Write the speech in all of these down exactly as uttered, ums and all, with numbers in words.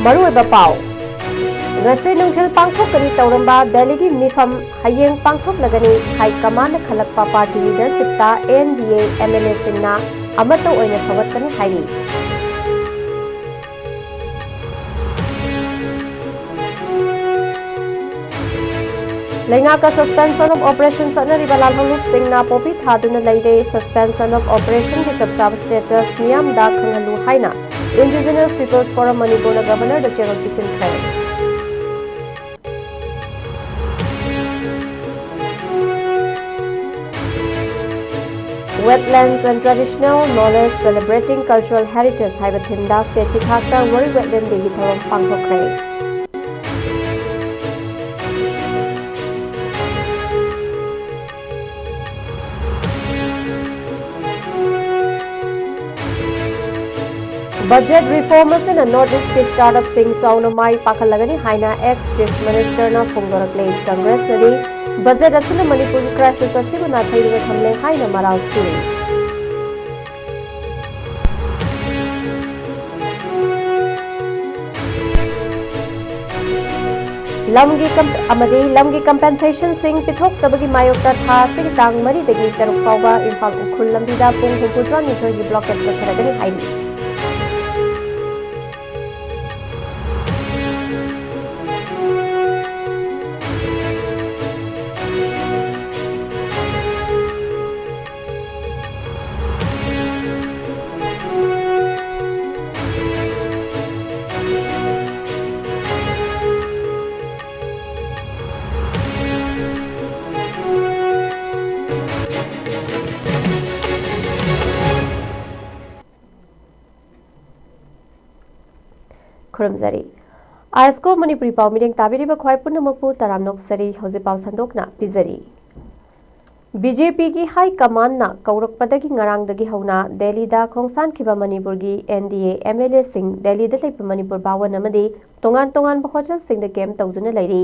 ꯃꯔꯨꯑꯣꯏꯕ ꯄꯥꯎ꯫ ꯉꯁꯤ ꯅꯨꯡꯊꯤꯜ ꯄꯥꯡꯊꯣꯛꯀꯅꯤ ꯇꯧꯔꯝꯕ ꯗꯦꯜꯂꯤꯒꯤ ꯃꯤꯐꯝ ꯍꯌꯦꯡ ꯄꯥꯡꯊꯣꯛꯂꯒꯅꯤ꯫ ꯍꯥꯏ ꯀꯃꯥꯟꯅ ꯈꯜꯂꯛꯄ ꯄꯥꯔꯇꯤ ꯂꯤꯗꯔꯁꯤꯞꯇ N D A M L ꯑꯦꯁꯤꯡꯅ ꯑꯃꯠꯇ ꯑꯣꯏꯅ ꯁꯧꯒꯠꯀꯅꯤ ꯍꯥꯏꯔꯤ꯫ ꯂꯩꯉꯥꯛꯀ suspension of operation ꯆꯠꯅꯔꯤꯕ ꯂꯥꯜꯍꯧꯂꯨꯞꯁꯤꯡꯅ ꯄꯣꯄꯤ ꯊꯥꯗꯨꯅ ꯂꯩꯔꯦ꯫ Suspension of operationꯒꯤ ꯆꯞ ꯆꯥꯕ status ꯃꯤꯌꯥꯝꯗ ꯈꯪꯍꯜꯂꯨ ꯍꯥꯏꯅ Indigenous People's Forum ꯃꯅꯤꯄꯨꯔꯅ Governorꯗ ꯆꯦꯔꯣꯜ ꯄꯤꯁꯤꯟꯈ꯭ꯔꯦ꯫ Wetlands and Traditional Knowledge Celebrating Cultural Heritage ꯍꯥꯏꯕ themeꯗ stateꯀꯤ ꯊꯥꯛꯇ World Wetland Dayꯒꯤ ꯊꯧꯔꯝ ꯄꯥꯡꯊꯣꯛꯈ꯭ꯔꯦ꯫ Budget reform ꯑꯁꯤꯅ North Eastꯀꯤ startupꯁꯤꯡ ꯆꯥꯎꯅ ꯃꯥꯏ ꯄꯥꯛꯍꯜꯂꯒꯅꯤ ꯍꯥꯏꯅ ex Chief Ministerꯅ ꯐꯣꯡꯗꯣꯔꯛꯂꯦ꯫ Congressꯅꯗꯤ budget ꯑꯁꯤꯅ ꯃꯅꯤꯄꯨꯔꯒꯤ crisis ꯑꯁꯤꯕꯨ ꯅꯥꯊꯩꯗꯨꯅ ꯊꯝꯂꯦ ꯍꯥꯏꯅ ꯃꯔꯥꯜ ꯁꯤꯔꯤ꯫ ꯂꯝꯒꯤ ꯀꯝ-, ꯑꯃꯗꯤ ꯂꯝꯒꯤ compensationꯁꯤꯡ ꯄꯤꯊꯣꯛꯇꯕꯒꯤ ꯃꯥꯌꯣꯛꯇ ꯊꯥ ꯑꯁꯤꯒꯤ ꯇꯥꯡ ꯃꯔꯤꯗꯒꯤ ꯇꯔꯨꯛ ꯐꯥꯎꯕ ꯏꯝꯐꯥꯜ ꯎꯈ꯭ꯔꯨꯜ ꯂꯝꯕꯤꯗ ꯄꯨꯡ ꯍꯨꯝꯐꯨꯇꯔꯥꯅꯤꯊꯣꯏꯒꯤ blockade ꯆꯠꯊꯔꯒꯅꯤ ꯍꯥꯏꯔꯤ꯫ ꯈꯨꯔꯨꯝꯖꯔꯤ꯫ ꯑꯥꯏ ꯑꯦꯁ ꯀꯣ ꯃꯅꯤꯄꯨꯔꯤ ꯄꯥꯎ ꯃꯤꯠꯌꯦꯡ ꯇꯥꯕꯤꯔꯤꯕ ꯈ꯭ꯋꯥꯏ ꯄꯨꯝꯅꯃꯛꯄꯨ ꯇꯔꯥꯝꯅ ꯑꯣꯛꯆꯔꯤ꯫ ꯍꯧꯖꯤꯛ ꯄꯥꯎ ꯁꯟꯗꯣꯛꯅ ꯄꯤꯖꯔꯤ꯫ ꯕꯤ ꯖꯦ ꯄꯤꯒꯤ high commandꯅ ꯀꯧꯔꯛꯄꯗꯒꯤ ꯉꯔꯥꯡꯗꯒꯤ ꯍꯧꯅ ꯗꯦꯜꯂꯤꯗ ꯈꯣꯡꯁꯥꯟꯈꯤꯕ ꯃꯅꯤꯄꯨꯔꯒꯤ N D A M L ꯑꯦꯁꯤꯡ ꯗꯦꯜꯂꯤꯗ ꯂꯩꯕ ꯃꯅꯤꯄꯨꯔ ꯚꯥꯋꯟ ꯑꯃꯗꯤ ꯇꯣꯉꯥꯟ ꯇꯣꯉꯥꯟꯕ ꯍꯣꯇꯦꯜꯁꯤꯡꯗ camp ꯇꯧꯗꯨꯅ ꯂꯩꯔꯤ꯫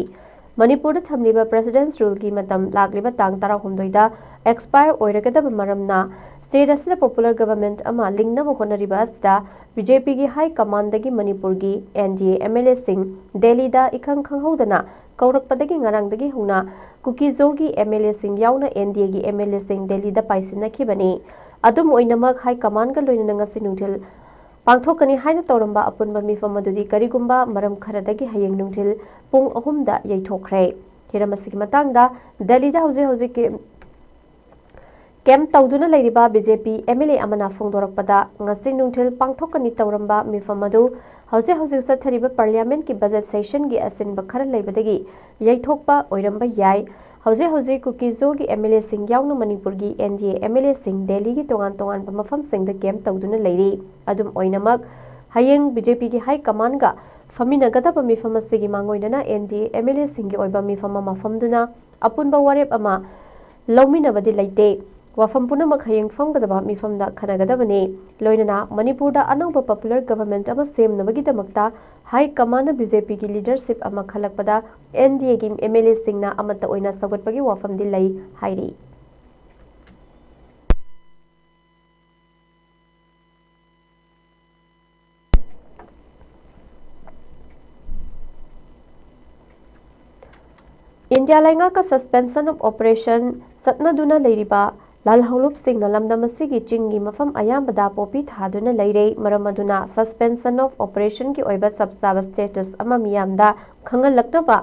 ꯃꯅꯤꯄꯨꯔꯗ ꯊꯝꯂꯤꯕ President's Ruleꯒꯤ ꯃꯇꯝ ꯂꯥꯛꯂꯤꯕ ꯇꯥꯡ ꯇꯔꯥꯍꯨꯝꯗꯣꯏꯗ expire ꯑꯣꯏꯔꯒꯗꯕ ꯃꯔꯝꯅ state ꯑꯁꯤꯗ popular government ꯑꯃ ꯂꯤꯡꯅꯕ ꯍꯣꯠꯅꯔꯤꯕ ꯑꯁꯤꯗ BJPꯒꯤ high commandꯗꯒꯤ ꯃꯅꯤꯄꯨꯔꯒꯤ NDA MLAꯁꯤꯡ ꯗꯦꯜꯂꯤꯗ ꯏꯈꯪ ꯈꯪꯍꯧꯗꯅ ꯀꯧꯔꯛꯄꯗꯒꯤ ꯉꯔꯥꯡꯗꯒꯤ ꯍꯧꯅ ꯀꯨꯀꯤꯖꯣꯒꯤ MLAꯁꯤꯡ ꯌꯥꯎꯅ NDAꯒꯤ MLAꯁꯤꯡ ꯗꯦꯜꯂꯤꯗ ꯄꯥꯏꯁꯤꯟꯅꯈꯤꯕꯅꯤ꯫ ꯑꯗꯨꯝ ꯑꯣꯏꯅꯃꯛ, high commandꯒ ꯂꯣꯏꯅꯅ ꯉꯁꯤ ꯅꯨꯡꯊꯤꯜ ꯄꯥꯡꯊꯣꯛꯀꯅꯤ ꯍꯥꯏꯅ ꯇꯧꯔꯝꯕ ꯑꯄꯨꯟꯕ ꯃꯤꯐꯝ ꯑꯗꯨꯗꯤ ꯀꯔꯤꯒꯨꯝꯕ ꯃꯔꯝ ꯈꯔꯗꯒꯤ ꯍꯌꯦꯡ ꯅꯨꯡꯊꯤꯜ ꯄꯨꯡ ꯑꯍꯨꯝꯗ ꯌꯩꯊꯣꯛꯈ꯭ꯔꯦ꯫ ꯍꯤꯔꯝ ꯑꯁꯤꯒꯤ ꯃꯇꯥꯡꯗ ꯗꯦꯜꯂꯤꯗ ꯍꯧꯖꯤꯛ ꯍꯧꯖꯤꯛ camp ꯇꯧꯗꯨꯅ ꯂꯩꯔꯤꯕ BJP MLA ꯑꯃꯅ ꯐꯣꯡꯗꯣꯔꯛꯄꯗ, ꯉꯁꯤ ꯅꯨꯡꯊꯤꯜ ꯄꯥꯡꯊꯣꯛꯀꯅꯤ ꯇꯧꯔꯝꯕ ꯃꯤꯐꯝ ꯑꯗꯨ ꯍꯧꯖꯤꯛ ꯍꯧꯖꯤꯛ ꯆꯠꯊꯔꯤꯕ Parliamentꯀꯤ budget sessionꯒꯤ ꯑꯁꯤꯟꯕ ꯈꯔ ꯂꯩꯕꯗꯒꯤ ꯌꯩꯊꯣꯛꯄ ꯑꯣꯏꯔꯝꯕ ꯌꯥꯏ꯫ ꯍꯧꯖꯤꯛ ꯍꯧꯖꯤꯛ ꯀꯨꯀꯤꯖꯣꯒꯤ MLAꯁꯤꯡ ꯌꯥꯎꯅ ꯃꯅꯤꯄꯨꯔꯒꯤ NDA MLAꯁꯤꯡ ꯗꯦꯜꯂꯤꯒꯤ ꯇꯣꯉꯥꯟ ꯇꯣꯉꯥꯟꯕ ꯃꯐꯝꯁꯤꯡꯗ camp ꯇꯧꯗꯨꯅ ꯂꯩꯔꯤ꯫ ꯑꯗꯨꯝ ꯑꯣꯏꯅꯃꯛ, ꯍꯌꯦꯡ BJPꯒꯤ high commandꯒ ꯐꯝꯃꯤꯟꯅꯒꯗꯕ ꯃꯤꯐꯝ ꯑꯁꯤꯒꯤ ꯃꯥꯡꯑꯣꯏꯅꯅ NDA MLAꯁꯤꯡꯒꯤ ꯑꯣꯏꯕ ꯃꯤꯐꯝ ꯑꯃ ꯐꯝꯗꯨꯅ ꯑꯄꯨꯟꯕ ꯋꯥꯔꯦꯞ ꯑꯃ ꯂꯧꯃꯤꯟꯅꯕꯗꯤ ꯂꯩꯇꯦ꯫ ꯋꯥꯐꯝ ꯄꯨꯝꯅꯃꯛ ꯍꯌꯦꯡ ꯐꯝꯒꯗꯕ ꯃꯤꯐꯝꯗ ꯈꯟꯅꯒꯗꯕꯅꯤ꯫ ꯂꯣꯏꯅꯅ ꯃꯅꯤꯄꯨꯔꯗ ꯑꯅꯧꯕ popular government ꯑꯃ ꯁꯦꯝꯅꯕꯒꯤꯗꯃꯛꯇ high commandꯅ BJPꯒꯤ leadership ꯑꯃ ꯈꯜꯂꯛꯄꯗ NDAꯒꯤ MLAꯁꯤꯡꯅ ꯑꯃꯠꯇ ꯑꯣꯏꯅ ꯁꯧꯒꯠꯄꯒꯤ ꯋꯥꯐꯝꯗꯤ ꯂꯩ ꯍꯥꯏꯔꯤ꯫ ꯏꯟꯗꯤꯌꯥ ꯂꯩꯉꯥꯛꯀ suspension of operation ꯆꯠꯅꯗꯨꯅ ꯂꯩꯔꯤꯕ ꯂꯥꯜꯍꯧꯂꯨꯞꯁꯤꯡꯅ ꯂꯝꯗꯝ ꯑꯁꯤꯒꯤ ꯆꯤꯡꯒꯤ ꯃꯐꯝ ꯑꯌꯥꯝꯕꯗ ꯄꯣꯄꯤ ꯊꯥꯗꯨꯅ ꯂꯩꯔꯦ꯫ ꯃꯔꯝ ꯑꯗꯨꯅ suspension of operationꯒꯤ ꯑꯣꯏꯕ ꯆꯞ ꯆꯥꯕ status ꯑꯃ ꯃꯤꯌꯥꯝꯗ ꯈꯪꯍꯜꯂꯛꯅꯕ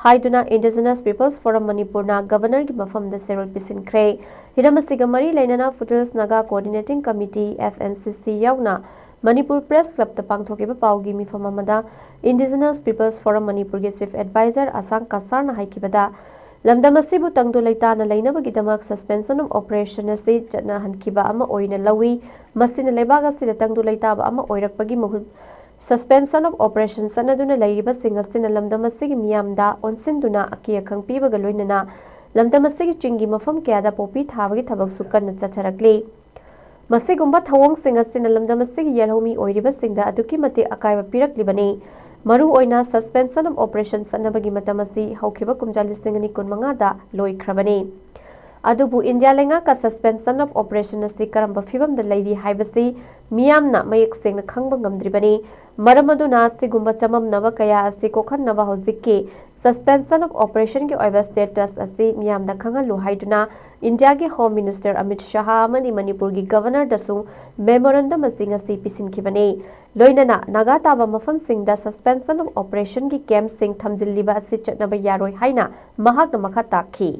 ꯍꯥꯏꯗꯨꯅ Indigenous Peoples Forum ꯃꯅꯤꯄꯨꯔꯅ Governorꯒꯤ ꯃꯐꯝꯗ ꯆꯦꯔꯣꯜ ꯄꯤꯁꯤꯟꯈ꯭ꯔꯦ꯫ ꯍꯤꯔꯝ ꯑꯁꯤꯒ ꯃꯔꯤ ꯂꯩꯅꯅ Foothills Naga Coordinating Committee, FNCC, ꯌꯥꯎꯅ ꯃꯅꯤꯄꯨꯔ Press Clubꯇ ꯄꯥꯡꯊꯣꯛꯈꯤꯕ ꯄꯥꯎꯒꯤ ꯃꯤꯐꯝ ꯑꯃꯗ Indigenous Peoples Forum ꯃꯅꯤꯄꯨꯔꯒꯤ Chief Advisor ꯑꯁꯥꯡ ꯀꯁꯥꯔꯅ ꯍꯥꯏꯈꯤꯕꯗ, ꯂꯝꯗꯝ ꯑꯁꯤꯕꯨ ꯇꯪꯗꯨ ꯂꯩꯇꯥꯅ ꯂꯩꯅꯕꯒꯤꯗꯃꯛ suspension of operation ꯑꯁꯤ ꯆꯠꯅꯍꯟꯈꯤꯕ ꯑꯃ ꯑꯣꯏꯅ ꯂꯧꯏ꯫ ꯃꯁꯤꯅ ꯂꯩꯕꯥꯛ ꯑꯁꯤꯗ ꯇꯪꯗꯨ ꯂꯩꯇꯥꯕ ꯑꯃ ꯑꯣꯏꯔꯛꯄꯒꯤ ꯃꯍꯨꯠ suspension of operation ꯆꯠꯅꯗꯨꯅ ꯂꯩꯔꯤꯕꯁꯤꯡ ꯑꯁꯤꯅ ꯂꯝꯗꯝ ꯑꯁꯤꯒꯤ ꯃꯤꯌꯥꯝꯗ ꯑꯣꯟꯁꯤꯟꯗꯨꯅ ꯑꯀꯤ ꯑꯈꯪ ꯄꯤꯕꯒ ꯂꯣꯏꯅꯅ ꯂꯝꯗꯝ ꯑꯁꯤꯒꯤ ꯆꯤꯡꯒꯤ ꯃꯐꯝ ꯀꯌꯥꯗ ꯄꯣꯄꯤ ꯊꯥꯕꯒꯤ ꯊꯕꯛꯁꯨ ꯀꯟꯅ ꯆꯠꯊꯔꯛꯂꯤ꯫ ꯃꯁꯤꯒꯨꯝꯕ ꯊꯧꯑꯣꯡꯁꯤꯡ ꯑꯁꯤꯅ ꯂꯝꯗꯝ ꯑꯁꯤꯒꯤ ꯌꯦꯜꯍꯧꯃꯤ ꯑꯣꯏꯔꯤꯕꯁꯤꯡꯗ ꯑꯗꯨꯛꯀꯤ ꯃꯇꯤꯛ ꯑꯀꯥꯏꯕ ꯄꯤꯔꯛꯂꯤꯕꯅꯤ꯫ ꯃꯔꯨꯑꯣꯏꯅ suspension of operation ꯆꯠꯅꯕꯒꯤ ꯃꯇꯝ ꯑꯁꯤ ꯍꯧꯈꯤꯕ ꯀꯨꯝꯖꯥ ꯂꯤꯁꯤꯡ ꯑꯅꯤ ꯀꯨꯟꯃꯉꯥꯗ ꯂꯣꯏꯈ꯭ꯔꯕꯅꯤ꯫ ꯑꯗꯨꯕꯨ ꯏꯟꯗꯤꯌꯥ ꯂꯩꯉꯥꯛꯀ suspension of operation ꯑꯁꯤ ꯀꯔꯝꯕ ꯐꯤꯕꯝꯗ ꯂꯩꯔꯤ ꯍꯥꯏꯕꯁꯤ ꯃꯤꯌꯥꯝꯅ ꯃꯌꯦꯛ ꯁꯦꯡꯅ ꯈꯪꯕ ꯉꯝꯗ꯭ꯔꯤꯕꯅꯤ꯫ ꯃꯔꯝ ꯑꯗꯨꯅ ꯑꯁꯤꯒꯨꯝꯕ ꯆꯃꯝꯅꯕ ꯀꯌꯥ ꯑꯁꯤ ꯀꯣꯛꯍꯟꯅꯕ ꯍꯧꯖꯤꯛꯀꯤ suspension of operationꯒꯤ ꯑꯣꯏꯕ status ꯑꯁꯤ ꯃꯤꯌꯥꯝꯗ ꯈꯪꯍꯜꯂꯨ ꯍꯥꯏꯗꯨꯅ ꯏꯟꯗꯤꯌꯥꯒꯤ Home Minister ꯑꯃꯤꯠ ꯁꯍꯥ ꯑꯃꯗꯤ ꯃꯅꯤꯄꯨꯔꯒꯤ Governorꯗꯁꯨ memorandum ꯑꯁꯤ ꯉꯁꯤ ꯄꯤꯁꯤꯟꯈꯤꯕꯅꯤ꯫ ꯂꯣꯏꯅꯅ ꯅꯥꯒꯥ ꯇꯥꯕ ꯃꯐꯝꯁꯤꯡꯗ suspension of operationꯒꯤ campꯁꯤꯡ ꯊꯝꯖꯤꯜꯂꯤꯕ ꯑꯁꯤ ꯆꯠꯅꯕ ꯌꯥꯔꯣꯏ ꯍꯥꯏꯅ ꯃꯍꯥꯛꯅ ꯃꯈꯥ ꯇꯥꯈꯤ꯫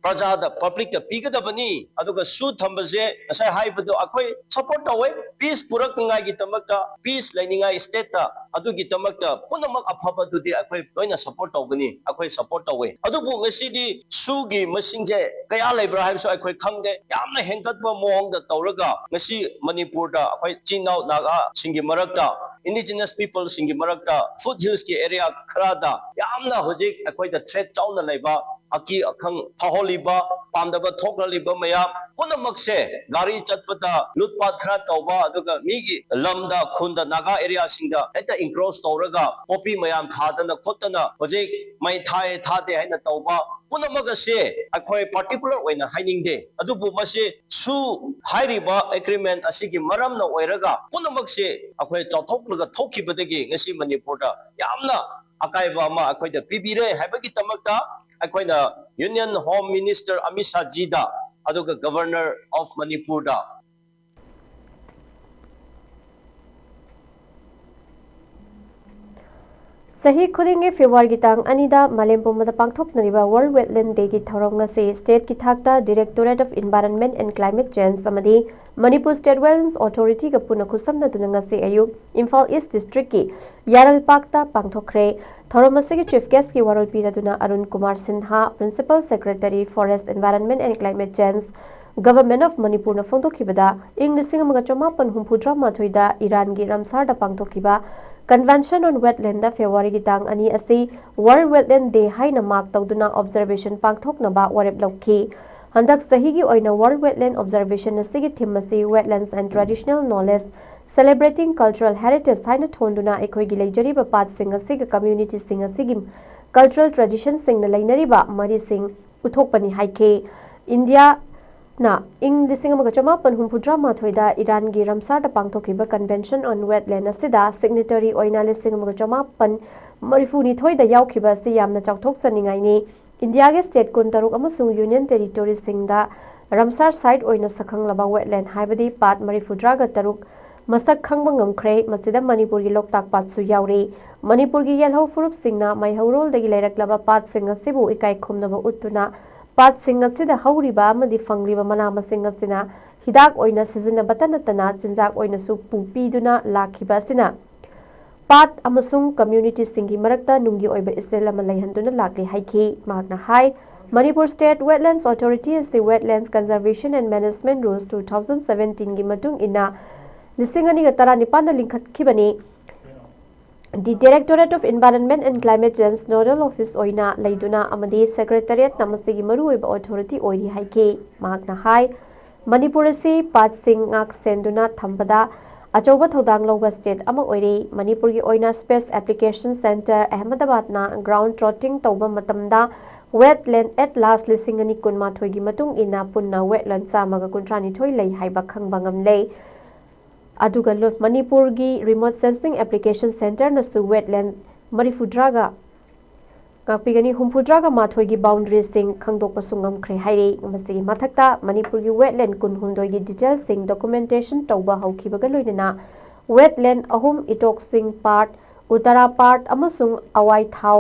ꯄ꯭ꯔꯖꯥꯗ, publicꯇ ꯄꯤꯒꯗꯕꯅꯤ꯫ ꯑꯗꯨꯒ ꯁꯨ ꯊꯝꯕꯁꯦ ꯉꯁꯥꯏ ꯍꯥꯏꯕꯗꯣ ꯑꯩꯈꯣꯏ support ꯇꯧꯋꯦ꯫ Peace ꯄꯨꯔꯛꯅꯤꯉꯥꯏꯒꯤꯗꯃꯛꯇ, peace ꯂꯩꯅꯤꯉꯥꯏ stateꯇ, ꯑꯗꯨꯒꯤꯗꯃꯛꯇ ꯄꯨꯝꯅꯃꯛ ꯑꯐꯕꯗꯨꯗꯤ ꯑꯩꯈꯣꯏ ꯂꯣꯏꯅ support ꯇꯧꯒꯅꯤ, ꯑꯩꯈꯣꯏ support ꯇꯧꯋꯦ꯫ ꯑꯗꯨꯕꯨ ꯉꯁꯤꯗꯤ ꯁꯨꯒꯤ ꯃꯁꯤꯡꯁꯦ ꯀꯌꯥ ꯂꯩꯕ꯭ꯔꯥ ꯍꯥꯏꯕꯁꯨ ꯑꯩꯈꯣꯏ ꯈꯪꯗꯦ꯫ ꯌꯥꯝꯅ ꯍꯦꯟꯒꯠꯄ ꯃꯑꯣꯡꯗ ꯇꯧꯔꯒ ꯉꯁꯤ ꯃꯅꯤꯄꯨꯔꯗ ꯑꯩꯈꯣꯏ ꯏꯆꯤꯟ ꯏꯅꯥꯎ ꯅꯥꯒꯥꯁꯤꯡꯒꯤ ꯃꯔꯛꯇ, indigenous peopleꯁꯤꯡꯒꯤ ꯃꯔꯛꯇ, foothillsꯀꯤ area ꯈꯔꯗ ꯌꯥꯝꯅ ꯍꯧꯖꯤꯛ ꯑꯩꯈꯣꯏꯗ threat ꯆꯥꯎꯅ ꯂꯩꯕ, ꯑꯀꯤ ꯑꯈꯪ ꯐꯥꯎꯍꯜꯂꯤꯕ, ꯄꯥꯝꯗꯕ ꯊꯣꯛꯍꯜꯂꯤꯕ ꯃꯌꯥꯝ ꯄꯨꯝꯅꯃꯛꯁꯦ, ꯒꯥꯔꯤ ꯆꯠꯄꯗ ꯂꯨꯠꯄꯥꯠ ꯈꯔ ꯇꯧꯕ, ꯑꯗꯨꯒ ꯃꯤꯒꯤ ꯂꯝꯗ, ꯈꯨꯟꯗ, ꯅꯥꯒꯥ areaꯁꯤꯡꯗ ꯍꯦꯛꯇ encroach ꯇꯧꯔꯒ poppy ꯃꯌꯥꯝ ꯊꯥꯗꯅ ꯈꯣꯠꯇꯅ ꯍꯧꯖꯤꯛ ꯃꯩ ꯊꯥꯏ ꯊꯥꯗꯦ ꯍꯥꯏꯅ ꯇꯧꯕ ꯄꯨꯝꯅꯃꯛ ꯑꯁꯦ ꯑꯩꯈꯣꯏ particular ꯑꯣꯏꯅ ꯍꯥꯏꯅꯤꯡꯗꯦ꯫ ꯑꯗꯨꯕꯨ ꯃꯁꯤ ꯁꯨ ꯍꯥꯏꯔꯤꯕ agreement ꯑꯁꯤꯒꯤ ꯃꯔꯝꯅ ꯑꯣꯏꯔꯒ ꯄꯨꯝꯅꯃꯛꯁꯦ ꯑꯩꯈꯣꯏ ꯆꯥꯎꯊꯣꯛꯂꯒ ꯊꯣꯛꯈꯤꯕꯗꯒꯤ ꯉꯁꯤ ꯃꯅꯤꯄꯨꯔꯗ ꯌꯥꯝꯅ ꯑꯀꯥꯏꯕ ꯑꯃ ꯑꯩꯈꯣꯏꯗ ꯄꯤꯕꯤꯔꯦ ꯍꯥꯏꯕꯒꯤꯗꯃꯛꯇ ꯑꯩꯈꯣꯏꯅ Union Home Minister ꯑꯃꯤꯠ ꯁꯍꯥꯖꯤꯗ, ꯑꯗꯨꯒ Governor of ꯃꯅꯤꯄꯨꯔꯗ ꯆꯍꯤ ꯈꯨꯗꯤꯡꯒꯤ ꯐꯦꯕ꯭ꯔꯨꯋꯥꯔꯤꯒꯤ ꯇꯥꯡ ꯑꯅꯤꯗ ꯃꯥꯂꯦꯝ ꯄꯨꯝꯕꯗ ꯄꯥꯡꯊꯣꯛꯅꯔꯤꯕ World Wetland Dayꯒꯤ ꯊꯧꯔꯝ ꯉꯁꯤ stateꯀꯤ ꯊꯥꯛꯇ Directorate of Environment and Climate Change ꯑꯃꯗꯤ ꯃꯅꯤꯄꯨꯔ State Wetlands Authorityꯒ ꯄꯨꯟꯅ ꯈꯨꯠꯁꯝꯅꯗꯨꯅ ꯉꯁꯤ ꯑꯌꯨꯛ ꯏꯝꯐꯥꯜ East Districtꯀꯤ ꯌꯥꯔꯜꯄꯥꯛꯇ ꯄꯥꯡꯊꯣꯛꯈ꯭ꯔꯦ꯫ ꯊꯧꯔꯝ ꯑꯁꯤꯒꯤ chief guestꯀꯤ ꯋꯥꯔꯣꯜ ꯄꯤꯔꯗꯨꯅ Arun Kumar Sinha, Principal Secretary, Forest, Environment and Climate Change, Government of ꯃꯅꯤꯄꯨꯔꯅ ꯐꯣꯡꯗꯣꯛꯈꯤꯕꯗ, ꯏꯪ ꯂꯤꯁꯤꯡ ꯑꯃꯒ ꯆꯃꯥꯄꯟ ꯍꯨꯝꯐꯨꯇꯔꯥꯃꯥꯊꯣꯏꯗ ꯏꯔꯥꯟꯒꯤ ꯔꯝꯁꯥꯔꯗ ꯄꯥꯡꯊꯣꯛꯈꯤꯕ Convention on Wetlandꯗ ꯐꯦꯕ꯭ꯔꯨꯋꯥꯔꯤꯒꯤ ꯇꯥꯡ ꯑꯅꯤ ꯑꯁꯤ World Wetland Day ꯍꯥꯏꯅ mark ꯇꯧꯗꯨꯅ observation ꯄꯥꯡꯊꯣꯛꯅꯕ ꯋꯥꯔꯦꯞ ꯂꯧꯈꯤ꯫ ꯍꯟꯗꯛ ꯆꯍꯤꯒꯤ ꯑꯣꯏꯅ World Wetland Observation ꯑꯁꯤꯒꯤ theme ꯑꯁꯤ Wetlands and Traditional Knowledge, Celebrating Cultural Heritage ꯍꯥꯏꯅ ꯊꯣꯟꯗꯨꯅ ꯑꯩꯈꯣꯏꯒꯤ ꯂꯩꯖꯔꯤꯕ ꯄꯥꯠꯁꯤꯡ ꯑꯁꯤꯒ communityꯁꯤꯡ ꯑꯁꯤꯒꯤ cultural traditionꯁꯤꯡꯅ ꯂꯩꯅꯔꯤꯕ ꯃꯔꯤꯁꯤꯡ ꯎꯠꯊꯣꯛꯄꯅꯤ ꯍꯥꯏꯈꯤ꯫ ꯏꯟꯗꯤꯌꯥꯅ ꯏꯪ ꯂꯤꯁꯤꯡ ꯑꯃꯒ ꯆꯃꯥꯄꯟ ꯍꯨꯝꯐꯨꯇꯔꯥ ꯃꯥꯊꯣꯏꯗ ꯏꯔꯥꯟꯒꯤ ꯔꯝꯁꯥꯔꯗ ꯄꯥꯡꯊꯣꯛꯈꯤꯕ Convention on Wetland ꯑꯁꯤꯗ signatory ꯑꯣꯏꯅ ꯂꯤꯁꯤꯡ ꯑꯃꯒ ꯆꯃꯥꯄꯟ ꯃꯔꯤꯐꯨꯅꯤꯊꯣꯏꯗ ꯌꯥꯎꯈꯤꯕ ꯑꯁꯤ ꯌꯥꯝꯅ ꯆꯥꯎꯊꯣꯛꯆꯅꯤꯡꯉꯥꯏꯅꯤ꯫ ꯏꯟꯗꯤꯌꯥꯒꯤ state ꯀꯨꯟꯇꯔꯨꯛ ꯑꯃꯁꯨꯡ Union Territoryꯁꯤꯡꯗ ꯔꯝꯁꯥꯔ site ꯑꯣꯏꯅ ꯁꯛꯈꯪꯂꯕ wetland ꯍꯥꯏꯕꯗꯤ ꯄꯥꯠ ꯃꯔꯤꯐꯨꯇꯔꯥꯒ ꯇꯔꯨꯛ ꯃꯁꯛ ꯈꯪꯕ ꯉꯝꯈ꯭ꯔꯦ꯫ ꯃꯁꯤꯗ ꯃꯅꯤꯄꯨꯔꯒꯤ ꯂꯣꯛꯇꯥꯛ ꯄꯥꯠꯁꯨ ꯌꯥꯎꯔꯤ꯫ ꯃꯅꯤꯄꯨꯔꯒꯤ ꯌꯦꯜꯍꯧ ꯐꯨꯔꯨꯞꯁꯤꯡꯅ ꯃꯩꯍꯧꯔꯣꯜꯗꯒꯤ ꯂꯩꯔꯛꯂꯕ ꯄꯥꯠꯁꯤꯡ ꯑꯁꯤꯕꯨ ꯏꯀꯥꯏ ꯈꯨꯝꯅꯕ ꯎꯠꯇꯨꯅ ꯄꯥꯠꯁꯤꯡ ꯑꯁꯤꯗ ꯍꯧꯔꯤꯕ ꯑꯃꯗꯤ ꯐꯪꯂꯤꯕ ꯃꯅꯥ ꯃꯁꯤꯡ ꯑꯁꯤꯅ ꯍꯤꯗꯥꯛ ꯑꯣꯏꯅ ꯁꯤꯖꯤꯟꯅꯕꯇ ꯅꯠꯇꯅ ꯆꯤꯟꯖꯥꯛ ꯑꯣꯏꯅꯁꯨ ꯄꯨ ꯄꯤꯗꯨꯅ ꯂꯥꯛꯈꯤꯕ ꯑꯁꯤꯅ ꯄꯥꯠ ꯑꯃꯁꯨꯡ communityꯁꯤꯡꯒꯤ ꯃꯔꯛꯇ ꯅꯨꯡꯒꯤ ꯑꯣꯏꯕ ꯏꯆꯦꯜ ꯑꯃ ꯂꯩꯍꯟꯗꯨꯅ ꯂꯥꯛꯂꯤ ꯍꯥꯏꯈꯤ꯫ ꯃꯍꯥꯛꯅ ꯍꯥꯏ, Manipur State Wetlands Authority ꯑꯁꯤ Wetlands Conservation and Management Rules two thousand seventeenꯒꯤ ꯃꯇꯨꯡ ꯏꯟꯅ ꯂꯤꯁꯤꯡ ꯑꯅꯤꯒ ꯇꯔꯥꯅꯤꯄꯥꯟꯗ ꯂꯤꯡꯈꯠꯈꯤꯕꯅꯤ꯫ The Directorate of Environment and Climate Change Nodal Office ꯑꯣꯏꯅ ꯂꯩꯗꯨꯅ ꯑꯃꯗꯤ Secretariatꯅ ꯃꯁꯤꯒꯤ ꯃꯔꯨꯑꯣꯏꯕ authority ꯑꯣꯏꯔꯤ ꯍꯥꯏꯈꯤ꯫ ꯃꯍꯥꯛꯅ ꯍꯥꯏ, ꯃꯅꯤꯄꯨꯔ ꯑꯁꯤ ꯄꯥꯠꯁꯤꯡ ꯉꯥꯛ ꯁꯦꯟꯗꯨꯅ ꯊꯝꯕꯗ ꯑꯆꯧꯕ ꯊꯧꯗꯥꯡ ꯂꯧꯕ state ꯑꯃ ꯑꯣꯏꯔꯤ꯫ ꯃꯅꯤꯄꯨꯔꯒꯤ ꯑꯣꯏꯅ Space Application Centre ꯑꯍꯃꯗꯕꯥꯗꯅ ground trotting ꯇꯧꯕ ꯃꯇꯝꯗ Wetland Atlas ꯂꯤꯁꯤꯡ ꯑꯅꯤ ꯀꯨꯟꯃꯥꯊꯣꯏꯒꯤ ꯃꯇꯨꯡ ꯏꯟꯅ ꯄꯨꯟꯅ wetland ꯆꯥꯝꯃꯒ ꯀꯨꯟꯊ꯭ꯔꯥꯅꯤꯊꯣꯏ ꯂꯩ ꯍꯥꯏꯕ ꯈꯪꯕ ꯉꯝꯂꯦ꯫ ꯑꯗꯨꯒ ꯂꯣ-, ꯃꯅꯤꯄꯨꯔꯒꯤ Remote Sensing Application Centreꯅꯁꯨ wetland ꯃꯔꯤꯐꯨꯇꯔꯥꯒ ꯉꯥꯛꯄꯤꯒꯅꯤ, ꯍꯨꯝꯐꯨꯇꯔꯥꯒ ꯃꯥꯊꯣꯏꯒꯤ boundaryꯁꯤꯡ ꯈꯪꯗꯣꯛꯄꯁꯨ ꯉꯝꯈ꯭ꯔꯦ ꯍꯥꯏꯔꯤ꯫ ꯃꯁꯤꯒꯤ ꯃꯊꯛꯇ ꯃꯅꯤꯄꯨꯔꯒꯤ wetland ꯀꯨꯟꯍꯨꯝꯗꯣꯏꯒꯤ detailꯁꯤꯡ documentation ꯇꯧꯕ ꯍꯧꯈꯤꯕꯒ ꯂꯣꯏꯅꯅ wetland ꯑꯍꯨꯝ, ꯏꯇꯣꯛꯁꯤꯡ part, ꯎꯇꯔꯥ part ꯑꯃꯁꯨꯡ ꯑꯋꯥꯏꯊꯥꯎ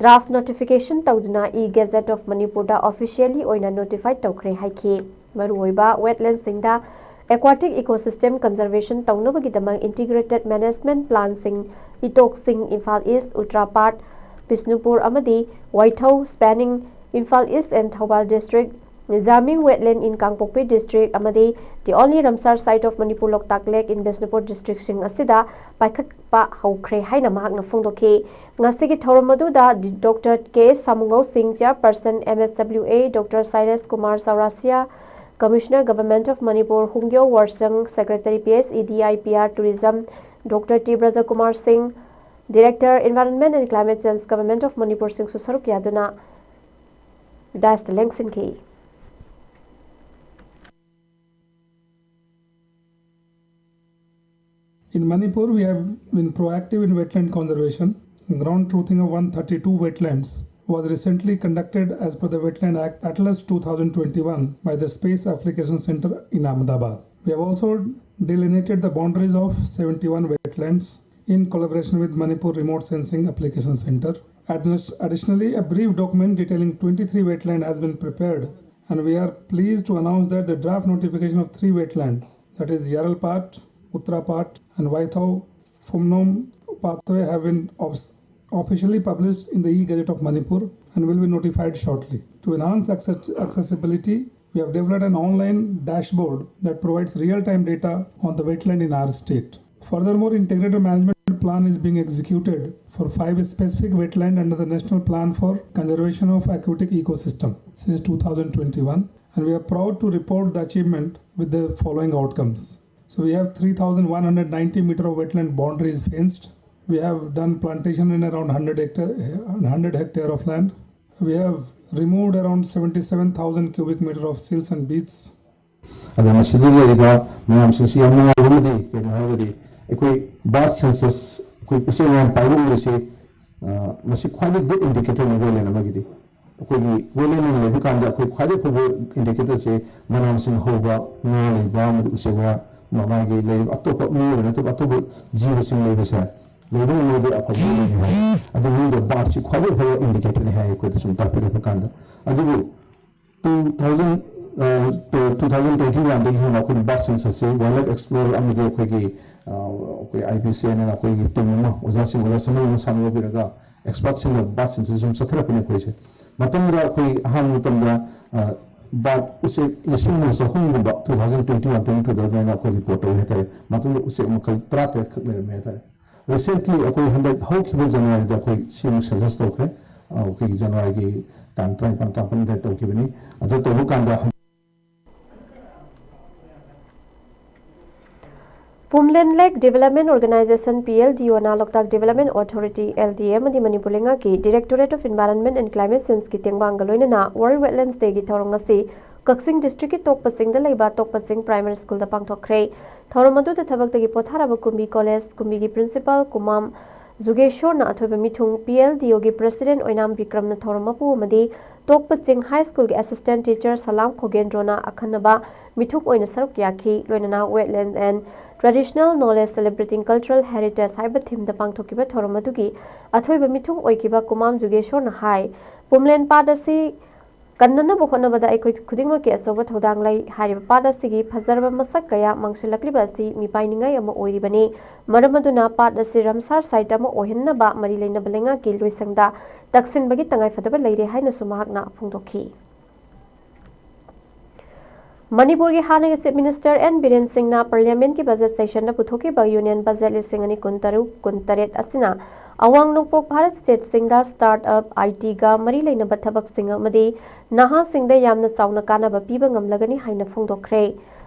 draft notification ꯇꯧꯗꯨꯅ e-Gazette of Manipurꯗ officially ꯑꯣꯏꯅ notify ꯇꯧꯈ꯭ꯔꯦ ꯍꯥꯏꯈꯤ꯫ ꯃꯔꯨꯑꯣꯏꯕ wetlandꯁꯤꯡꯗ aquatic ecosystem conservation ꯇꯧꯅꯕꯒꯤꯗꯃꯛ integrated management planꯁꯤꯡ, ꯏꯇꯣꯛꯁꯤꯡ, Imphal East, Uttara part, Bishnupur ꯑꯃꯗꯤ ꯋꯥꯏꯊꯧ spanning Imphal East and Thoubal district, Jamming Wetland in Kangpokpi District ꯑꯃꯗꯤ The Only Ramsar Site of Manipur, Loktak Lake in Bishnupur Districtꯁꯤꯡ ꯑꯁꯤꯗ ꯄꯥꯏꯈꯠꯄ ꯍꯧꯈ꯭ꯔꯦ ꯍꯥꯏꯅ ꯃꯍꯥꯛꯅ ꯐꯣꯡꯗꯣꯛꯈꯤ꯫ ꯉꯁꯤꯒꯤ ꯊꯧꯔꯝ ꯑꯗꯨꯗ Doctor K. Samungao Singh, Chairperson, M S W A, Doctor Sailesh Kumar Chaurasia, Commissioner, Government of Manipur, Hungyo Warsang, Secretary, P S E D I P R Tourism, Doctor T. Brajakumar Singh, Director, Environment and Climate Change, Government of Manipur ꯁꯤꯡꯁꯨ ꯁꯔꯨꯛ ꯌꯥꯗꯨꯅ ꯗꯥꯏꯁꯇ ꯂꯦꯡꯁꯤꯟꯈꯤ꯫ In Manipur, we have been proactive in wetland conservation. Ground truthing of one thirty-two wetlands was recently conducted as per the Wetland Act Atlas two thousand twenty-one by the Space Application Center in Ahmedabad. We have also delineated the boundaries of seventy-one wetlands in collaboration with Manipur Remote Sensing Application Center. Addi- Additionally, a brief document detailing twenty-three wetland has been prepared, and we are pleased to announce that the draft notification of three wetland, that is Yaralpat, Uttarapat, and Waithau Phomnom pathway have been obs- officially published in the e-Gazette of Manipur and will be notified shortly. To enhance access- accessibility, we have developed an online dashboard that provides real-time data on the wetland in our state. Furthermore, integrated management plan is being executed for five specific wetland under the National Plan for Conservation of Aquatic Ecosystem since two thousand twenty-one, and we are proud to report the achievement with the following outcomes. So we have three thousand one hundred ninety meter of wetland boundaries fenced. We have done plantation in around one hundred hectare, one hundred hectare of land. We have removed around seventy-seven thousand cubic meter of silts and beads. ꯑꯗꯣ ꯃꯁꯤꯗ ꯂꯩꯔꯤꯕ ꯃꯌꯥꯝꯁꯤꯡꯁꯤ ꯌꯥꯝ ꯅꯨꯡꯉꯥꯏꯕ ꯑꯃꯗꯤ ꯀꯩꯅꯣ ꯍꯥꯏꯔꯒꯗꯤ ꯑꯩꯈꯣꯏ ꯕꯥꯔꯠ ꯁꯦꯟꯁꯁ, ꯑꯩꯈꯣꯏ ꯎꯆꯦꯛ ꯋꯥꯌꯥꯟ ꯄꯥꯏꯕꯒꯨꯝꯕꯁꯤ, ꯑ, ꯃꯁꯤ ꯈ꯭ꯋꯥꯏꯗꯒꯤ ꯒꯨꯗ ꯏꯟꯗꯤꯀꯦꯇꯔꯅꯤ ꯋꯦꯠꯂꯦꯟ ꯑꯃꯒꯤꯗꯤ꯫ ꯑꯩꯈꯣꯏꯒꯤ ꯋꯦꯠꯂꯦꯟ ꯑꯃ ꯂꯩꯕ ꯀꯥꯟꯗ ꯑꯩꯈꯣꯏ ꯈ꯭ꯋꯥꯏꯗꯒꯤ ꯐꯕ ꯏꯟꯗꯤꯀꯦꯇꯔꯁꯦ ꯃꯅꯥ ꯃꯁꯤꯡ ꯍꯧꯕ, ꯉꯥ ꯂꯩꯕ, ꯑꯃꯗꯤ ꯎꯆꯦꯛ ꯋꯥꯌꯥ, ꯃꯥꯒꯤ ꯂꯩꯔꯤꯕ ꯑꯇꯣꯞꯄ ꯃꯤꯑꯣꯏꯕ ꯅꯠꯇꯕ ꯑꯇꯣꯞꯄ ꯖꯤꯕꯁꯤꯡ ꯂꯩꯕꯁꯦ, ꯂꯩꯕ ꯉꯝꯃꯗꯤ ꯑꯐꯕ ꯋꯦꯠꯂꯦꯟꯅꯤ ꯍꯥꯏ꯫ ꯑꯗꯨ ꯃꯤꯗ ꯕꯥꯔꯠꯁꯤ ꯈ꯭ꯋꯥꯏꯗꯒꯤ ꯐꯕ ꯏꯟꯗꯤꯀꯦꯇꯔꯅꯤ ꯍꯥꯏ ꯑꯩꯈꯣꯏꯗ ꯁꯨꯝ ꯇꯥꯛꯄꯤꯔꯛꯄ ꯀꯥꯟꯗ꯫ ꯑꯗꯨꯕꯨ two thousand, ꯑ, two thousand twenty-one ꯗꯒꯤ ꯍꯧꯅ ꯑꯩꯈꯣꯏꯅ ꯕꯥꯔꯠ ꯁꯦꯟꯁꯁꯁꯤ Wildlife Explorer ꯑꯃꯗꯤ ꯑꯩꯈꯣꯏꯒꯤ, ꯑ, ꯑꯩꯈꯣꯏ I P C N ꯑꯅ ꯑꯩꯈꯣꯏꯒꯤ ꯇꯤꯝ ꯑꯃ, ꯑꯣꯖꯥꯁꯤꯡ, ꯑꯣꯖꯥ ꯁꯃꯨꯍ ꯑꯃ ꯁꯥꯟꯅꯕꯤꯔꯒ ꯑꯦꯛꯁꯄꯔꯠꯁꯤꯡꯅ ꯕꯥꯔꯠ ꯁꯦꯟꯁꯁ ꯁꯨꯝ ꯆꯠꯊꯔꯛꯄꯅꯦ ꯑꯩꯈꯣꯏꯁꯦ꯫ ꯃꯇꯝꯗ ꯑꯩꯈꯣꯏ ꯑꯍꯥꯟꯕ ꯃꯇꯝꯗ, ꯑ, ꯕꯥꯔꯠ ꯎꯆꯦꯛ ꯂꯤꯁꯤꯡ ꯑꯃ ꯆꯍꯨꯝꯒꯨꯝꯕ two thousand twenty one twenty twoꯗ ꯑꯗꯨꯃꯥꯏꯅ ꯑꯩꯈꯣꯏ ꯔꯤꯄꯣꯔꯠ ꯇꯧꯏ ꯍꯥꯏꯇꯥꯔꯦ꯫ ꯃꯇꯨꯡꯗ ꯎꯆꯦꯛ ꯃꯈꯜ ꯇꯔꯥꯇꯔꯦꯠ ꯈꯛ ꯂꯩꯔꯝꯃꯦ ꯍꯥꯏꯇꯥꯔꯦ꯫ ꯔꯤꯁꯦꯟꯠꯂꯤ ꯑꯩꯈꯣꯏ ꯍꯟꯗꯛ ꯍꯧꯈꯤꯕ ꯖꯅꯋꯥꯔꯤꯗ ꯑꯩꯈꯣꯏ ꯁꯤ ꯑꯃꯨꯛ ꯁꯦꯟꯁꯁ ꯇꯧꯈ꯭ꯔꯦ꯫ ꯑ, ꯑꯩꯈꯣꯏꯒꯤ ꯖꯅꯋꯥꯔꯤꯒꯤ ꯇꯥꯡ ꯇꯔꯥꯅꯤꯄꯥꯟ ꯇꯔꯥꯃꯥꯄꯟꯗ ꯇꯧꯈꯤꯕꯅꯤ꯫ ꯑꯗꯨ ꯇꯧꯕ ꯀꯥꯟꯗ Pumlen Lake Development Organization, P L D Oꯅ Loktak Development Authority, L D A ꯑꯃꯗꯤ ꯃꯅꯤꯄꯨꯔ ꯂꯩꯉꯥꯛꯀꯤ Directorate of Environment and Climate Changeꯀꯤ ꯇꯦꯡꯕꯥꯡꯒ ꯂꯣꯏꯅꯅ World Wetlands Dayꯒꯤ ꯊꯧꯔꯝ ꯉꯁꯤ ꯀꯛꯆꯤꯡ districtꯀꯤ ꯇꯣꯛꯄ ꯆꯤꯡꯗ ꯂꯩꯕ ꯇꯣꯛꯄ ꯆꯤꯡ Primary Schoolꯗ ꯄꯥꯡꯊꯣꯛꯈ꯭ꯔꯦ꯫ ꯊꯧꯔꯝ ꯑꯗꯨꯗ ꯊꯕꯛꯇꯒꯤ ꯄꯣꯊꯥꯔꯕ ꯀꯨꯝꯕꯤ College ꯀꯨꯝꯕꯤꯒꯤ Principal ꯀꯨꯃꯥꯝ ꯖꯨꯒꯦꯁꯣꯔꯅ ꯑꯊꯣꯏꯕ ꯃꯤꯊꯨꯡ, P L D Oꯒꯤ President ꯑꯣꯏꯅꯥꯝ ꯕꯤꯀ꯭ꯔꯝꯅ ꯊꯧꯔꯝ ꯃꯄꯨ ꯑꯃꯗꯤ ꯇꯣꯛꯄ ꯆꯤꯡ High Schoolꯒꯤ Assistant Teacher ꯁꯂꯥꯝ ꯈꯣꯒꯦꯟꯗ꯭ꯔꯣꯅ ꯑꯈꯟꯅꯕ ꯃꯤꯊꯨꯡ ꯑꯣꯏꯅ ꯁꯔꯨꯛ ꯌꯥꯈꯤ꯫ ꯂꯣꯏꯅꯅ Wetland and Traditional Knowledge Celebrating Cultural Heritage ꯍꯥꯏꯕ themeꯗ ꯄꯥꯡꯊꯣꯛꯈꯤꯕ ꯊꯧꯔꯝ ꯑꯗꯨꯒꯤ ꯑꯊꯣꯏꯕ ꯃꯤꯊꯨꯡ ꯑꯣꯏꯈꯤꯕ ꯀꯨꯃꯥꯝ ꯖꯨꯒꯦꯁꯣꯔꯅ ꯍꯥꯏ, ꯄꯨꯝꯂꯦꯟ ꯄꯥꯠ ꯑꯁꯤ ꯀꯟꯅꯅꯕ ꯍꯣꯠꯅꯕꯗ ꯑꯩꯈꯣꯏ ꯈꯨꯗꯤꯡꯃꯛꯀꯤ ꯑꯆꯧꯕ ꯊꯧꯗꯥꯡ ꯂꯩ꯫ ꯍꯥꯏꯔꯤꯕ ꯄꯥꯠ ꯑꯁꯤꯒꯤ ꯐꯖꯔꯕ ꯃꯁꯛ ꯀꯌꯥ ꯃꯥꯡꯁꯤꯜꯂꯛꯂꯤꯕ ꯑꯁꯤ ꯃꯤꯄꯥꯏꯅꯤꯡꯉꯥꯏ ꯑꯃ ꯑꯣꯏꯔꯤꯕꯅꯤ꯫ ꯃꯔꯝ ꯑꯗꯨꯅ ꯄꯥꯠ ꯑꯁꯤ Ramsar Site ꯑꯃ ꯑꯣꯏꯍꯟꯅꯕ ꯃꯔꯤ ꯂꯩꯅꯕ ꯂꯩꯉꯥꯛꯀꯤ ꯂꯣꯏꯁꯪꯗ ꯇꯛꯁꯤꯟꯕꯒꯤ ꯇꯉꯥꯏꯐꯗꯕ ꯂꯩꯔꯦ ꯍꯥꯏꯅꯁꯨ ꯃꯍꯥꯛꯅ ꯐꯣꯡꯗꯣꯛꯈꯤ꯫ ꯃꯅꯤꯄꯨꯔꯒꯤ ꯍꯥꯟꯅꯒꯤ Chief Minister N ꯕꯤꯔꯦꯟ ꯁꯤꯡꯅ Parliamentꯀꯤ budget sessionꯗ ꯄꯨꯊꯣꯛꯈꯤꯕ Union Budget ꯂꯤꯁꯤꯡ ꯑꯅꯤ ꯀꯨꯟꯇꯔꯨꯛ ꯀꯨꯟꯇꯔꯦꯠ ꯑꯁꯤꯅ ꯑꯋꯥꯡ ꯅꯣꯡꯄꯣꯛ ꯚꯥꯔꯠ stateꯁꯤꯡꯗ start-up, ITꯒ ꯃꯔꯤ ꯂꯩꯅꯕ ꯊꯕꯛꯁꯤꯡ ꯑꯃꯗꯤ ꯅꯍꯥꯁꯤꯡꯗ ꯌꯥꯝꯅ ꯆꯥꯎꯅ ꯀꯥꯟꯅꯕ ꯄꯤꯕ ꯉꯝꯂꯒꯅꯤ ꯍꯥꯏꯅ ꯐꯣꯡꯗꯣꯛꯈ꯭ꯔꯦ꯫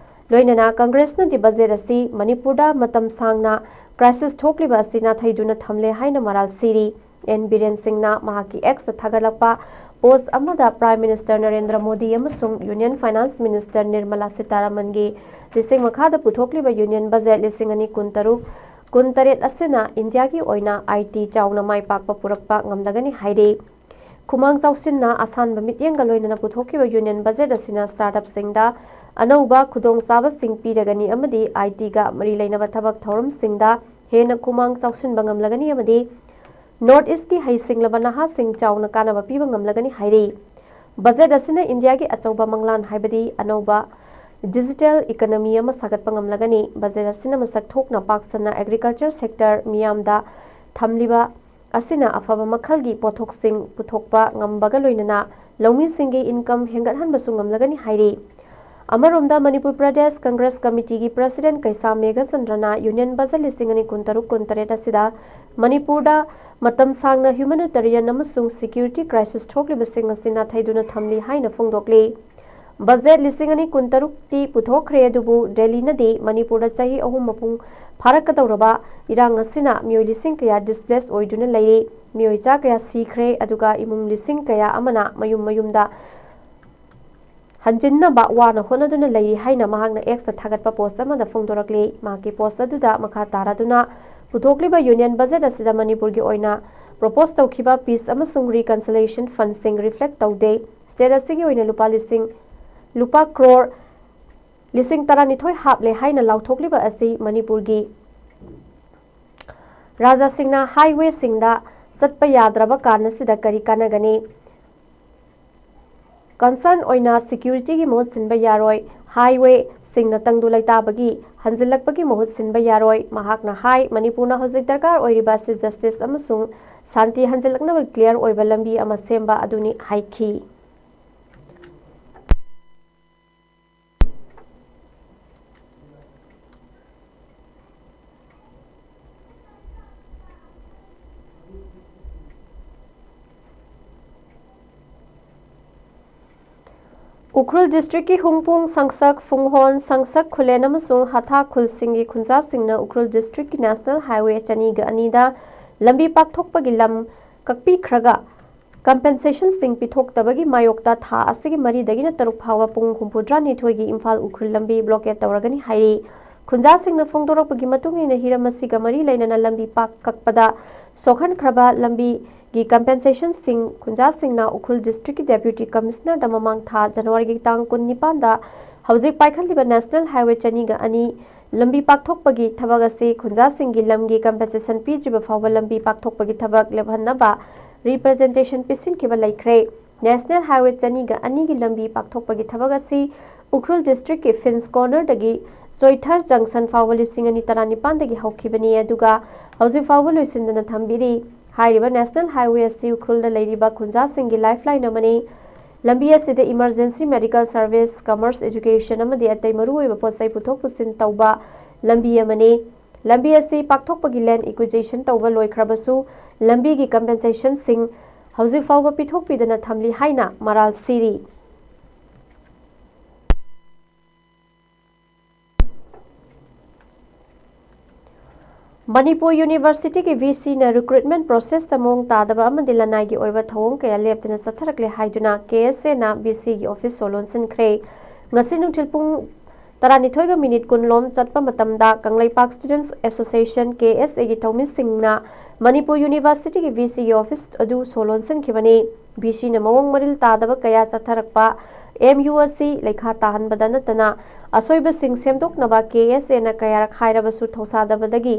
ꯂꯣꯏꯅꯅ Congressꯅꯗꯤ budget ꯑꯁꯤ ꯃꯅꯤꯄꯨꯔꯗ ꯃꯇꯝ ꯁꯥꯡꯅ crisis ꯊꯣꯛꯂꯤꯕ ꯑꯁꯤ ꯅꯥꯊꯩꯗꯨꯅ ꯊꯝꯂꯦ ꯍꯥꯏꯅ ꯃꯔꯥꯜ ꯁꯤꯔꯤ꯫ N ꯕꯤꯔꯦꯟ ꯁꯤꯡꯅ ꯃꯍꯥꯛꯀꯤ Xꯇ ꯊꯥꯒꯠꯂꯛꯄ post ꯑꯃꯗ Prime Minister ꯅꯔꯦꯟꯗ꯭ꯔ ꯃꯣꯗꯤ ꯑꯃꯁꯨꯡ Union Finance Minister ꯅꯤꯔꯃꯂꯥ ꯁꯤꯇꯥꯔꯥꯃꯟꯒꯤ ꯂꯤꯁꯤꯡ ꯃꯈꯥꯗ ꯄꯨꯊꯣꯛꯂꯤꯕ Union Budget ꯂꯤꯁꯤꯡ ꯑꯅꯤ ꯀꯨꯟꯇꯔꯨꯛ ꯀꯨꯟꯇꯔꯦꯠ ꯑꯁꯤꯅ ꯏꯟꯗꯤꯌꯥꯒꯤ ꯑꯣꯏꯅ IT ꯆꯥꯎꯅ ꯃꯥꯏ ꯄꯥꯛꯄ ꯄꯨꯔꯛꯄ ꯉꯝꯂꯒꯅꯤ ꯍꯥꯏꯔꯤ꯫ ꯈꯨꯃꯥꯡ ꯆꯥꯎꯁꯤꯟꯅ ꯑꯁꯥꯟꯕ ꯃꯤꯠꯌꯦꯡꯒ ꯂꯣꯏꯅꯅ ꯄꯨꯊꯣꯛꯈꯤꯕ Union Budget ꯑꯁꯤꯅ startup ꯁꯤꯡꯗ ꯑꯅꯧꯕ ꯈꯨꯗꯣꯡꯆꯥꯕꯁꯤꯡ ꯄꯤꯔꯒꯅꯤ ꯑꯃꯗꯤ ITꯒ ꯃꯔꯤ ꯂꯩꯅꯕ ꯊꯕꯛ ꯊꯧꯔꯝꯁꯤꯡꯗ ꯍꯦꯟꯅ ꯈꯨꯃꯥꯡ ꯆꯥꯎꯁꯤꯟꯕ ꯉꯝꯂꯒꯅꯤ ꯑꯃꯗꯤ North Eastꯀꯤ ꯍꯩꯁꯤꯡꯂꯕ ꯅꯍꯥꯁꯤꯡ ꯆꯥꯎꯅ ꯀꯥꯟꯅꯕ ꯄꯤꯕ ꯉꯝꯂꯒꯅꯤ ꯍꯥꯏꯔꯤ꯫ Budget ꯑꯁꯤꯅ ꯏꯟꯗꯤꯌꯥꯒꯤ ꯑꯆꯧꯕ ꯃꯪꯂꯥꯟ ꯍꯥꯏꯕꯗꯤ ꯑꯅꯧꯕ digital economy ꯑꯃ ꯁꯥꯒꯠꯄ ꯉꯝꯂꯒꯅꯤ꯫ Budget ꯑꯁꯤꯅ ꯃꯁꯛ ꯊꯣꯛꯅ ꯄꯥꯛ ꯁꯟꯅ agriculture sector ꯃꯤꯌꯥꯝꯗ ꯊꯝꯂꯤꯕ ꯑꯁꯤꯅ ꯑꯐꯕ ꯃꯈꯜꯒꯤ ꯄꯣꯠꯊꯣꯛꯁꯤꯡ ꯄꯨꯊꯣꯛꯄ ꯉꯝꯕꯒ ꯂꯣꯏꯅꯅ ꯂꯧꯃꯤꯁꯤꯡꯒꯤ income ꯍꯦꯟꯒꯠꯍꯟꯕꯁꯨ ꯉꯝꯂꯒꯅꯤ ꯍꯥꯏꯔꯤ꯫ ꯑꯃꯔꯣꯝꯗ, ꯃꯅꯤꯄꯨꯔ ꯄ꯭ꯔꯗꯦꯁ ꯀꯪꯒ꯭ꯔꯦꯁ ꯀꯃꯤꯇꯤꯒꯤ president ꯀꯩꯁꯥꯝ ꯃꯦꯘꯆꯟꯗ꯭ꯔꯅ union budget ꯂꯤꯁꯤꯡ ꯑꯅꯤ ꯀꯨꯟꯇꯔꯨꯛ ꯀꯨꯟꯇꯔꯦꯠ ꯑꯁꯤꯗ ꯃꯅꯤꯄꯨꯔꯗ ꯃꯇꯝ ꯁꯥꯡꯅ humanitarian ꯑꯃꯁꯨꯡ security crisis ꯊꯣꯛꯂꯤꯕꯁꯤꯡ ꯑꯁꯤ ꯅꯥꯊꯩꯗꯨꯅ ꯊꯝꯂꯤ ꯍꯥꯏꯅ ꯐꯣꯡꯗꯣꯛꯂꯤ꯫ Budget ꯂꯤꯁꯤꯡ ꯑꯅꯤ ꯀꯨꯟꯇꯔꯨꯛꯇꯤ ꯄꯨꯊꯣꯛꯈ꯭ꯔꯦ, ꯑꯗꯨꯕꯨ ꯗꯦꯜꯂꯤꯅꯗꯤ ꯃꯅꯤꯄꯨꯔꯗ ꯆꯍꯤ ꯑꯍꯨꯝ ꯃꯄꯨꯡ ꯐꯥꯔꯛꯀꯗꯧꯔꯕ ꯏꯔꯥꯡ ꯑꯁꯤꯅ ꯃꯤꯑꯣꯏ ꯂꯤꯁꯤꯡ ꯀꯌꯥ displace ꯑꯣꯏꯗꯨꯅ ꯂꯩꯔꯤ, ꯃꯤꯑꯣꯏ ꯆꯥ ꯀꯌꯥ ꯁꯤꯈ꯭ꯔꯦ, ꯑꯗꯨꯒ ꯏꯃꯨꯡ ꯂꯤꯁꯤꯡ ꯀꯌꯥ ꯑꯃꯅ ꯃꯌꯨꯝ ꯃꯌꯨꯝꯗ ꯍꯟꯖꯤꯟꯅꯕ ꯋꯥꯅ ꯍꯣꯠꯅꯗꯨꯅ ꯂꯩꯔꯤ ꯍꯥꯏꯅ ꯃꯍꯥꯛꯅ X ꯇ ꯊꯥꯒꯠꯄ post ꯑꯃꯗ ꯐꯣꯡꯗꯣꯔꯛꯂꯤ꯫ ꯃꯍꯥꯛꯀꯤ post ꯑꯗꯨꯗ ꯃꯈꯥ ꯇꯥꯔꯗꯨꯅ ꯄꯨꯊꯣꯛꯂꯤꯕ union budget ꯑꯁꯤꯗ ꯃꯅꯤꯄꯨꯔꯒꯤ ꯑꯣꯏꯅ propose ꯇꯧꯈꯤꯕ peace ꯑꯃꯁꯨꯡ reconciliation fund ꯁꯤꯡ reflect ꯇꯧꯗꯦ꯫ State ꯑꯁꯤꯒꯤ ꯑꯣꯏꯅ ꯂꯨꯄꯥ ꯂꯤꯁꯤꯡ, ꯂꯨꯄꯥ ꯀ꯭ꯔꯣꯔ ꯂꯤꯁꯤꯡ ꯇꯔꯥꯅꯤꯊꯣꯏ ꯍꯥꯞꯂꯦ ꯍꯥꯏꯅ ꯂꯥꯎꯊꯣꯛꯂꯤꯕ ꯑꯁꯤ ꯃꯅꯤꯄꯨꯔꯒꯤ ꯔꯥꯖꯥꯁꯤꯡꯅ highway ꯁꯤꯡꯗ ꯆꯠꯄ ꯌꯥꯗ꯭ꯔꯕ ꯀꯥꯟ ꯑꯁꯤꯗ ꯀꯔꯤ ꯀꯥꯟꯅꯒꯅꯤ? Concern ꯑꯣꯏꯅ security ꯒꯤ ꯃꯍꯨꯠ ꯁꯤꯟꯕ ꯌꯥꯔꯣꯏ, highway ꯁꯤꯡꯅ ꯇꯪꯗꯨ ꯂꯩꯇꯥꯕꯒꯤ ꯍꯟꯖꯤꯜꯂꯛꯄꯒꯤ ꯃꯍꯨꯠ ꯁꯤꯟꯕ ꯌꯥꯔꯣꯏ꯫ ꯃꯍꯥꯛꯅ ꯍꯥꯏ, ꯃꯅꯤꯄꯨꯔꯅ ꯍꯧꯖꯤꯛ ꯗꯔꯀꯥꯔ ꯑꯣꯏꯔꯤꯕ ꯑꯁꯤ justice ꯑꯃꯁꯨꯡ ꯁꯥꯟꯇꯤ ꯍꯟꯖꯤꯜꯂꯛꯅꯕ clear ꯑꯣꯏꯕ ꯂꯝꯕꯤ ꯑꯃ ꯁꯦꯝꯕ ꯑꯗꯨꯅꯤ ꯍꯥꯏꯈꯤ꯫ ꯎꯈ꯭ꯔꯨꯜ district ꯀꯤ ꯍꯨꯡꯄꯨꯡ, ꯁꯪꯁꯛ, ꯐꯨꯡꯍꯣꯟ, ꯁꯪꯁꯛ ꯈꯨꯂꯦꯟ ꯑꯃꯁꯨꯡ ꯍꯊꯥ ꯈꯨꯜꯁꯤꯡꯒꯤ ꯈꯨꯟꯖꯥꯁꯤꯡꯅ ꯎꯈ꯭ꯔꯨꯜ district ꯀꯤ national highway ꯆꯅꯤꯒ ꯑꯅꯤꯗ ꯂꯝꯕꯤ ꯄꯥꯛꯊꯣꯛꯄꯒꯤ ꯂꯝ ꯀꯛꯄꯤꯈ꯭ꯔꯒ, compensation ꯁꯤꯡ ꯄꯤꯊꯣꯛꯇꯕꯒꯤ ꯃꯥꯌꯣꯛꯇ ꯊꯥ ꯑꯁꯤꯒꯤ ꯃꯔꯤꯗꯒꯤꯅ ꯇꯔꯨꯛ ꯐꯥꯎꯕ ꯄꯨꯡ ꯍꯨꯝꯐꯨꯇꯔꯥꯅꯤꯊꯣꯏꯒꯤ ꯏꯝꯐꯥꯜ ꯎꯈ꯭ꯔꯨꯜ ꯂꯝꯕꯤ blockade ꯇꯧꯔꯒꯅꯤ ꯍꯥꯏꯔꯤ꯫ ꯈꯨꯟꯖꯥꯁꯤꯡꯅ ꯐꯣꯡꯗꯣꯔꯛꯄꯒꯤ ꯃꯇꯨꯡ ꯏꯟꯅ, ꯍꯤꯔꯝ ꯑꯁꯤꯒ ꯃꯔꯤ ꯂꯩꯅꯅ ꯂꯝꯕꯤ ꯄꯥꯛ ꯀꯛꯄꯗ ꯁꯣꯛꯍꯟꯈ꯭ꯔꯕ ꯂꯝꯕꯤꯒꯤ compensation ꯁꯤꯡ ꯈꯨꯟꯖꯥꯁꯤꯡꯅ ꯎꯈ꯭ꯔꯨꯜ district ꯀꯤ deputy commissioner ꯗ ꯃꯃꯥꯡ ꯊꯥ January ꯒꯤ ꯇꯥꯡ ꯀꯨꯟꯅꯤꯄꯥꯟꯗ ꯍꯧꯖꯤꯛ ꯄꯥꯏꯈꯠꯂꯤꯕ national highway ꯆꯅꯤꯒ ꯑꯅꯤ ꯂꯝꯕꯤ ꯄꯥꯛꯊꯣꯛꯄꯒꯤ ꯊꯕꯛ ꯑꯁꯤ ꯈꯨꯟꯖꯥꯁꯤꯡꯒꯤ ꯂꯝꯒꯤ compensation ꯄꯤꯗ꯭ꯔꯤꯕ ꯐꯥꯎꯕ ꯂꯝꯕꯤ ꯄꯥꯛꯊꯣꯛꯄꯒꯤ ꯊꯕꯛ ꯂꯦꯞꯍꯟꯅꯕ representation ꯄꯤꯁꯤꯟꯈꯤꯕ ꯂꯩꯈ꯭ꯔꯦ꯫ National highway ꯆꯅꯤꯒ ꯑꯅꯤꯒꯤ ꯂꯝꯕꯤ ꯄꯥꯛꯊꯣꯛꯄꯒꯤ ꯊꯕꯛ ꯑꯁꯤ ꯎꯈ꯭ꯔꯨꯜ district ꯀꯤ Phinch Corner ꯗꯒꯤ ꯆꯣꯏꯊꯔ junction ꯐꯥꯎꯕ ꯂꯤꯁꯤꯡ ꯑꯅꯤ ꯇꯔꯥꯅꯤꯄꯥꯟꯗꯒꯤ ꯍꯧꯈꯤꯕꯅꯤ, ꯑꯗꯨꯒ ꯍꯧꯖꯤꯛ ꯐꯥꯎꯕ ꯂꯣꯏꯁꯤꯟꯗꯅ ꯊꯝꯕꯤꯔꯤ꯫ ꯍꯥꯏꯔꯤꯕ national highway ꯑꯁꯤ ꯎꯈ꯭ꯔꯨꯜꯗ ꯂꯩꯔꯤꯕ ꯈꯨꯟꯖꯥꯁꯤꯡꯒꯤ lifeline ꯑꯃꯅꯤ꯫ ꯂꯝꯕꯤ ꯑꯁꯤꯗ emergency medical service, commerce, education ꯑꯃꯗꯤ ꯑꯇꯩ ꯃꯔꯨꯑꯣꯏꯕ ꯄꯣꯠꯆꯩ ꯄꯨꯊꯣꯛ ꯄꯨꯁꯤꯟ ꯇꯧꯕ ꯂꯝꯕꯤ ꯑꯃꯅꯤ꯫ ꯂꯝꯕꯤ ꯑꯁꯤ ꯄꯥꯛꯊꯣꯛꯄꯒꯤ land acquisition ꯇꯧꯕ ꯂꯣꯏꯈ꯭ꯔꯕꯁꯨ ꯂꯝꯕꯤꯒꯤ compensationꯁꯤꯡ ꯍꯧꯖꯤꯛ ꯐꯥꯎꯕ ꯄꯤꯊꯣꯛꯄꯤꯗꯅ ꯊꯝꯂꯤ ꯍꯥꯏꯅ ꯃꯔꯥꯜ ꯁꯤꯔꯤ꯫ ꯃꯅꯤꯄꯨꯔ ꯌꯨꯅꯤꯚꯔꯁꯤꯇꯤꯒꯤ VCꯅ recruitment processꯇ ꯃꯑꯣꯡ ꯇꯥꯗꯕ ꯑꯃꯗꯤ ꯂꯅꯥꯏꯒꯤ ꯑꯣꯏꯕ ꯊꯧꯑꯣꯡ ꯀꯌꯥ ꯂꯦꯞꯇꯅ ꯆꯠꯊꯔꯛꯂꯦ ꯍꯥꯏꯗꯨꯅ KSAꯅ VCꯒꯤ office ꯁꯣ ꯂꯣꯟꯁꯤꯟꯈ꯭ꯔꯦ꯫ ꯉꯁꯤ ꯅꯨꯡꯊꯤꯜ ꯄꯨꯡ ꯇꯔꯥꯅꯤꯊꯣꯏꯒ minute ꯀꯨꯟ ꯂꯣꯝ ꯆꯠꯄ ꯃꯇꯝꯗ ꯀꯪꯂꯩꯄꯥꯛ Students Association, KSAꯒꯤ ꯊꯧꯃꯤꯁꯤꯡꯅ ꯃꯅꯤꯄꯨꯔ ꯌꯨꯅꯤꯚꯔꯁꯤꯇꯤꯒꯤ VCꯒꯤ office ꯑꯗꯨ ꯁꯣ ꯂꯣꯟꯁꯤꯟꯈꯤꯕꯅꯤ꯫ VCꯅ ꯃꯑꯣꯡ ꯃꯔꯤꯜ ꯇꯥꯗꯕ ꯀꯌꯥ ꯆꯠꯊꯔꯛꯄ MU ꯑꯁꯤ ꯂꯩꯈꯥ ꯇꯥꯍꯟꯕꯗ ꯅꯠꯇꯅ ꯑꯁꯣꯏꯕꯁꯤꯡ ꯁꯦꯝꯗꯣꯛꯅꯕ KSAꯅ ꯀꯌꯥꯔꯛ ꯍꯥꯏꯔꯕꯁꯨ ꯊꯧꯁꯥꯗꯕꯗꯒꯤ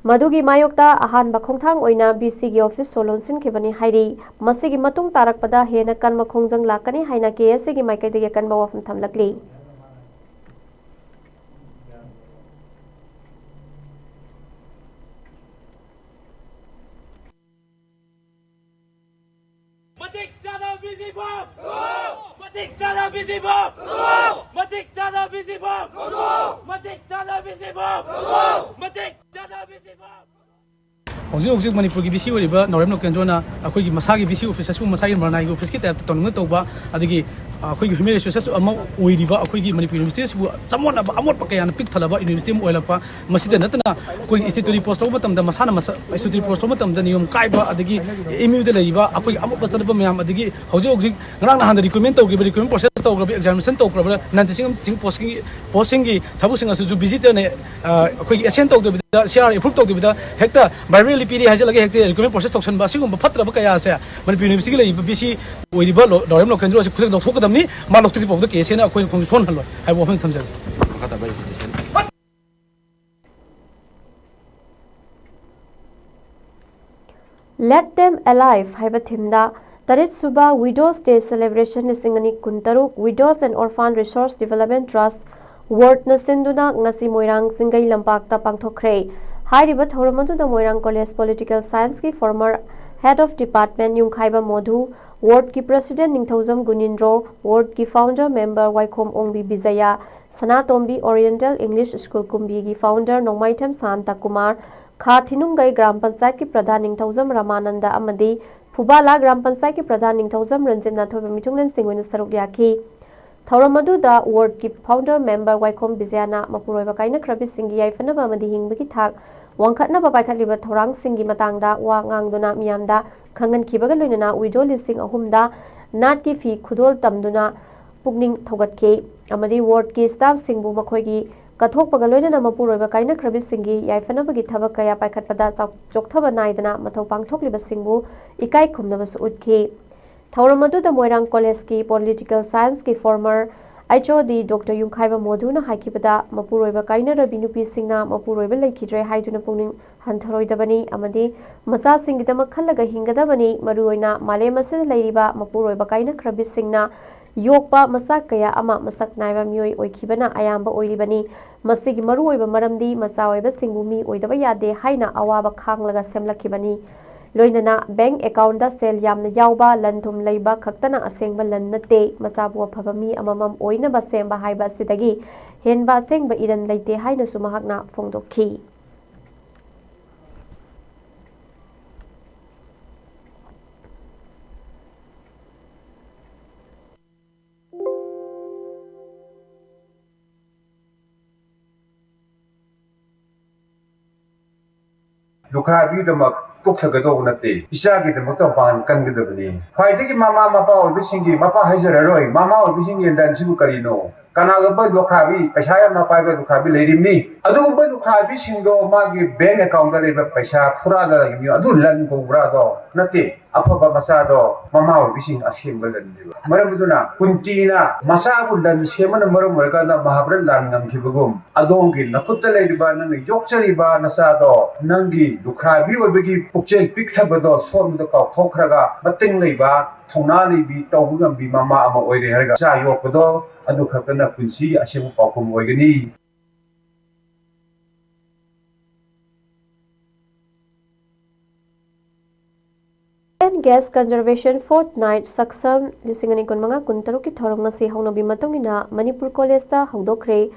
ꯃꯗꯨꯒꯤ ꯃꯥꯌꯣꯛꯇ ꯑꯍꯥꯟꯕ ꯈꯣꯡꯊꯥꯡ ꯑꯣꯏꯅ VCꯒꯤ office ꯁꯣ ꯂꯣꯟꯁꯤꯟꯈꯤꯕꯅꯤ ꯍꯥꯏꯔꯤ꯫ ꯃꯁꯤꯒꯤ ꯃꯇꯨꯡ ꯇꯥꯔꯛꯄꯗ ꯍꯦꯟꯅ ꯀꯟꯕ ꯈꯣꯡꯖꯪ ꯂꯥꯛꯀꯅꯤ ꯍꯥꯏꯅ KSAꯒꯤ ꯃꯥꯏꯀꯩꯗꯒꯤ ꯑꯀꯟꯕ ꯋꯥꯐꯝ ꯊꯝꯂꯛꯂꯤ꯫ ꯃꯇꯤꯛ ꯆꯥꯅ VC ꯐꯝ! ꯃꯇꯤꯛ ꯆꯥꯅ VC ꯐꯝ! ꯃꯇꯤꯛ ꯆꯥꯅ VC ꯐꯝ! ꯃꯇꯤꯛ ꯆꯥꯅ VC ꯐꯝ! ꯃꯇꯤꯛ ꯆꯥꯅ VC ꯐꯝ! ꯍꯧꯖꯤꯛ ꯍꯧꯖꯤꯛ ꯃꯅꯤꯄꯨꯔꯒꯤ VC ꯑꯣꯏꯔꯤꯕ ꯅꯥꯎꯔꯦꯝ ꯂꯣꯀꯦꯟꯗ꯭ꯔꯣꯅ ꯑꯩꯈꯣꯏꯒꯤ ꯃꯁꯥꯒꯤ VC office ꯑꯁꯤꯕꯨ ꯃꯁꯥꯒꯤ ꯃꯔꯅꯥꯏꯒꯤ officeꯀꯤ typeꯇ ꯇꯧꯅꯤꯡꯅ ꯇꯧꯕ, ꯑꯗꯒꯤ ꯑꯩꯈꯣꯏꯒꯤ human resources ꯑꯃ ꯑꯣꯏꯔꯤꯕ ꯑꯩꯈꯣꯏꯒꯤ ꯃꯅꯤꯄꯨꯔ university ꯑꯁꯤꯕꯨ ꯆꯃꯣꯠꯅꯕ ꯑꯃꯣꯠꯄ ꯀꯌꯥꯅ ꯄꯤꯛ ꯊꯜꯂꯕ university ꯑꯃ ꯑꯣꯏꯔꯛꯄ, ꯃꯁꯤꯗ ꯅꯠꯇꯅ ꯑꯩꯈꯣꯏꯒꯤ statutory post ꯂꯧꯕ ꯃꯇꯝꯗ ꯃꯁꯥꯅ ꯃꯁꯥ statutory post ꯂꯧꯕ ꯃꯇꯝꯗ ꯅꯤꯌꯣꯝ ꯀꯥꯏꯕ, ꯑꯗꯒꯤ MUꯗ ꯂꯩꯔꯤꯕ ꯑꯩꯈꯣꯏꯒꯤ ꯑꯃꯣꯠꯄ ꯆꯠꯅꯕ ꯃꯌꯥꯝ, ꯑꯗꯒꯤ ꯍꯧꯖꯤꯛ ꯍꯧꯖꯤꯛ ꯉꯔꯥꯡ ꯅꯍꯥꯟꯗ recruitment ꯇꯧꯈꯤꯕ, recruitment process ꯇꯧꯈ꯭ꯔꯕ, examination ꯇꯧꯈ꯭ꯔꯕ, non teaching teaching postꯀꯤ, postꯁꯤꯡꯒꯤ ꯊꯕꯛꯁꯤꯡ ꯑꯁꯤꯁꯨ VCꯇꯅ, ꯑ, ꯑꯩꯈꯣꯏꯒꯤ assent ꯇꯧꯗꯕꯤꯗ, CR approve ꯇꯧꯗꯕꯤꯗ ꯍꯦꯛꯇ verbally ꯄꯤꯔꯤ ꯍꯥꯏꯖꯤꯜꯂꯒ ꯍꯦꯛꯇ recruitment process ꯇꯧꯁꯟꯕ, ꯑꯁꯤꯒꯨꯝꯕ ꯐꯠꯇ꯭ꯔꯕ ꯀꯌꯥ ꯑꯁꯦ ꯃꯅꯤꯄꯨꯔ universityꯒꯤ ꯂꯩꯔꯤꯕ VC ꯑꯣꯏꯔꯤꯕ ꯂꯣ-, ꯅꯥꯎꯔꯦꯝ ꯂꯣꯀꯦꯟꯗ꯭ꯔꯣ ꯑꯁꯤ ꯈꯨꯗꯛꯇ ꯂꯧꯊꯣꯛꯀꯗꯕꯅꯤ꯫ ꯃꯥ ꯂꯧꯊꯣꯛꯇ꯭ꯔꯤ ꯐꯥꯎꯕꯗ KSAꯅ ꯑꯩꯈꯣꯏꯅ ꯈꯣꯡꯁꯨ ꯁꯣꯟꯍꯜꯂꯣꯏ ꯍꯥꯏꯕ ꯋꯥꯐꯝ ꯊꯝꯖꯒꯦ꯫ ꯃꯈꯥ ꯇꯥꯕ agitation꯫ Let Them Alive ꯍꯥꯏꯕ themeꯗ ꯇꯔꯦꯠ ꯁꯨꯕ Widows Day celebration ꯂꯤꯁꯤꯡ ꯑꯅꯤ ꯀꯨꯟꯇꯔꯨꯛ Widows and Orphan Resource Development Trust, WORDꯅ ꯁꯤꯟꯗꯨꯅ ꯉꯁꯤ ꯃꯣꯏꯔꯥꯡ ꯆꯤꯡꯒꯩ ꯂꯝꯄꯥꯛꯇ ꯄꯥꯡꯊꯣꯛꯈ꯭ꯔꯦ꯫ ꯍꯥꯏꯔꯤꯕ ꯊꯧꯔꯝ ꯑꯗꯨꯗ ꯃꯣꯏꯔꯥꯡ College Political Scienceꯀꯤ former Head of Department ꯌꯨꯝꯈꯥꯏꯕ ꯃꯣꯙꯨ, Wardꯀꯤ President Ningthoujam ꯒꯨꯅꯤꯟꯗ꯭ꯔꯣ, Wardꯀꯤ Founder Member ꯋꯥꯏꯈꯣꯝ ꯑꯣꯡꯕꯤ ꯕꯤꯖꯌꯥ, ꯁꯅꯥꯇꯣꯝꯕꯤ Oriental English School ꯀꯨꯝꯕꯤꯒꯤ Founder ꯅꯣꯡꯃꯥꯏꯊꯦꯝ ꯁꯥꯟꯇ ꯀꯨꯃꯥꯔ, ꯈꯥ ꯊꯤꯅꯨꯡꯒꯩ ꯒ꯭ꯔꯥꯝ ꯄꯟꯆꯥꯌꯠꯀꯤ ꯄ꯭ꯔꯙꯥꯟ ꯅꯤꯡꯊꯧꯖꯝ ꯔꯃꯥꯅꯟꯗ ꯑꯃꯗꯤ ꯐꯨꯕꯥꯂꯥ ꯒ꯭ꯔꯥꯝ ꯄꯟꯆꯥꯌꯠꯀꯤ ꯄ꯭ꯔꯙꯥꯟ ꯅꯤꯡꯊꯧꯖꯝ ꯔꯟꯖꯤꯠꯅ ꯑꯊꯣꯏꯕ ꯃꯤꯊꯨꯡꯂꯦꯟꯁꯤꯡ ꯑꯣꯏꯅ ꯁꯔꯨꯛ ꯌꯥꯈꯤ꯫ ꯊꯧꯔꯝ ꯑꯗꯨꯗ Wardꯀꯤ Founder Member ꯋꯥꯏꯈꯣꯝ ꯕꯤꯖꯌꯥꯅ ꯃꯄꯨꯔꯣꯏꯕ ꯀꯥꯏꯅꯈ꯭ꯔꯕꯤꯁꯤꯡꯒꯤ ꯌꯥꯏꯐꯅꯕ ꯑꯃꯗꯤ ꯍꯤꯡꯕꯒꯤ ꯊꯥꯛ ꯋꯥꯡꯈꯠꯅꯕ ꯄꯥꯏꯈꯠꯂꯤꯕ ꯊꯧꯔꯥꯡꯁꯤꯡꯒꯤ ꯃꯇꯥꯡꯗ ꯋꯥ ꯉꯥꯡꯗꯨꯅ ꯃꯤꯌꯥꯝꯗ ꯈꯪꯍꯟꯈꯤꯕꯒ ꯂꯣꯏꯅꯅ widow ꯂꯤꯁꯤꯡ ꯑꯍꯨꯝꯗ ꯅꯥꯠꯀꯤ ꯐꯤ ꯈꯨꯗꯣꯜ ꯇꯝꯗꯨꯅ ꯄꯨꯛꯅꯤꯡ ꯊꯧꯒꯠꯈꯤ ꯑꯃꯗꯤ Wardꯀꯤ staffꯁꯤꯡꯕꯨ ꯃꯈꯣꯏꯒꯤ ꯀꯠꯊꯣꯛꯄꯒ ꯂꯣꯏꯅꯅ ꯃꯄꯨꯔꯣꯏꯕ ꯀꯥꯏꯅꯈ꯭ꯔꯕꯤꯁꯤꯡꯒꯤ ꯌꯥꯏꯐꯅꯕꯒꯤ ꯊꯕꯛ ꯀꯌꯥ ꯄꯥꯏꯈꯠꯄꯗ ꯆꯥꯎ-, ꯆꯣꯛꯊꯕ ꯅꯥꯏꯗꯅ ꯃꯊꯧ ꯄꯥꯡꯊꯣꯛꯂꯤꯕꯁꯤꯡꯕꯨ ꯏꯀꯥꯏ ꯈꯨꯝꯅꯕꯁꯨ ꯎꯠꯈꯤ꯫ ꯊꯧꯔꯝ ꯑꯗꯨꯗ ꯃꯣꯏꯔꯥꯡ Collegeꯀꯤ Political Scienceꯀꯤ former H O D Doctor ꯌꯨꯝꯈꯥꯏꯕ ꯃꯣꯙꯨꯅ ꯍꯥꯏꯈꯤꯕꯗ, ꯃꯄꯨꯔꯣꯏꯕ ꯀꯥꯏꯅꯔꯕꯤ ꯅꯨꯄꯤꯁꯤꯡꯅ ꯃꯄꯨꯔꯣꯏꯕ ꯂꯩꯈꯤꯗ꯭ꯔꯦ ꯍꯥꯏꯗꯨꯅ ꯄꯨꯛꯅꯤꯡ ꯍꯟꯊꯔꯣꯏꯗꯕꯅꯤ ꯑꯃꯗꯤ ꯃꯆꯥꯁꯤꯡꯒꯤꯗꯃꯛ ꯈꯜꯂꯒ ꯍꯤꯡꯒꯗꯕꯅꯤ꯫ ꯃꯔꯨꯑꯣꯏꯅ ꯃꯥꯂꯦꯝ ꯑꯁꯤꯗ ꯂꯩꯔꯤꯕ ꯃꯄꯨꯔꯣꯏꯕ ꯀꯥꯏꯅꯈ꯭ꯔꯕꯤꯁꯤꯡꯅ ꯌꯣꯛꯄ ꯃꯆꯥ ꯀꯌꯥ ꯑꯃ ꯃꯁꯛ ꯅꯥꯏꯕ ꯃꯤꯑꯣꯏ ꯑꯣꯏꯈꯤꯕꯅ ꯑꯌꯥꯝꯕ ꯑꯣꯏꯔꯤꯕꯅꯤ꯫ ꯃꯁꯤꯒꯤ ꯃꯔꯨꯑꯣꯏꯕ ꯃꯔꯝꯗꯤ ꯃꯆꯥ ꯑꯣꯏꯕꯁꯤꯡꯕꯨ ꯃꯤ ꯑꯣꯏꯗꯕ ꯌꯥꯗꯦ ꯍꯥꯏꯅ ꯑꯋꯥꯕ ꯈꯥꯡꯂꯒ ꯁꯦꯝꯂꯛꯈꯤꯕꯅꯤ꯫ ꯂꯣꯏꯅꯅ bank accountꯇ ꯁꯦꯜ ꯌꯥꯝꯅ ꯌꯥꯎꯕ, ꯂꯟ ꯊꯨꯝ ꯂꯩꯕ ꯈꯛꯇꯅ ꯑꯁꯦꯡꯕ ꯂꯟ ꯅꯠꯇꯦ꯫ ꯃꯆꯥꯕꯨ ꯑꯐꯕ ꯃꯤ ꯑꯃꯃꯝ ꯑꯣꯏꯅꯕ ꯁꯦꯝꯕ ꯍꯥꯏꯕ ꯑꯁꯤꯗꯒꯤ ꯍꯦꯟꯕ ꯑꯁꯦꯡꯕ ꯏꯔꯟ ꯂꯩꯇꯦ ꯍꯥꯏꯅꯁꯨ ꯃꯍꯥꯛꯅ ꯐꯣꯡꯗꯣꯛꯈꯤ꯫ ꯂꯨꯈ꯭ꯔꯥꯕꯤꯒꯤꯗꯃꯛ ꯀꯣꯛꯊꯒꯗꯧꯕ ꯅꯠꯇꯦ, ꯏꯆꯥꯒꯤꯗꯃꯛꯇ ꯃꯄꯥꯡꯒꯜ ꯀꯟꯒꯗꯕꯅꯤ꯫ ꯈ꯭ꯋꯥꯏꯗꯒꯤ ꯃꯃꯥ ꯃꯄꯥ ꯑꯣꯏꯕꯁꯤꯡꯒꯤ, ꯃꯄꯥ ꯍꯥꯏꯖꯔꯔꯣꯏ, ꯃꯃꯥ ꯑꯣꯏꯕꯁꯤꯡꯒꯤ ꯂꯟꯁꯤꯕꯨ ꯀꯔꯤꯅꯣ? ꯀꯅꯥꯒꯨꯝꯕ ꯂꯨꯈ꯭ꯔꯥꯕꯤ, ꯄꯩꯁꯥ ꯌꯥꯝꯅ ꯄꯥꯏꯕ ꯂꯨꯈ꯭ꯔꯥꯕꯤ ꯂꯩꯔꯤꯕꯅꯤ, ꯑꯗꯨꯒꯨꯝꯕ ꯂꯨꯈ꯭ꯔꯥꯕꯤꯁꯤꯡꯗꯣ ꯃꯥꯒꯤ bank accountꯇ ꯂꯩꯕ ꯄꯩꯁꯥ ꯐꯨꯔꯥꯗ ꯂꯩꯔꯤꯕꯅꯤ, ꯑꯗꯨ ꯂꯟ ꯀꯧꯕ꯭ꯔꯥ? ꯑꯗꯣ ꯅꯠꯇꯦ꯫ ꯑꯐꯕ ꯃꯆꯥꯗꯣ ꯃꯃꯥ ꯑꯣꯏꯕꯤꯁꯤꯡ ꯑꯁꯦꯡꯕ ꯂꯟꯅꯦꯕ꯫ ꯃꯔꯝ ꯑꯗꯨꯅ ꯀꯨꯟꯇꯤꯅ ꯃꯆꯥꯕꯨ ꯂꯟ ꯁꯦꯝꯕꯅ ꯃꯔꯝ ꯑꯣꯏꯔꯀꯥꯟꯗ ꯃꯍꯥꯚꯥꯔꯠ ꯂꯥꯟ ꯉꯝꯈꯤꯕꯒꯨꯝ, ꯑꯗꯣꯝꯒꯤ ꯅꯈꯨꯠꯇ ꯂꯩꯔꯤꯕ, ꯅꯪꯅ ꯌꯣꯛꯆꯔꯤꯕ ꯅꯆꯥꯗꯣ ꯅꯪꯒꯤ ꯂꯨꯈ꯭ꯔꯥꯕꯤ ꯑꯣꯏꯕꯒꯤ ꯄꯨꯛꯆꯦꯜ ꯄꯤꯛꯊꯕꯗꯣ ꯁꯣꯝꯗ ꯀꯥꯎꯊꯣꯛꯈ꯭ꯔꯒ, ꯃꯇꯤꯡ ꯂꯩꯕ, ꯊꯧꯅꯥ ꯂꯩꯕꯤ, ꯇꯧꯕ ꯉꯝꯕꯤ ꯃꯃꯥ ꯑꯃ ꯑꯣꯏꯔꯦ ꯍꯥꯏꯔꯒ ꯏꯆꯥ ꯌꯣꯛꯄꯗꯣ ꯑꯗꯨ ꯈꯛꯇꯅ ꯄꯨꯟꯁꯤꯒꯤ ꯑꯁꯦꯡꯕ ꯄꯥꯎꯈꯨꯝ ꯑꯣꯏꯒꯅꯤ꯫ Gas Conservation Fortnight Saksham ꯂꯤꯁꯤꯡ ꯑꯅꯤ ꯀꯨꯟꯃꯉꯥ ꯀꯨꯟꯇꯔꯨꯛꯀꯤ ꯊꯧꯔꯝ ꯉꯁꯤ ꯍꯧꯅꯕꯤ ꯃꯇꯨꯡ ꯏꯟꯅ ꯃꯅꯤꯄꯨꯔ ꯀꯣꯂꯦꯖꯇ ꯍꯧꯗꯣꯛꯈ꯭ꯔꯦ꯫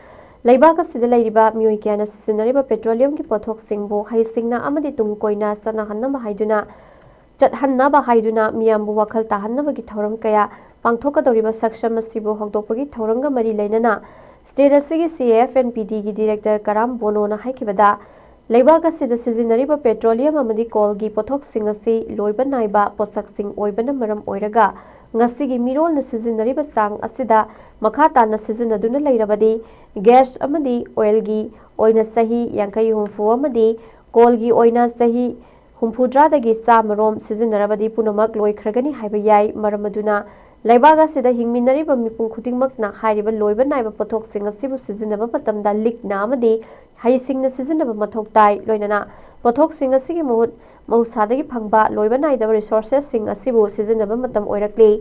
ꯂꯩꯕꯥꯛ ꯑꯁꯤꯗ ꯂꯩꯔꯤꯕ ꯃꯤꯑꯣꯏ ꯀꯌꯥꯅ ꯁꯤꯖꯤꯟꯅꯔꯤꯕ ꯄꯦꯇ꯭ꯔꯣꯂꯤꯌꯝꯒꯤ ꯄꯣꯠꯊꯣꯛꯁꯤꯡꯕꯨ ꯍꯩꯁꯤꯡꯅ ꯑꯃꯗꯤ ꯇꯨꯡ ꯀꯣꯏꯅ ꯆꯠꯅꯍꯟꯅꯕ ꯍꯥꯏꯗꯨꯅ, ꯆꯠꯍꯟꯅꯕ ꯍꯥꯏꯗꯨꯅ ꯃꯤꯌꯥꯝꯕꯨ ꯋꯥꯈꯜ ꯇꯥꯍꯟꯅꯕꯒꯤ ꯊꯧꯔꯝ ꯀꯌꯥ ꯄꯥꯡꯊꯣꯛꯀꯗꯧꯔꯤꯕ ꯁꯛꯁꯝ ꯑꯁꯤꯕꯨ ꯍꯧꯗꯣꯛꯄꯒꯤ ꯊꯧꯔꯝꯒ ꯃꯔꯤ ꯂꯩꯅꯅ state ꯑꯁꯤꯒꯤ C A F and P Dꯒꯤ director ꯀꯔꯥꯝ ꯕꯣꯅꯣꯅ ꯍꯥꯏꯈꯤꯕꯗ, ꯂꯩꯕꯥꯛ ꯑꯁꯤꯗ ꯁꯤꯖꯤꯟꯅꯔꯤꯕ ꯄꯦꯇ꯭ꯔꯣꯂꯤꯌꯝ ꯑꯃꯗꯤ ꯀꯣꯜꯒꯤ ꯄꯣꯠꯊꯣꯛꯁꯤꯡ ꯑꯁꯤ ꯂꯣꯏꯕ ꯅꯥꯏꯕ ꯄꯣꯠꯁꯛꯁꯤꯡ ꯑꯣꯏꯕꯅ ꯃꯔꯝ ꯑꯣꯏꯔꯒ, ꯉꯁꯤꯒꯤ ꯃꯤꯔꯣꯜꯅ ꯁꯤꯖꯤꯟꯅꯔꯤꯕ ꯆꯥꯡ ꯑꯁꯤꯗ ꯃꯈꯥ ꯇꯥꯅ ꯁꯤꯖꯤꯟꯅꯗꯨꯅ ꯂꯩꯔꯕꯗꯤ, gas ꯑꯃꯗꯤ oilꯒꯤ ꯑꯣꯏꯅ ꯆꯍꯤ ꯌꯥꯡꯈꯩ ꯍꯨꯝꯐꯨ ꯑꯃꯗꯤ ꯀꯣꯜꯒꯤ ꯑꯣꯏꯅ ꯆꯍꯤ ꯍꯨꯝꯐꯨꯇꯔꯥꯗꯒꯤ ꯆꯥꯝꯃꯔꯣꯝ ꯁꯤꯖꯤꯟꯅꯔꯕꯗꯤ ꯄꯨꯝꯅꯃꯛ ꯂꯣꯏꯈ꯭ꯔꯒꯅꯤ ꯍꯥꯏꯕ ꯌꯥꯏ꯫ ꯃꯔꯝ ꯑꯗꯨꯅ ꯂꯩꯕꯥꯛ ꯑꯁꯤꯗ ꯍꯤꯡꯃꯤꯟꯅꯔꯤꯕ ꯃꯤꯄꯨꯝ ꯈꯨꯗꯤꯡꯃꯛꯅ ꯍꯥꯏꯔꯤꯕ ꯂꯣꯏꯕ ꯅꯥꯏꯕ ꯄꯣꯠꯊꯣꯛꯁꯤꯡ ꯑꯁꯤꯕꯨ ꯁꯤꯖꯤꯟꯅꯕ ꯃꯇꯝꯗ ꯂꯤꯛꯅ ꯑꯃꯗꯤ ꯍꯩꯁꯤꯡꯅ ꯁꯤꯖꯤꯟꯅꯕ ꯃꯊꯧ ꯇꯥꯏ꯫ ꯂꯣꯏꯅꯅ ꯄꯣꯠꯊꯣꯛꯁꯤꯡ ꯑꯁꯤꯒꯤ ꯃꯍꯨꯠ ꯃꯍꯧꯁꯥꯗꯒꯤ ꯐꯪꯕ ꯂꯣꯏꯕ ꯅꯥꯏꯗꯕ resourcesꯁꯤꯡ ꯑꯁꯤꯕꯨ ꯁꯤꯖꯤꯟꯅꯕ ꯃꯇꯝ ꯑꯣꯏꯔꯛꯂꯤ꯫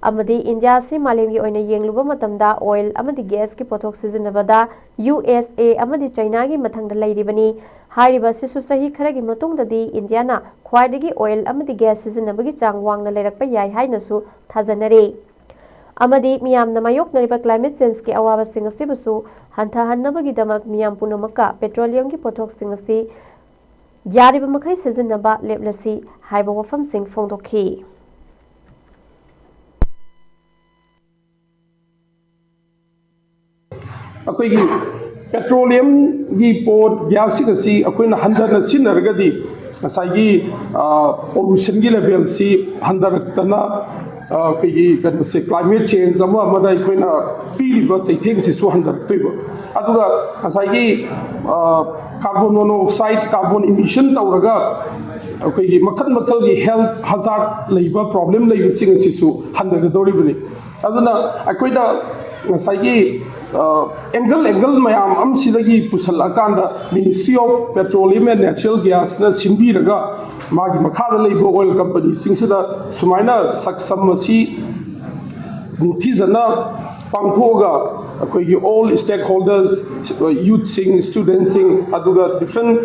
ꯑꯃꯗꯤ ꯏꯟꯗꯤꯌꯥ ꯑꯁꯤ ꯃꯥꯂꯦꯝꯒꯤ ꯑꯣꯏꯅ ꯌꯦꯡꯂꯨꯕ ꯃꯇꯝꯗ oil ꯑꯃꯗꯤ gasꯀꯤ ꯄꯣꯠꯊꯣꯛ ꯁꯤꯖꯤꯟꯅꯕꯗ U S A ꯑꯃꯗꯤ ꯆꯩꯅꯥꯒꯤ ꯃꯊꯪꯗ ꯂꯩꯔꯤꯕꯅꯤ꯫ ꯍꯥꯏꯔꯤꯕ ꯑꯁꯤꯁꯨ ꯆꯍꯤ ꯈꯔꯒꯤ ꯃꯇꯨꯡꯗꯗꯤ ꯏꯟꯗꯤꯌꯥꯅ ꯈ꯭ꯋꯥꯏꯗꯒꯤ oil ꯑꯃꯗꯤ gas ꯁꯤꯖꯤꯟꯅꯕꯒꯤ ꯆꯥꯡ ꯋꯥꯡꯅ ꯂꯩꯔꯛꯄ ꯌꯥꯏ ꯍꯥꯏꯅꯁꯨ ꯊꯥꯖꯅꯔꯤ꯫ ꯑꯃꯗꯤ ꯃꯤꯌꯥꯝꯅ ꯃꯥꯌꯣꯛꯅꯔꯤꯕ climate changeꯀꯤ ꯑꯋꯥꯕꯁꯤꯡ ꯑꯁꯤꯕꯨꯁꯨ ꯍꯟꯊꯍꯟꯅꯕꯒꯤꯗꯃꯛ ꯃꯤꯌꯥꯝ ꯄꯨꯝꯅꯃꯛꯀ ꯄꯦꯇ꯭ꯔꯣꯂꯤꯌꯝꯒꯤ ꯄꯣꯠꯊꯣꯛꯁꯤꯡ ꯑꯁꯤ ꯌꯥꯔꯤꯕ ꯃꯈꯩ ꯁꯤꯖꯤꯟꯅꯕ ꯂꯦꯞꯂꯁꯤ ꯍꯥꯏꯕ ꯋꯥꯐꯝꯁꯤꯡ ꯐꯣꯡꯗꯣꯛꯈꯤ꯫ ꯑꯩꯈꯣꯏꯒꯤ ꯄꯦꯇ꯭ꯔꯣꯂꯤꯌꯝꯒꯤ ꯄꯣꯠ, ꯒ꯭ꯌꯥꯁꯁꯤꯡ ꯑꯁꯤ ꯑꯩꯈꯣꯏꯅ ꯍꯟꯊꯅ ꯁꯤꯖꯤꯟꯅꯔꯒꯗꯤ ꯉꯁꯥꯏꯒꯤ ꯄꯣꯂꯨꯁꯟꯒꯤ ꯂꯦꯚꯦꯜꯁꯤ ꯍꯟꯊꯔꯛꯇꯅ ꯑꯩꯈꯣꯏꯒꯤ ꯀꯩꯅꯣꯁꯦ, climate change ꯑꯃ ꯑꯃꯗ ꯑꯩꯈꯣꯏꯅ ꯄꯤꯔꯤꯕ ꯆꯩꯊꯦꯡꯁꯤꯁꯨ ꯍꯟꯊꯔꯛꯇꯣꯏꯕ꯫ ꯑꯗꯨꯒ ꯉꯁꯥꯏꯒꯤ carbon monoxide, carbon emission ꯇꯧꯔꯒ ꯑꯩꯈꯣꯏꯒꯤ ꯃꯈꯜ ꯃꯈꯜꯒꯤ health hazard ꯂꯩꯕ, problem ꯂꯩꯕꯁꯤꯡ ꯑꯁꯤꯁꯨ ꯍꯟꯊꯒꯗꯧꯔꯤꯕꯅꯤ꯫ ꯑꯗꯨꯅ ꯑꯩꯈꯣꯏꯅ ꯉꯁꯥꯏꯒꯤ angle angle ꯃꯌꯥꯝ ꯑꯃꯁꯤꯗꯒꯤ ꯄꯨꯁꯜꯂꯛꯑꯀꯥꯟꯗ Ministry of Petroleum and Natural Gasꯅ ꯁꯤꯟꯕꯤꯔꯒ ꯃꯥꯒꯤ ꯃꯈꯥꯗ ꯂꯩꯕ oil companyꯁꯤꯡꯁꯤꯗ ꯁꯨꯃꯥꯏꯅ ꯁꯛꯁꯝ ꯑꯁꯤ ꯅꯤꯡꯊꯤꯖꯅ ꯄꯥꯡꯊꯣꯛꯑꯒ ꯑꯩꯈꯣꯏꯒꯤ all stakeholders, youthꯁꯤꯡ, studentꯁꯤꯡ, ꯑꯗꯨꯒ different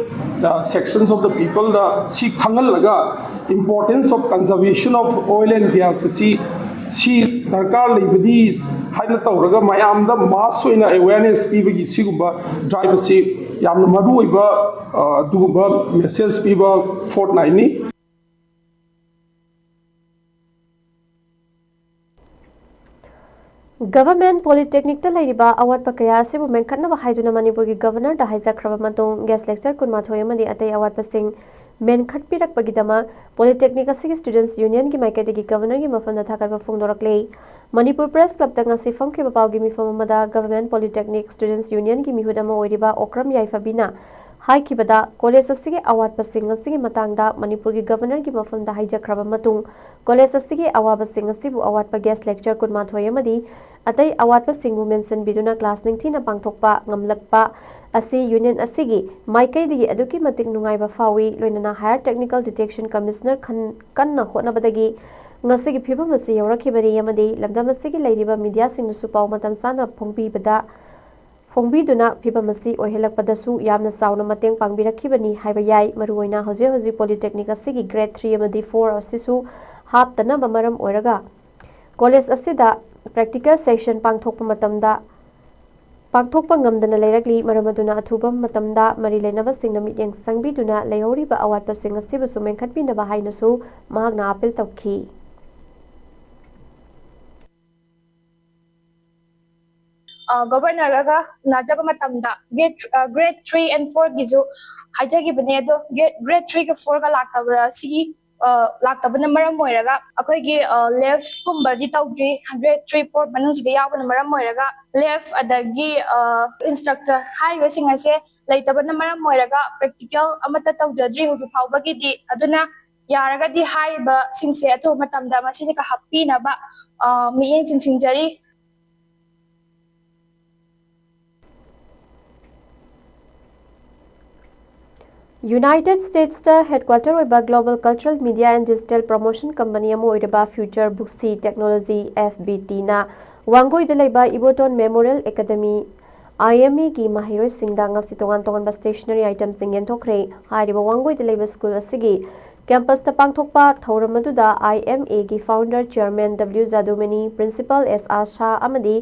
sections of the peopleꯗ ꯁꯤ ꯈꯪꯍꯜꯂꯒ importance of conservation of oil and gas ꯑꯁꯤ ꯁꯤ ꯗꯔꯀꯥꯔ ꯂꯩꯕꯅꯤ ꯍꯥꯏꯅ ꯇꯧꯔꯒ ꯃꯌꯥꯝꯗ mass ꯑꯣꯏꯅ awareness ꯄꯤꯕꯒꯤ ꯁꯤꯒꯨꯝꯕ drive ꯑꯁꯤ ꯌꯥꯝꯅ ꯃꯔꯨ ꯑꯣꯏꯕ, ꯑ, ꯑꯗꯨꯒꯨꯝꯕ message ꯄꯤꯕ fortnightꯅꯤ꯫ Government Polytechnicꯇ ꯂꯩꯔꯤꯕ ꯑꯋꯥꯠꯄ ꯀꯌꯥ ꯑꯁꯤꯕꯨ ꯃꯦꯟꯈꯠꯅꯕ ꯍꯥꯏꯗꯨꯅ ꯃꯅꯤꯄꯨꯔꯒꯤ Governorꯗ ꯍꯥꯏꯖꯈ꯭ꯔꯕ ꯃꯇꯨꯡ, guest lecture ꯀꯨꯟꯃꯥꯊꯣꯏ ꯑꯃꯗꯤ ꯑꯇꯩ ꯑꯋꯥꯠꯄꯁꯤꯡ ꯃꯦꯟꯈꯠꯄꯤꯔꯛꯄꯒꯤꯗꯃꯛ Polytechnic ꯑꯁꯤꯒꯤ Students Unionꯒꯤ ꯃꯥꯏꯀꯩꯗꯒꯤ Governorꯒꯤ ꯃꯐꯝꯗ ꯊꯥꯒꯠꯄ ꯐꯣꯡꯗꯣꯔꯛꯂꯦ꯫ ꯃꯅꯤꯄꯨꯔ Press Clubꯇ ꯉꯁꯤ ꯐꯝꯈꯤꯕ ꯄꯥꯎꯒꯤ ꯃꯤꯐꯝ ꯑꯃꯗ Government Polytechnic Students Unionꯒꯤ ꯃꯤꯍꯨꯠ ꯑꯃ ꯑꯣꯏꯔꯤꯕ ꯑꯣꯀ꯭ꯔꯝ ꯌꯥꯏꯐꯕꯤꯅ ꯍꯥꯏꯈꯤꯕꯗ, ꯀꯣꯂꯦꯖ ꯑꯁꯤꯒꯤ ꯑꯋꯥꯠꯄꯁꯤꯡ ꯑꯁꯤꯒꯤ ꯃꯇꯥꯡꯗ ꯃꯅꯤꯄꯨꯔꯒꯤ Governorꯒꯤ ꯃꯐꯝꯗ ꯍꯥꯏꯖꯈ꯭ꯔꯕ ꯃꯇꯨꯡ, ꯀꯣꯂꯦꯖ ꯑꯁꯤꯒꯤ ꯑꯋꯥꯕꯁꯤꯡ ꯑꯁꯤꯕꯨ ꯑꯋꯥꯠꯄ guest lecture ꯀꯨꯟꯃꯥꯊꯣꯏ ꯑꯃꯗꯤ ꯑꯇꯩ ꯑꯋꯥꯠꯄꯁꯤꯡꯕꯨ ꯃꯦꯟꯁꯤꯟꯕꯤꯗꯨꯅ class ꯅꯤꯡꯊꯤꯅ ꯄꯥꯡꯊꯣꯛꯄ ꯉꯝꯂꯛꯄ ꯑꯁꯤ union ꯑꯁꯤꯒꯤ ꯃꯥꯏꯀꯩꯗꯒꯤ ꯑꯗꯨꯛꯀꯤ ꯃꯇꯤꯛ ꯅꯨꯡꯉꯥꯏꯕ ꯐꯥꯎꯏ꯫ ꯂꯣꯏꯅꯅ Higher Technical Detection Commissioner ꯈꯟ-, ꯀꯟꯅ ꯍꯣꯠꯅꯕꯗꯒꯤ ꯉꯁꯤꯒꯤ ꯐꯤꯕꯝ ꯑꯁꯤ ꯌꯧꯔꯛꯈꯤꯕꯅꯤ ꯑꯃꯗꯤ ꯂꯝꯗꯝ ꯑꯁꯤꯒꯤ ꯂꯩꯔꯤꯕ mediaꯁꯤꯡꯅꯁꯨ ꯄꯥꯎ ꯃꯇꯝ ꯆꯥꯅ ꯐꯣꯡꯕꯤꯕꯗ, ꯐꯣꯡꯕꯤꯗꯨꯅ ꯐꯤꯕꯝ ꯑꯁꯤ ꯑꯣꯏꯍꯜꯂꯛꯄꯗꯁꯨ ꯌꯥꯝꯅ ꯆꯥꯎꯅ ꯃꯇꯦꯡ ꯄꯥꯡꯕꯤꯔꯛꯈꯤꯕꯅꯤ ꯍꯥꯏꯕ ꯌꯥꯏ꯫ ꯃꯔꯨꯑꯣꯏꯅ ꯍꯧꯖꯤꯛ ꯍꯧꯖꯤꯛ Polytechnic ꯑꯁꯤꯒꯤ grade three ꯑꯃꯗꯤ four ꯑꯁꯤꯁꯨ ꯍꯥꯞꯇꯅꯕ ꯃꯔꯝ ꯑꯣꯏꯔꯒ, ꯀꯣꯂꯦꯖ ꯑꯁꯤꯗ practical session ꯄꯥꯡꯊꯣꯛꯄ ꯃꯇꯝꯗ, ꯄꯥꯡꯊꯣꯛꯄ ꯉꯝꯗꯅ ꯂꯩꯔꯛꯂꯤ꯫ ꯃꯔꯝ ꯑꯗꯨꯅ ꯑꯊꯨꯕ ꯃꯇꯝꯗ ꯃꯔꯤ ꯂꯩꯅꯕꯁꯤꯡꯅ ꯃꯤꯠꯌꯦꯡ ꯆꯪꯕꯤꯗꯨꯅ ꯂꯩꯍꯧꯔꯤꯕ ꯑꯋꯥꯠꯄꯁꯤꯡ ꯑꯁꯤꯕꯨꯁꯨ ꯃꯦꯟꯈꯠꯄꯤꯅꯕ ꯍꯥꯏꯅꯁꯨ ꯃꯍꯥꯛꯅ appeal ꯇꯧꯈꯤ꯫ ꯑ, Governorꯒ ꯎꯅꯖꯕ ꯃꯇꯝꯗ grade, ꯑ, grade three and fourꯒꯤꯁꯨ ꯍꯥꯏꯖꯈꯤꯕꯅꯦ꯫ ꯑꯗꯣ grade, grade threeꯒ fourꯒ ꯂꯥꯛꯇꯕ ꯑꯁꯤꯒꯤ, ꯑ, ꯂꯥꯛꯇꯕꯅ ꯃꯔꯝ ꯑꯣꯏꯔꯒ ꯑꯩꯈꯣꯏꯒꯤ, ꯑ, leaveꯀꯨꯝꯕꯗꯤ ꯇꯧꯗ꯭ꯔꯤ꯫ Grade three, four ꯃꯅꯨꯡꯁꯤꯗ ꯌꯥꯎꯕꯅ ꯃꯔꯝ ꯑꯣꯏꯔꯒ leave ꯑꯗꯒꯤ, ꯑ, instructor ꯍꯥꯏꯔꯤꯕꯁꯤꯡ ꯑꯁꯦ ꯂꯩꯇꯕꯅ ꯃꯔꯝ ꯑꯣꯏꯔꯒ practical ꯑꯃꯠꯇ ꯇꯧꯖꯗ꯭ꯔꯤ ꯍꯧꯖꯤꯛ ꯐꯥꯎꯕꯒꯤꯗꯤ꯫ ꯑꯗꯨꯅ ꯌꯥꯔꯒꯗꯤ ꯍꯥꯏꯔꯤꯕꯁꯤꯡꯁꯦ ꯑꯊꯨꯕ ꯃꯇꯝꯗ ꯃꯁꯤꯁꯦ ꯍꯥꯞꯄꯤꯅꯕ, ꯑ, ꯃꯤꯠꯌꯦꯡ ꯆꯤꯡꯁꯤꯟꯖꯔꯤ꯫ United Statesꯇ headquarter ꯑꯣꯏꯕ Global Cultural Media and Digital Promotion Company ꯑꯃ ꯑꯣꯏꯔꯤꯕ Future Booksy Technology, F B Tꯅ ꯋꯥꯡꯒꯣꯏꯗ ꯂꯩꯕ ꯏꯕꯣꯇꯣꯟ ꯃꯦꯃꯣꯔꯤꯌꯦꯜ ꯑꯦꯀꯥꯗꯃꯤ, IMAꯒꯤ ꯃꯍꯩꯔꯣꯏꯁꯤꯡꯗ ꯉꯁꯤ ꯇꯣꯉꯥꯟ ꯇꯣꯉꯥꯟꯕ stationery itemꯁꯤꯡ ꯌꯦꯟꯊꯣꯛꯈ꯭ꯔꯦ꯫ ꯍꯥꯏꯔꯤꯕ ꯋꯥꯡꯒꯣꯏꯗ ꯂꯩꯕ ꯁ꯭ꯀꯨꯜ ꯑꯁꯤꯒꯤ campusꯇ ꯄꯥꯡꯊꯣꯛꯄ ꯊꯧꯔꯝ ꯑꯗꯨꯗ IMAꯒꯤ founder chairman W ꯖꯥꯗꯨꯃꯅꯤ, principal S ꯑꯥ ꯁꯥ ꯑꯃꯗꯤ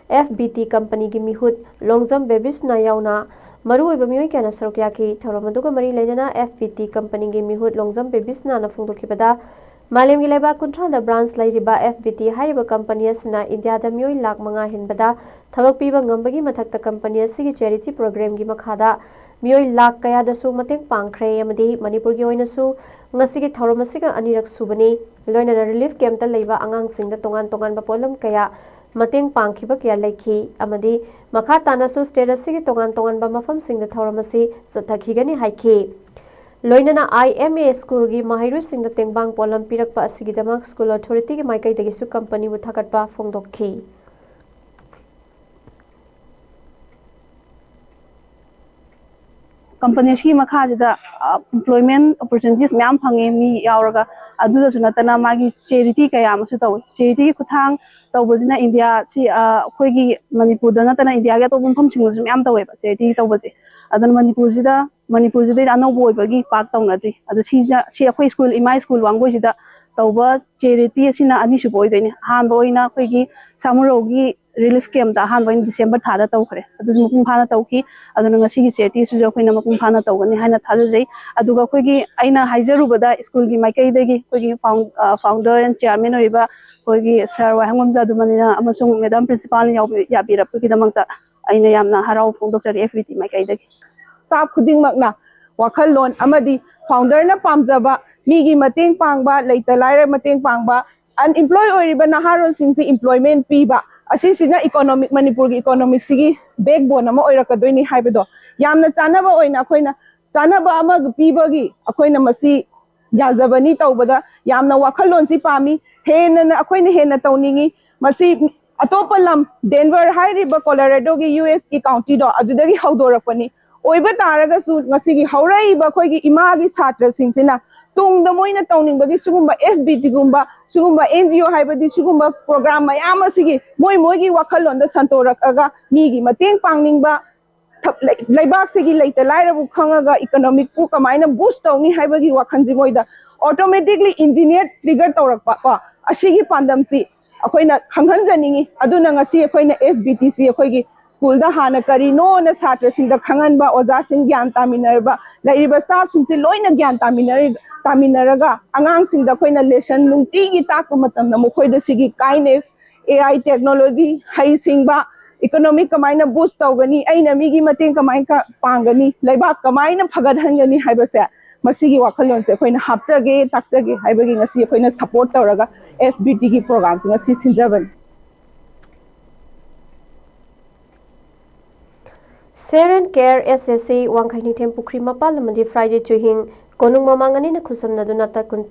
FBT companyꯒꯤ ꯃꯤꯍꯨꯠ ꯂꯣꯡꯖꯝ ꯕꯦꯕꯤꯁꯅ ꯌꯥꯎꯅ ꯃꯔꯨꯑꯣꯏꯕ ꯃꯤꯑꯣꯏ ꯀꯌꯥꯅ ꯁꯔꯨꯛ ꯌꯥꯈꯤ꯫ ꯊꯧꯔꯝ ꯑꯗꯨꯒ ꯃꯔꯤ ꯂꯩꯅꯅ FBT companyꯒꯤ ꯃꯤꯍꯨꯠ ꯂꯣꯡꯖꯝ ꯕꯦꯕꯤꯁꯅꯥꯅ ꯐꯣꯡꯗꯣꯛꯈꯤꯕꯗ, ꯃꯥꯂꯦꯝꯒꯤ ꯂꯩꯕꯥꯛ ꯀꯨꯟꯊ꯭ꯔꯥꯗ branch ꯂꯩꯔꯤꯕ FBT ꯍꯥꯏꯔꯤꯕ company ꯑꯁꯤꯅ ꯏꯟꯗꯤꯌꯥꯗ ꯃꯤꯑꯣꯏ ꯂꯥꯈ ꯃꯉꯥ ꯍꯦꯟꯕꯗ ꯊꯕꯛ ꯄꯤꯕ ꯉꯝꯕꯒꯤ ꯃꯊꯛꯇ company ꯑꯁꯤꯒꯤ charity programꯒꯤ ꯃꯈꯥꯗ ꯃꯤꯑꯣꯏ ꯂꯥꯈ ꯀꯌꯥꯗꯁꯨ ꯃꯇꯦꯡ ꯄꯥꯡꯈ꯭ꯔꯦ ꯑꯃꯗꯤ ꯃꯅꯤꯄꯨꯔꯒꯤ ꯑꯣꯏꯅꯁꯨ ꯉꯁꯤꯒꯤ ꯊꯧꯔꯝ ꯑꯁꯤꯒ ꯑꯅꯤꯔꯛ ꯁꯨꯕꯅꯤ꯫ ꯂꯣꯏꯅꯅ relief campꯇ ꯂꯩꯕ ꯑꯉꯥꯡꯁꯤꯡꯗ ꯇꯣꯉꯥꯟ ꯇꯣꯉꯥꯟꯕ ꯄꯣꯠꯂꯝ ꯀꯌꯥ ꯃꯇꯦꯡ ꯄꯥꯡꯈꯤꯕ ꯀꯌꯥ ꯂꯩꯈꯤ ꯑꯃꯗꯤ ꯃꯈꯥ ꯇꯥꯅꯁꯨ state ꯑꯁꯤꯒꯤ ꯇꯣꯉꯥꯟ ꯇꯣꯉꯥꯟꯕ ꯃꯐꯝꯁꯤꯡꯗ ꯊꯧꯔꯝ ꯑꯁꯤ ꯆꯠꯊꯈꯤꯒꯅꯤ ꯍꯥꯏꯈꯤ꯫ ꯂꯣꯏꯅꯅ IMA ꯁ꯭ꯀꯨꯜꯒꯤ ꯃꯍꯩꯔꯣꯏꯁꯤꯡꯗ ꯇꯦꯡꯕꯥꯡ ꯄꯣꯠꯂꯝ ꯄꯤꯔꯛꯄ ꯑꯁꯤꯒꯤꯗꯃꯛ ꯁ꯭ꯀꯨꯜ ꯑꯣꯊꯣꯔꯤꯇꯤꯒꯤ ꯃꯥꯏꯀꯩꯗꯒꯤꯁꯨ companyꯕꯨ ꯊꯥꯒꯠꯄ ꯐꯣꯡꯗꯣꯛꯈꯤ꯫ companyꯁꯤꯒꯤ ꯃꯈꯥꯁꯤꯗ employment opportunities ꯃꯌꯥꯝ ꯐꯪꯉꯦ ꯃꯤ ꯌꯥꯎꯔꯒ꯫ ꯑꯗꯨꯗꯁꯨ ꯅꯠꯇꯅ ꯃꯥꯒꯤ charity ꯀꯌꯥ ꯑꯃꯁꯨ ꯇꯧꯋꯤ꯫ Charityꯒꯤ ꯈꯨꯠꯊꯥꯡ ꯇꯧꯕꯁꯤꯅ ꯏꯟꯗꯤꯌꯥꯁꯤ ꯑꯩꯈꯣꯏꯒꯤ ꯃꯅꯤꯄꯨꯔꯗ ꯅꯠꯇꯅ ꯏꯟꯗꯤꯌꯥꯒꯤ ꯑꯇꯣꯞꯄ ꯃꯐꯝꯁꯤꯡꯗꯁꯨ ꯃꯌꯥꯝ ꯇꯧꯋꯦꯕ charity ꯇꯧꯕꯁꯦ꯫ ꯑꯗꯨꯅ ꯃꯅꯤꯄꯨꯔꯁꯤꯗ ꯃꯅꯤꯄꯨꯔꯁꯤꯗꯩꯗ ꯑꯅꯧꯕ ꯑꯣꯏꯕꯒꯤ ꯄꯥꯛ ꯇꯧꯅꯗ꯭ꯔꯤ꯫ ꯑꯗꯣ ꯁꯤꯁꯦ ꯁꯤ ꯑꯩꯈꯣꯏ ꯁ꯭ꯀꯨꯜ ꯏꯃꯥ ꯁ꯭ꯀꯨꯜ ꯋꯥꯡꯒꯣꯏꯁꯤꯗ ꯇꯧꯕ charity ꯑꯁꯤꯅ ꯑꯅꯤꯁꯨꯕ ꯑꯣꯏꯗꯣꯏꯅꯦ꯫ ꯑꯍꯥꯟꯕ ꯑꯣꯏꯅ ꯑꯩꯈꯣꯏꯒꯤ ꯁꯥꯃꯨꯔꯧꯒꯤ relief campꯇ ꯑꯍꯥꯟꯕ ꯑꯣꯏꯅ December ꯊꯥꯗ ꯇꯧꯈ꯭ꯔꯦ꯫ ꯑꯗꯨꯁꯨ ꯃꯄꯨꯡ ꯐꯥꯅ ꯇꯧꯈꯤ꯫ ꯑꯗꯨꯅ ꯉꯁꯤꯒꯤ charityꯁꯤꯁꯨ ꯑꯩꯈꯣꯏꯅ ꯃꯄꯨꯡ ꯐꯥꯅ ꯇꯧꯒꯅꯤ ꯍꯥꯏꯅ ꯊꯥꯖꯖꯩ꯫ ꯑꯗꯨꯒ ꯑꯩꯈꯣꯏꯒꯤ ꯑꯩꯅ ꯍꯥꯏꯖꯔꯨꯕꯗ ꯁ꯭ꯀꯨꯜꯒꯤ ꯃꯥꯏꯀꯩꯗꯒꯤ ꯑꯩꯈꯣꯏꯒꯤ founder and chairman ꯑꯣꯏꯔꯤꯕ ꯑꯩꯈꯣꯏꯒꯤ sir ꯋꯥꯍꯦꯡꯕꯝ ꯖꯥꯗꯨꯃꯅꯤꯅ ꯑꯃꯁꯨꯡ madam principalꯅ ꯌꯥꯕꯤꯔꯛꯄꯒꯤꯗꯃꯛꯇ ꯑꯩꯅ ꯌꯥꯝꯅ ꯍꯔꯥꯎꯕ ꯐꯣꯡꯗꯣꯛꯆꯔꯤ FBT ꯃꯥꯏꯀꯩꯗꯒꯤ꯫ staff ꯈꯨꯗꯤꯡꯃꯛꯅ ꯋꯥꯈꯜꯂꯣꯟ ꯑꯃꯗꯤ founderꯅ ꯄꯥꯝꯖꯕ ꯃꯤꯒꯤ ꯃꯇꯦꯡ ꯄꯥꯡꯕ, ꯂꯩꯇ ꯂꯥꯏꯔ ꯃꯇꯦꯡ ꯄꯥꯡꯕ, unemployed ꯑꯣꯏꯔꯤꯕ ꯅꯍꯥꯔꯣꯜꯁꯤꯡꯁꯤ employment ꯄꯤꯕ ꯑꯁꯤꯁꯤꯅ economic, ꯃꯅꯤꯄꯨꯔꯒꯤ economicꯁꯤꯒꯤ backbone ꯑꯃ ꯑꯣꯏꯔꯛꯀꯗꯣꯏꯅꯤ ꯍꯥꯏꯕꯗꯣ ꯌꯥꯝꯅ ꯆꯥꯟꯅꯕ ꯑꯣꯏꯅ ꯑꯩꯈꯣꯏꯅ ꯆꯥꯟꯅꯕ ꯑꯃ ꯄꯤꯕꯒꯤ ꯑꯩꯈꯣꯏꯅ ꯃꯁꯤ ꯌꯥꯖꯕꯅꯤ ꯇꯧꯕꯗ ꯌꯥꯝꯅ ꯋꯥꯈꯜꯂꯣꯟꯁꯤ ꯄꯥꯝꯃꯤ꯫ ꯍꯦꯟꯅ ꯑꯩꯈꯣꯏꯅ ꯍꯦꯟꯅ ꯇꯧꯅꯤꯡꯉꯤ꯫ ꯃꯁꯤ ꯑꯇꯣꯞꯄ ꯂꯝ Denver ꯍꯥꯏꯔꯤꯕ Coloradoꯒꯤ USꯀꯤ countyꯗꯣ ꯑꯗꯨꯗꯒꯤ ꯍꯧꯗꯣꯔꯛꯄꯅꯤ꯫ ꯑꯣꯏꯕ ꯇꯥꯔꯒꯁꯨ ꯉꯁꯤꯒꯤ ꯍꯧꯔꯛꯏꯕ ꯑꯩꯈꯣꯏꯒꯤ ꯏꯃꯥꯒꯤ ꯁꯥꯇ꯭ꯔꯁꯤꯡꯁꯤꯅ ꯇꯨꯡꯗ ꯃꯣꯏꯅ ꯇꯧꯅꯤꯡꯕꯒꯤ ꯁꯤꯒꯨꯝꯕ ꯑꯦꯐ ꯕꯤ ꯇꯤꯒꯨꯝꯕ, ꯁꯤꯒꯨꯝꯕ ꯑꯦꯟ ꯖꯤ ꯑꯣ ꯍꯥꯏꯕꯗꯤ ꯁꯤꯒꯨꯝꯕ ꯄ꯭ꯔꯣꯒ꯭ꯔꯥꯝ ꯃꯌꯥꯝ ꯑꯁꯤꯒꯤ ꯃꯣꯏ ꯃꯣꯏꯒꯤ ꯋꯥꯈꯜꯂꯣꯟꯗ ꯁꯟꯇꯣꯔꯛꯑꯒ ꯃꯤꯒꯤ ꯃꯇꯦꯡ ꯄꯥꯡꯅꯤꯡꯕ, ꯊ- ꯂꯩ- ꯂꯩꯕꯥꯛꯁꯤꯒꯤ ꯂꯩꯇ ꯂꯥꯏꯔꯕꯨ ꯈꯪꯉꯒ ꯏꯀꯣꯅꯣꯃꯤꯛꯄꯨ ꯀꯃꯥꯏꯅ ꯕꯨꯁ ꯇꯧꯅꯤ ꯍꯥꯏꯕꯒꯤ ꯋꯥꯈꯜꯁꯤ ꯃꯣꯏꯗ ꯑꯣꯇꯣꯃꯦꯇꯤꯛꯂꯤ ꯏꯟꯖꯤꯅꯤꯌꯔ ꯇ꯭ꯔꯤꯒꯔ ꯇꯧꯔꯛꯄ ꯀꯣ, ꯑꯁꯤꯒꯤ ꯄꯥꯟꯗꯝꯁꯤ ꯑꯩꯈꯣꯏꯅ ꯈꯪꯍꯟꯖꯅꯤꯡꯉꯤ꯫ ꯑꯗꯨꯅ ꯉꯁꯤ ꯑꯩꯈꯣꯏꯅ ꯑꯦꯐ ꯕꯤ ꯇꯤꯁꯤ ꯑꯩꯈꯣꯏꯒꯤ ꯁ꯭ꯀꯨꯜꯗ ꯍꯥꯟꯅ ꯀꯔꯤꯅꯣꯅ ꯁꯥꯇ꯭ꯔꯁꯤꯡꯗ ꯈꯪꯍꯟꯕ, ꯑꯣꯖꯥꯁꯤꯡ ꯒ꯭ꯌꯥꯟ ꯇꯥꯃꯤꯟꯅꯔꯕ, ꯂꯩꯔꯤꯕ ꯁ꯭ꯇꯥꯐꯁꯤꯡꯁꯤ ꯂꯣꯏꯅ ꯒ꯭ꯌꯥꯟ ꯇꯥꯃꯤꯟꯅꯔ-, ꯇꯥꯃꯤꯟꯅꯔꯒ ꯑꯉꯥꯡꯁꯤꯡꯗ ꯑꯩꯈꯣꯏꯅ ꯂꯦꯁꯟ ꯅꯨꯡꯇꯤꯒꯤ ꯇꯥꯛꯄ ꯃꯇꯝꯗ ꯃꯈꯣꯏꯗ ꯁꯤꯒꯤ ꯀꯥꯏꯟꯅꯦꯁ, ꯑꯦ ꯑꯥꯏ ꯇꯦꯛꯅꯣꯂꯣꯖꯤ, ꯍꯩꯁꯤꯡꯕ, ꯏꯀꯣꯅꯣꯃꯤꯛ ꯀꯃꯥꯏꯅ ꯕꯨꯁ ꯇꯧꯒꯅꯤ, ꯑꯩꯅ ꯃꯤꯒꯤ ꯃꯇꯦꯡ ꯀꯃꯥꯏꯅ ꯀ-, ꯄꯥꯡꯒꯅꯤ, ꯂꯩꯕꯥꯛ ꯀꯃꯥꯏꯅ ꯐꯒꯠꯍꯟꯒꯅꯤ ꯍꯥꯏꯕꯁꯦ, ꯃꯁꯤꯒꯤ ꯋꯥꯈꯜꯂꯣꯟꯁꯦ ꯑꯩꯈꯣꯏꯅ ꯍꯥꯞꯆꯒꯦ, ꯇꯥꯛꯆꯒꯦ ꯍꯥꯏꯕꯒꯤ ꯉꯁꯤ ꯑꯩꯈꯣꯏꯅ ꯁꯄꯣꯔꯠ ꯇꯧꯔꯒ ꯑꯦꯐ ꯕꯤ ꯇꯤꯒꯤ ꯄ꯭ꯔꯣꯒ꯭ꯔꯥꯝꯁꯦ ꯉꯁꯤ ꯁꯤꯟꯖꯕꯅꯤ꯫ ꯁꯦꯔꯦꯟ ꯀꯦꯌꯔ ꯑꯦꯁ ꯑꯦꯁ ꯁꯤ ꯋꯥꯡꯈꯩ ꯅꯤꯡꯊꯦꯝ ꯄꯨꯈ꯭ꯔꯤ ꯃꯄꯥꯜ ꯑꯃꯗꯤ ꯐ꯭ꯔꯥꯏꯗꯦ ꯆꯨꯍꯤꯡ ꯀꯣꯅꯨꯡ ꯃꯃꯥꯡ ꯑꯅꯤꯅ ꯈꯨꯠꯁꯝꯅꯗꯨꯅ ꯇꯀꯨꯟ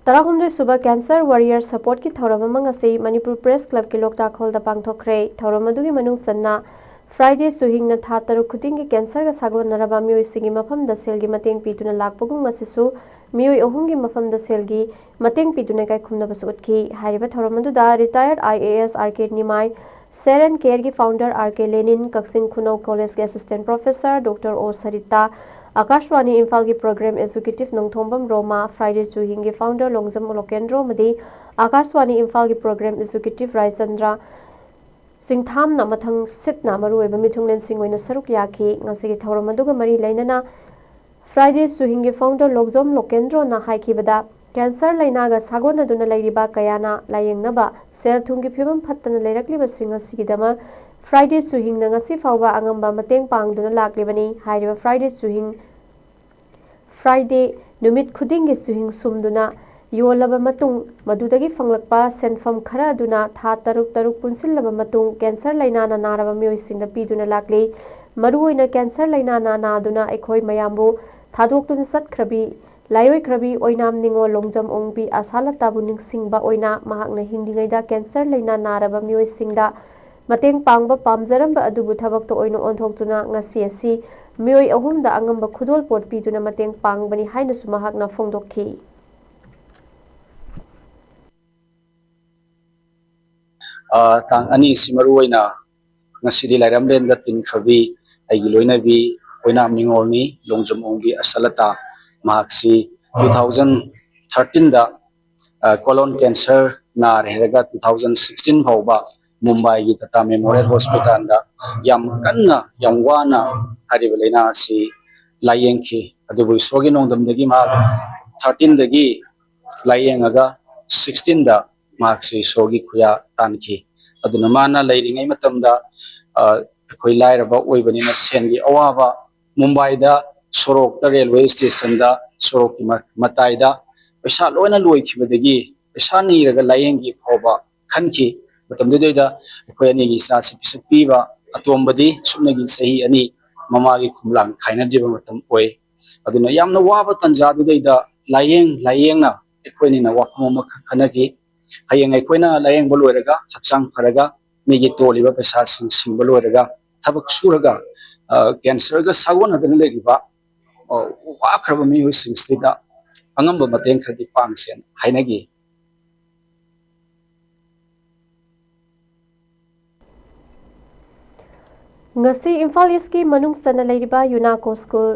ꯇꯔꯥꯍꯨꯝꯗꯣꯏ ꯁꯨꯕ ꯀꯦꯟꯁꯔ ꯋꯥꯔꯤꯌꯔ ꯁꯄꯣꯔꯠꯀꯤ ꯊꯧꯔꯝ ꯑꯃ ꯉꯁꯤ ꯃꯅꯤꯄꯨꯔ ꯄ꯭ꯔꯦꯁ ꯀ꯭ꯂꯕꯀꯤ ꯂꯣꯛꯇꯥꯛ ꯍꯣꯜꯗ ꯄꯥꯡꯊꯣꯛꯈ꯭ꯔꯦ꯫ ꯊꯧꯔꯝ ꯑꯗꯨꯒꯤ ꯃꯅꯨꯡ ꯆꯟꯅ ꯐ꯭ꯔꯥꯏꯗꯦ ꯆꯨꯍꯤꯡꯅ ꯊꯥ ꯇꯔꯨꯛ ꯈꯨꯗꯤꯡꯒꯤ ꯀꯦꯟꯁꯔꯒ ꯁꯥꯒꯣꯟꯅꯔꯕ ꯃꯤꯑꯣꯏꯁꯤꯡꯒꯤ ꯃꯐꯝꯗ ꯁꯦꯜꯒꯤ ꯃꯇꯦꯡ ꯄꯤꯗꯨꯅ ꯂꯥꯛꯄꯒꯨꯝ ꯉꯁꯤꯁꯨ ꯃꯤꯑꯣꯏ ꯑꯍꯨꯝꯒꯤ ꯃꯐꯝꯗ ꯁꯦꯜꯒꯤ ꯃꯇꯦꯡ ꯄꯤꯗꯨꯅ ꯏꯀꯥꯏꯈꯨꯝꯅꯕꯁꯨ ꯎꯠꯈꯤ꯫ ꯍꯥꯏꯔꯤꯕ ꯊꯧꯔꯝ ꯑꯗꯨꯗ retired I A S R K Nimai, ꯁꯦꯔꯦꯟ ꯀꯦꯌꯔꯒꯤ founder R K Lenin, Kakching Khunou ꯀꯣꯂꯦꯖꯀꯤ assistant professor doctor O Sarita, Akashvani ꯏꯝꯐꯥꯜꯒꯤ programme executive Nongthombam Roma, Friday ꯆꯨꯍꯤꯡꯒꯤ ꯐꯥꯎꯟꯗꯔ ꯂꯣꯡꯖꯝ ꯂꯣꯀꯦꯟꯗ꯭ꯔꯣ ꯑꯃꯗꯤ ꯑꯀꯥꯁꯋꯥꯅꯤ ꯏꯝꯐꯥꯜꯒꯤ ꯄ꯭ꯔꯣꯒ꯭ꯔꯥꯝ ꯑꯦꯛꯖꯤꯀ꯭ꯌꯨꯇꯤꯚ ꯔꯥꯏꯆꯟꯗ꯭ꯔ ꯆꯤꯡꯊꯥꯝꯅ ꯃꯊꯪ ꯁꯤꯠꯅ ꯃꯔꯨꯑꯣꯏꯕ ꯃꯤꯊꯨꯡꯂꯦꯟꯁꯤꯡ ꯑꯣꯏꯅ ꯁꯔꯨꯛ ꯌꯥꯈꯤ꯫ ꯉꯁꯤꯒꯤ ꯊꯧꯔꯝ ꯑꯗꯨꯒ ꯃꯔꯤ ꯂꯩꯅꯅ ꯐ꯭ꯔꯥꯏꯗꯦ ꯆꯨꯍꯤꯡꯒꯤ ꯐꯥꯎꯟꯗꯔ ꯂꯣꯡꯖꯝ ꯂꯣꯀꯦꯟꯗ꯭ꯔꯣꯅ ꯍꯥꯏꯈꯤꯕꯗ, ꯀꯦꯟꯁꯔ ꯂꯩꯅꯥꯒ ꯁꯥꯒꯣꯟꯅꯗꯨꯅ ꯂꯩꯔꯤꯕ ꯀꯌꯥꯅ ꯂꯥꯌꯦꯡꯅꯕ ꯁꯦꯜ ꯊꯨꯝꯒꯤ ꯐꯤꯕꯝ ꯐꯠꯇꯅ ꯂꯩꯔꯛꯂꯤꯕꯁꯤꯡ ꯑꯁꯤꯒꯤꯗꯃꯛ ꯐ꯭ꯔꯥꯏꯗꯦ ꯆꯨꯍꯤꯡꯅ ꯉꯁꯤ ꯐꯥꯎꯕ ꯑꯉꯝꯕ ꯃꯇꯦꯡ ꯄꯥꯡꯗꯨꯅ ꯂꯥꯛꯂꯤꯕꯅꯤ꯫ ꯍꯥꯏꯔꯤꯕ ꯐ꯭ꯔꯥꯏꯗꯦ ꯆꯨꯍꯤꯡ, ꯐ꯭ꯔꯥꯏꯗꯦ ꯅꯨꯃꯤꯠ ꯈꯨꯗꯤꯡꯒꯤ ꯆꯨꯍꯤꯡ ꯁꯨꯝꯗꯨꯅ ꯌꯣꯜꯂꯕ ꯃꯇꯨꯡ, ꯃꯗꯨꯗꯒꯤ ꯐꯪꯂꯛꯄ ꯁꯦꯟꯐꯝ ꯈꯔ ꯑꯗꯨꯅ ꯊꯥ ꯇꯔꯨꯛ ꯇꯔꯨꯛ ꯄꯨꯟꯁꯤꯜꯂꯕ ꯃꯇꯨꯡ, ꯀꯦꯟꯁꯔ ꯂꯩꯅꯥꯅ ꯅꯥꯔꯕ ꯃꯤꯑꯣꯏꯁꯤꯡꯗ ꯄꯤꯗꯨꯅ ꯂꯥꯛꯂꯤ꯫ ꯃꯔꯨꯑꯣꯏꯅ ꯀꯦꯟꯁꯔ ꯂꯩꯅꯥꯅ ꯅꯥꯗꯨꯅ ꯑꯩꯈꯣꯏ ꯃꯌꯥꯝꯕꯨ ꯊꯥꯗꯣꯛꯇꯨꯅ ꯆꯠꯈ꯭ꯔꯕꯤ ꯂꯥꯏꯑꯣꯏꯈ꯭ꯔꯕꯤ ꯑꯣꯏꯅꯥꯝ ꯅꯤꯉꯣꯜ ꯂꯣꯡꯖꯝ ꯑꯣꯡꯕꯤ ꯑꯁꯥꯂꯇꯥꯕꯨ ꯅꯤꯡꯁꯤꯡꯕ ꯑꯣꯏꯅ ꯃꯍꯥꯛꯅ ꯍꯤꯡꯂꯤꯉꯩꯗ ꯀꯦꯟꯁꯔ ꯂꯩꯅꯥ ꯅꯥꯔꯕ ꯃꯤꯑꯣꯏꯁꯤꯡꯗ ꯃꯇꯦꯡ ꯄꯥꯡꯕ ꯄꯥꯝꯖꯔꯝꯕ ꯑꯗꯨꯕꯨ ꯊꯕꯛꯇ ꯑꯣꯏꯅ ꯑꯣꯟꯊꯣꯛꯇꯨꯅ ꯉꯁꯤ ꯑꯁꯤ ꯃꯤꯑꯣꯏ ꯑꯍꯨꯝꯗ ꯑꯉꯝꯕ ꯈꯨꯗꯣꯜꯄꯣꯠ ꯄꯤꯗꯨꯅ ꯃꯇꯦꯡ ꯄꯥꯡꯕꯅꯤ ꯍꯥꯏꯅꯁꯨ ꯃꯍꯥꯛꯅ ꯐꯣꯡꯗꯣꯛꯈꯤ꯫ ꯇꯥꯡ ꯑꯅꯤꯁꯤ ꯃꯔꯨꯑꯣꯏꯅ ꯉꯁꯤꯗꯤ ꯂꯥꯏꯔꯝꯂꯦꯟꯗ ꯇꯤꯟꯈ꯭ꯔꯕꯤ ꯑꯩꯒꯤ ꯂꯣꯏꯅꯕꯤ ꯑꯣꯏꯅꯥꯝ ꯅꯤꯉꯣꯜꯅꯤ, ꯂꯣꯡꯖꯝ ꯑꯣꯡꯕꯤ ꯑꯁꯂꯇꯥ꯫ ꯃꯍꯥꯛꯁꯤ two thousand thirteenꯗ colon cancer ꯅꯥꯔꯦ ꯍꯥꯏꯔꯒ two thousand sixteen ꯐꯥꯎꯕ ꯃꯨꯝꯕꯥꯏꯒꯤ ꯇꯥꯇꯥ ꯃꯦꯃꯣꯔꯤꯌꯦꯜ ꯍꯣꯁꯄꯤꯇꯥꯜꯗ ꯌꯥꯝ ꯀꯟꯅ, ꯌꯥꯝ ꯋꯥꯅ ꯍꯥꯏꯔꯤꯕ ꯂꯥꯏꯅꯥ ꯑꯁꯤ ꯂꯥꯏꯌꯦꯡꯈꯤ꯫ ꯑꯗꯨꯕꯨ ꯏꯁꯣꯔꯒꯤ ꯅꯣꯡꯗꯝꯗꯒꯤ ꯃꯍꯥꯛ thirteenꯗꯒꯤ ꯂꯥꯏꯌꯦꯡꯉꯒ sixteenꯗ ꯃꯍꯥꯛꯁꯤ ꯏꯁꯣꯔꯒꯤ ꯈꯨꯌꯥ ꯇꯥꯟꯈꯤ꯫ ꯑꯗꯨꯅ ꯃꯥꯅ ꯂꯩꯔꯤꯉꯩ ꯃꯇꯝꯗ, ꯑ, ꯑꯩꯈꯣꯏ ꯂꯥꯏꯔꯕ ꯑꯣꯏꯕꯅꯤꯅ ꯁꯦꯟꯒꯤ ꯑꯋꯥꯕ, ꯃꯨꯝꯕꯥꯏꯗ ꯁꯣꯔꯣꯛꯇ, ꯔꯦꯜꯋꯦ ꯁ꯭ꯇꯦꯁꯟꯗ, ꯁꯣꯔꯣꯛꯀꯤ ꯃ-, ꯃꯇꯥꯏꯗ ꯄꯩꯁꯥ ꯂꯣꯏꯅ ꯂꯣꯏꯈꯤꯕꯗꯒꯤ ꯄꯩꯁꯥ ꯅꯤꯔꯒ ꯂꯥꯏꯌꯦꯡꯒꯦ ꯐꯥꯎꯕ ꯈꯟꯈꯤ꯫ ꯃꯇꯝꯗꯨꯗꯩꯗ ꯑꯩꯈꯣꯏ ꯑꯅꯤꯒꯤ ꯏꯆꯥꯁꯤ ꯄꯤꯁꯛ ꯄꯤꯕ ꯑꯇꯣꯝꯕꯗꯤ ꯁꯨꯞꯅꯒꯤ ꯆꯍꯤ ꯑꯅꯤ ꯃꯃꯥꯒꯤ ꯈꯣꯝꯂꯥꯡ ꯈꯥꯏꯅꯗ꯭ꯔꯤꯕ ꯃꯇꯝ ꯑꯣꯏ꯫ ꯑꯗꯨꯅ ꯌꯥꯝꯅ ꯋꯥꯕ ꯇꯥꯟꯖꯥꯗꯨꯗꯩꯗ ꯂꯥꯏꯌꯦꯡ ꯂꯥꯏꯌꯦꯡꯅ ꯑꯩꯈꯣꯏ ꯑꯅꯤꯅ ꯋꯥꯐꯝ ꯑꯃꯈꯛ ꯈꯟꯅꯈꯤ꯫ ꯍꯌꯦꯡ ꯑꯩꯈꯣꯏꯅ ꯂꯥꯏꯌꯦꯡꯕ ꯂꯣꯏꯔꯒ, ꯍꯛꯆꯥꯡ ꯐꯔꯒ, ꯃꯤꯒꯤ ꯇꯣꯜꯂꯤꯕ ꯄꯩꯁꯥꯁꯤꯡ ꯁꯤꯡꯕ ꯂꯣꯏꯔꯒ, ꯊꯕꯛ ꯁꯨꯔꯒ, ꯑ, cancerꯒ ꯁꯥꯒꯣꯟꯅꯗꯨꯅ ꯂꯩꯔꯤꯕ, ꯑ, ꯋꯥꯈ꯭ꯔꯕ ꯃꯤꯑꯣꯏꯁꯤꯡꯁꯤꯗ ꯑꯉꯝꯕ ꯃꯇꯦꯡ ꯈꯔꯗꯤ ꯄꯥꯡꯁꯦꯅ ꯍꯥꯏꯅꯈꯤ꯫ ꯉꯁꯤ ꯏꯝꯐꯥꯜ ꯏꯁꯀꯤ ꯃꯅꯨꯡ ꯆꯟꯅ ꯂꯩꯔꯤꯕ ꯌꯨꯅꯥꯀꯣ ꯁ꯭ꯀꯨꯜ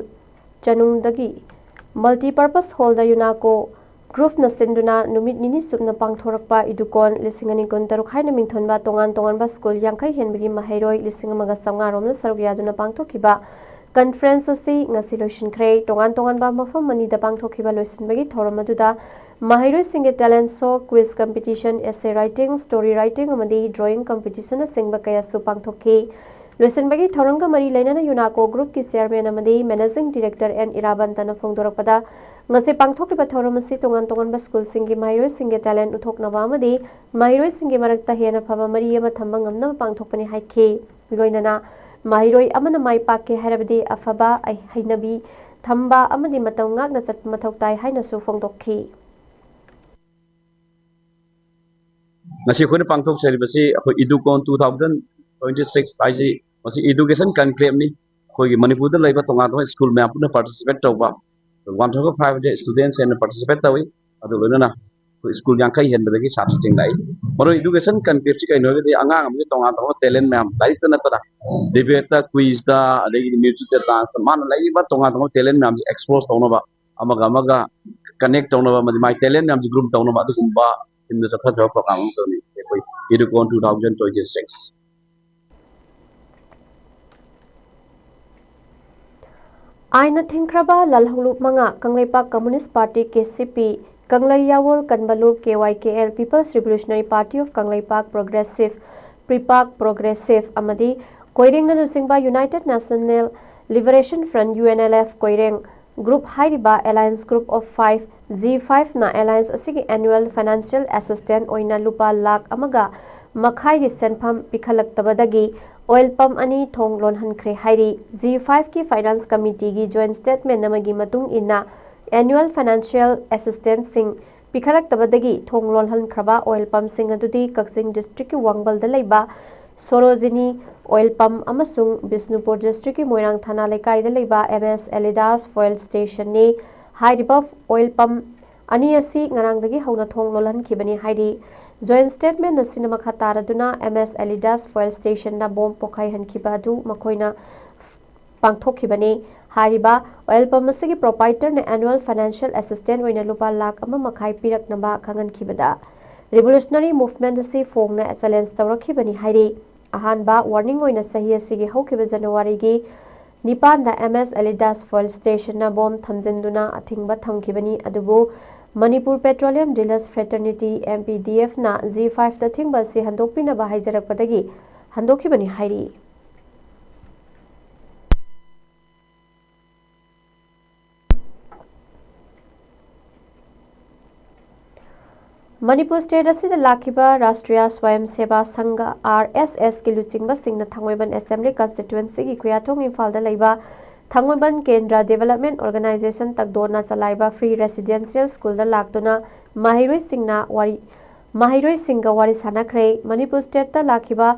ꯆꯅꯨꯡꯗꯒꯤ ꯃꯜꯇꯤꯄꯔꯄꯁ ꯍꯣꯜꯗ ꯌꯨꯅꯥꯀꯣ ꯒ꯭ꯔꯨꯞꯅ ꯁꯤꯟꯗꯨꯅ ꯅꯨꯃꯤꯠ ꯅꯤꯅꯤ ꯆꯨꯞꯅ ꯄꯥꯡꯊꯣꯔꯛꯄ ꯏꯗꯨꯀꯣꯟ ꯂꯤꯁꯤꯡ ꯑꯅꯤ ꯀꯨꯟ ꯇꯔꯨꯛ ꯍꯥꯏꯅ ꯃꯤꯡꯊꯣꯟꯕ ꯇꯣꯉꯥꯟ ꯇꯣꯉꯥꯟꯕ ꯁ꯭ꯀꯨꯜ ꯌꯥꯡꯈꯩ ꯍꯦꯟꯕꯒꯤ ꯃꯍꯩꯔꯣꯏ ꯂꯤꯁꯤꯡ ꯑꯃꯒ ꯆꯥꯝꯃꯉꯥ ꯔꯣꯝꯅ ꯁꯔꯨꯛ ꯌꯥꯗꯨꯅ ꯄꯥꯡꯊꯣꯛꯈꯤꯕ ꯀꯟꯐ꯭ꯔꯦꯟꯁ ꯑꯁꯤ ꯉꯁꯤ ꯂꯣꯏꯁꯤꯟꯈ꯭ꯔꯦ꯫ ꯇꯣꯉꯥꯟ ꯇꯣꯉꯥꯟꯕ ꯃꯐꯝ ꯑꯅꯤꯗ ꯄꯥꯡꯊꯣꯛꯈꯤꯕ ꯂꯣꯏꯁꯤꯟꯕꯒꯤ ꯊꯧꯔꯝ ꯑꯗꯨꯗ ꯃꯍꯩꯔꯣꯏꯁꯤꯡꯒꯤ talent show, quiz competition, essay writing, story writing ꯑꯃꯗꯤ drawing competition ꯅꯆꯤꯡꯕ ꯀꯌꯥꯁꯨ ꯄꯥꯡꯊꯣꯛꯈꯤ꯫ ꯂꯣꯏꯁꯤꯟꯕꯒꯤ ꯊꯧꯔꯝꯒ ꯃꯔꯤ ꯂꯩꯅꯅ ꯌꯨꯅꯥꯀꯣ ꯒ꯭ꯔꯨꯞꯀꯤ ꯆꯤꯌꯔꯃꯦꯟ ꯑꯃꯗꯤ ꯃꯦꯅꯦꯖꯤꯡ ꯗꯤꯔꯦꯛꯇꯔ ꯑꯦꯟ ꯏꯔꯥꯕꯟꯇꯅ ꯐꯣꯡꯗꯣꯔꯛꯄꯗ, ꯉꯁꯤ ꯄꯥꯡꯊꯣꯛꯂꯤꯕ ꯊꯧꯔꯝ ꯑꯁꯤ ꯇꯣꯉꯥꯟ ꯇꯣꯉꯥꯟꯕ ꯁ꯭ꯀꯨꯜꯁꯤꯡꯒꯤ ꯃꯍꯩꯔꯣꯏꯁꯤꯡꯒꯤ talent ꯎꯠꯊꯣꯛꯅꯕ ꯑꯃꯗꯤ ꯃꯍꯩꯔꯣꯏꯁꯤꯡꯒꯤ ꯃꯔꯛꯇ ꯍꯦꯟꯅ ꯐꯕ ꯃꯔꯤ ꯑꯃ ꯊꯝꯕ ꯉꯝꯅꯕ ꯄꯥꯡꯊꯣꯛꯄꯅꯤ ꯍꯥꯏꯈꯤ꯫ ꯂꯣꯏꯅꯅ ꯃꯍꯩꯔꯣꯏ ꯑꯃꯅ ꯃꯥꯏ ꯄꯥꯛꯀꯦ ꯍꯥꯏꯔꯕꯗꯤ ꯑꯐꯕ ꯑꯩ-, ꯍꯩꯅꯕꯤ ꯊꯝꯕ ꯑꯃꯗꯤ ꯃꯇꯝ ꯉꯥꯛꯅ ꯆꯠꯄ ꯃꯊꯧ ꯇꯥꯏ ꯍꯥꯏꯅꯁꯨ ꯐꯣꯡꯗꯣꯛꯈꯤ꯫ ꯉꯁꯤ ꯑꯩꯈꯣꯏꯅ ꯄꯥꯡꯊꯣꯛꯆꯔꯤꯕꯁꯤ ꯑꯩꯈꯣꯏ ꯏꯗꯨꯀꯣꯟ two thousand twenty six ꯍꯥꯏꯁꯤ ꯃꯁꯤ education conclaveꯅꯤ꯫ ꯑꯩꯈꯣꯏꯒꯤ ꯃꯅꯤꯄꯨꯔꯗ ꯂꯩꯕ ꯇꯣꯉꯥꯟ ꯇꯣꯉꯥꯟꯕ ꯁ꯭ꯀꯨꯜ ꯃꯌꯥꯝ ꯄꯨꯟꯅ ꯄꯥꯔꯇꯤꯁꯤꯄꯦꯠ ꯇꯧꯕ, one thousand five hundred students ꯍꯦꯟꯅ ꯄꯥꯔꯇꯤꯁꯤꯄꯦꯠ ꯇꯧꯏ꯫ ꯑꯗꯨ ꯂꯣꯏꯅꯅ ꯑꯩꯈꯣꯏ ꯁ꯭ꯀꯨꯜ ꯌꯥꯡꯈꯩ ꯍꯦꯟꯕꯗꯒꯤ ꯁꯥꯇ꯭ꯔꯁꯤꯡ ꯂꯥꯛꯏ꯫ ꯃꯔꯨ ꯏꯗꯨꯀꯦꯁꯟ ꯀꯟꯇꯦꯟꯠꯁꯤ ꯀꯩꯅꯣ ꯍꯥꯏꯔꯒꯗꯤ ꯑꯉꯥꯡ ꯑꯃꯒꯤ ꯇꯣꯉꯥꯟ ꯇꯣꯉꯥꯟꯕ ꯇꯦꯂꯦꯟ ꯃꯌꯥꯝ, ꯂꯥꯏꯔꯤꯛꯇ ꯅꯠꯇꯅ ꯗꯤꯕꯦꯠꯇ, ꯀ꯭ꯋꯤꯖꯇ, ꯑꯗꯒꯤꯗꯤ ꯃ꯭ꯌꯨꯖꯤꯛꯇ, ꯗꯥꯟꯁꯇ, ꯃꯥꯅ ꯂꯩꯔꯤꯕ ꯇꯣꯉꯥꯟ ꯇꯣꯉꯥꯟꯕ ꯇꯦꯂꯦꯟ ꯃꯌꯥꯝꯁꯦ ꯑꯦꯛꯁꯄꯣꯖ ꯇꯧꯅꯕ, ꯑꯃꯒ ꯑꯃꯒ ꯀꯅꯦꯛ ꯇꯧꯅꯕ, ꯑꯃꯗꯤ ꯃꯥꯏ ꯇꯦꯂꯦꯟ ꯃꯌꯥꯝꯁꯦ ꯒ꯭ꯔꯨꯝ ꯇꯧꯅꯕ, ꯑꯗꯨꯒꯨꯝꯕ ꯊꯤꯝꯗ ꯆꯠꯊꯖꯕ ꯄ꯭ꯔꯣꯒ꯭ꯔꯥꯝ ꯑꯃ ꯇꯧꯅꯤ ꯑꯩꯈꯣꯏ ꯏꯗꯨꯀꯣꯟ ꯇꯨ ꯊꯥꯎꯖꯟ ꯇ꯭ꯋꯦꯟꯇꯤ ꯁꯤꯛꯁ꯫ ꯑꯥꯏꯟꯅ ꯊꯤꯡꯈ꯭ꯔꯕ ꯂꯥꯜꯍꯧꯂꯨꯞ ꯃꯉꯥ, Kangleipak ꯀꯝꯃꯨꯅꯤꯁ꯭ꯠ party, K C P, ꯀꯪꯂꯩ Yawol Kanba Lup, K Y K L, people's revolutionary party of Kangleipak, progressive, PREPAK, progressive ꯑꯃꯗꯤ ꯀꯣꯏꯔꯦꯡꯅ ꯂꯨꯆꯤꯡꯕ united national liberation front, U N L F, Koireng group ꯍꯥꯏꯔꯤꯕ alliance group of five, G ꯐꯥꯏꯚꯅ alliance ꯑꯁꯤꯒꯤ annual financial assistance ꯑꯣꯏꯅ ꯂꯨꯄꯥ ꯂꯥꯈ ꯑꯃꯒ ꯃꯈꯥꯏꯒꯤ ꯁꯦꯟꯐꯝ ꯄꯤꯈꯠꯂꯛꯇꯕꯗꯒꯤ ꯑꯣꯏꯜ ꯄꯝꯞ ꯑꯅꯤ ꯊꯣꯡ ꯂꯣꯟꯍꯟꯈ꯭ꯔꯦ ꯍꯥꯏꯔꯤ꯫ ꯖꯤ ꯐꯥꯏꯚꯀꯤ ꯐꯥꯏꯅꯥꯟꯁ ꯀꯃꯤꯇꯤꯒꯤ ꯖꯣꯏꯟꯠ ꯁ꯭ꯇꯦꯠꯃꯦꯟꯠ ꯑꯃꯒꯤ ꯃꯇꯨꯡ ꯏꯟꯅ, ꯑꯦꯅꯨꯋꯦꯜ ꯐꯥꯏꯅꯥꯟꯁꯤꯌꯦꯜ ꯑꯦꯁꯤꯁꯇꯦꯟꯁꯁꯤꯡ ꯄꯤꯈꯠꯂꯛꯇꯕꯗꯒꯤ ꯊꯣꯡ ꯂꯣꯜꯍꯟꯈ꯭ꯔꯕ ꯑꯣꯏꯜ ꯄꯝꯞꯁꯤꯡ ꯑꯗꯨꯗꯤ ꯀꯛꯆꯤꯡ ꯗꯤꯁꯇ꯭ꯔꯤꯛꯀꯤ ꯋꯥꯡꯕꯜꯗ ꯂꯩꯕ ꯁꯣꯔꯣꯖꯤꯅꯤ ꯑꯣꯏꯜ ꯄꯝꯞ ꯑꯃꯁꯨꯡ ꯕꯤꯁꯅꯨꯄꯨꯔ ꯗꯤꯁꯇ꯭ꯔꯤꯛꯀꯤ ꯃꯣꯏꯔꯥꯡ ꯊꯥꯅꯥ ꯂꯩꯀꯥꯏꯗ ꯂꯩꯕ ꯑꯦꯝ ꯑꯦꯁ ꯑꯦꯂꯤꯗꯥꯁ ꯐ꯭ꯌꯨꯑꯦꯜ ꯁ꯭ꯇꯦꯁꯟꯅꯤ꯫ ꯍꯥꯏꯔꯤꯕ ꯑꯣꯏꯜ ꯄꯝꯞ ꯑꯅꯤ ꯑꯁꯤ ꯉꯔꯥꯡꯗꯒꯤ ꯍꯧꯅ ꯊꯣꯡ ꯂꯣꯜꯍꯟꯈꯤꯕꯅꯤ ꯍꯥꯏꯔꯤ꯫ ꯖꯣꯏꯟꯠ ꯁ꯭ꯇꯦꯠꯃꯦꯟꯠ ꯑꯁꯤꯅ ꯃꯈꯥ ꯇꯥꯔꯗꯨꯅ ꯑꯦꯝ ꯑꯦꯁ ꯑꯦꯂꯤꯗꯥꯁ ꯐ꯭ꯌꯨꯑꯦꯜ ꯁ꯭ꯇꯦꯁꯟꯗ ꯕꯣꯝ ꯄꯣꯈꯥꯏꯍꯟꯈꯤꯕ ꯑꯗꯨ ꯃꯈꯣꯏꯅ ꯄꯥꯡꯊꯣꯛꯈꯤꯕꯅꯤ꯫ ꯍꯥꯏꯔꯤꯕ ꯑꯣꯏꯜ ꯄꯝꯞ ꯑꯁꯤꯒꯤ ꯄ꯭ꯔꯣꯄꯥꯏꯇꯔꯅ ꯑꯦꯅꯨꯋꯦꯜ ꯐꯥꯏꯅꯥꯟꯁꯤꯌꯦꯜ ꯑꯦꯁꯤꯁꯇꯦꯟꯁ ꯑꯣꯏꯅ ꯂꯨꯄꯥ ꯂꯥꯈ ꯑꯃ ꯃꯈꯥꯏ ꯄꯤꯔꯛꯅꯕ ꯈꯪꯍꯟꯈꯤꯕꯗ ꯔꯤꯚꯣꯂꯨꯁꯅꯔꯤ ꯃꯨꯚꯃꯦꯟꯠ ꯑꯁꯤ ꯐꯣꯡꯅ ꯆꯦꯂꯦꯟꯖ ꯇꯧꯔꯛꯈꯤꯕꯅꯤ ꯍꯥꯏꯔꯤ꯫ ꯑꯍꯥꯟꯕ ꯋꯥꯔꯅꯤꯡ ꯑꯣꯏꯅ ꯆꯍꯤ ꯑꯁꯤꯒꯤ ꯍꯧꯈꯤꯕ ꯖꯅꯋꯥꯔꯤꯒꯤ ꯅꯤꯄꯥꯟꯗ ꯑꯦꯝ ꯑꯦꯁ ꯑꯦꯂꯤꯗꯥꯁ ꯐ꯭ꯌꯨꯑꯦꯜ ꯁ꯭ꯇꯦꯁꯟꯅ ꯕꯣꯝ ꯊꯝꯖꯤꯟꯗꯨꯅ ꯑꯊꯤꯡꯕ ꯊꯝꯈꯤꯕꯅꯤ, ꯑꯗꯨꯕꯨ ꯃꯅꯤꯄꯨꯔ ꯄꯦꯇ꯭ꯔꯣꯂꯤꯌꯝ ꯗꯤꯂꯔꯁ ꯐ꯭ꯔꯦꯇꯔꯅꯤꯇꯤ, ꯑꯦꯝ ꯄꯤ ꯗꯤ ꯑꯦꯐꯅ ꯖꯤ ꯐꯥꯏꯚꯇ ꯑꯊꯤꯡꯕ ꯑꯁꯤ ꯍꯟꯗꯣꯛꯄꯤꯅꯕ ꯍꯥꯏꯖꯔꯛꯄꯗꯒꯤ ꯍꯟꯗꯣꯛꯈꯤꯕꯅꯤ ꯍꯥꯏꯔꯤ꯫ ꯃꯅꯤꯄꯨꯔ ꯁ꯭ꯇꯦꯠ ꯑꯁꯤꯗ ꯂꯥꯛꯈꯤꯕ ꯔꯥꯁꯇ꯭ꯔꯤꯌꯥ ꯁ꯭ꯋꯥꯌꯝ ꯁꯦꯕꯥ ꯁꯪꯘ, ꯑꯥꯔ ꯑꯦꯁ ꯑꯦꯁꯀꯤ ꯂꯨꯆꯤꯡꯕꯁꯤꯡꯅ ꯊꯥꯡꯃꯩꯕꯟ ꯑꯦꯁꯦꯝꯕ꯭ꯂꯤ ꯀꯟꯁꯇꯤꯇ꯭ꯋꯦꯟꯁꯤꯒꯤ ꯈꯨꯌꯥꯊꯣꯡ ꯏꯝꯐꯥꯜꯗ ꯂꯩꯕ ꯊꯥꯡꯃꯩꯕꯟ ꯀꯦꯟꯗ꯭ꯔ ꯗꯤꯚꯦꯂꯞꯃꯦꯟꯠ ꯑꯣꯔꯒꯅꯥꯏꯖꯦꯁꯟ ꯇꯛꯗꯣꯅ ꯆꯂꯥꯏꯕ ꯐ꯭ꯔꯤ ꯔꯦꯁꯤꯗꯦꯟꯁꯤꯌꯦꯜ ꯁ꯭ꯀꯨꯜꯗ ꯂꯥꯛꯇꯨꯅ ꯃꯍꯩꯔꯣꯏꯁꯤꯡꯅ ꯋꯥꯔꯤ, ꯃꯍꯩꯔꯣꯏꯁꯤꯡꯒ ꯋꯥꯔꯤ ꯁꯥꯅꯈ꯭ꯔꯦ꯫ ꯃꯅꯤꯄꯨꯔ ꯁ꯭ꯇꯦꯠꯇ ꯂꯥꯛꯈꯤꯕ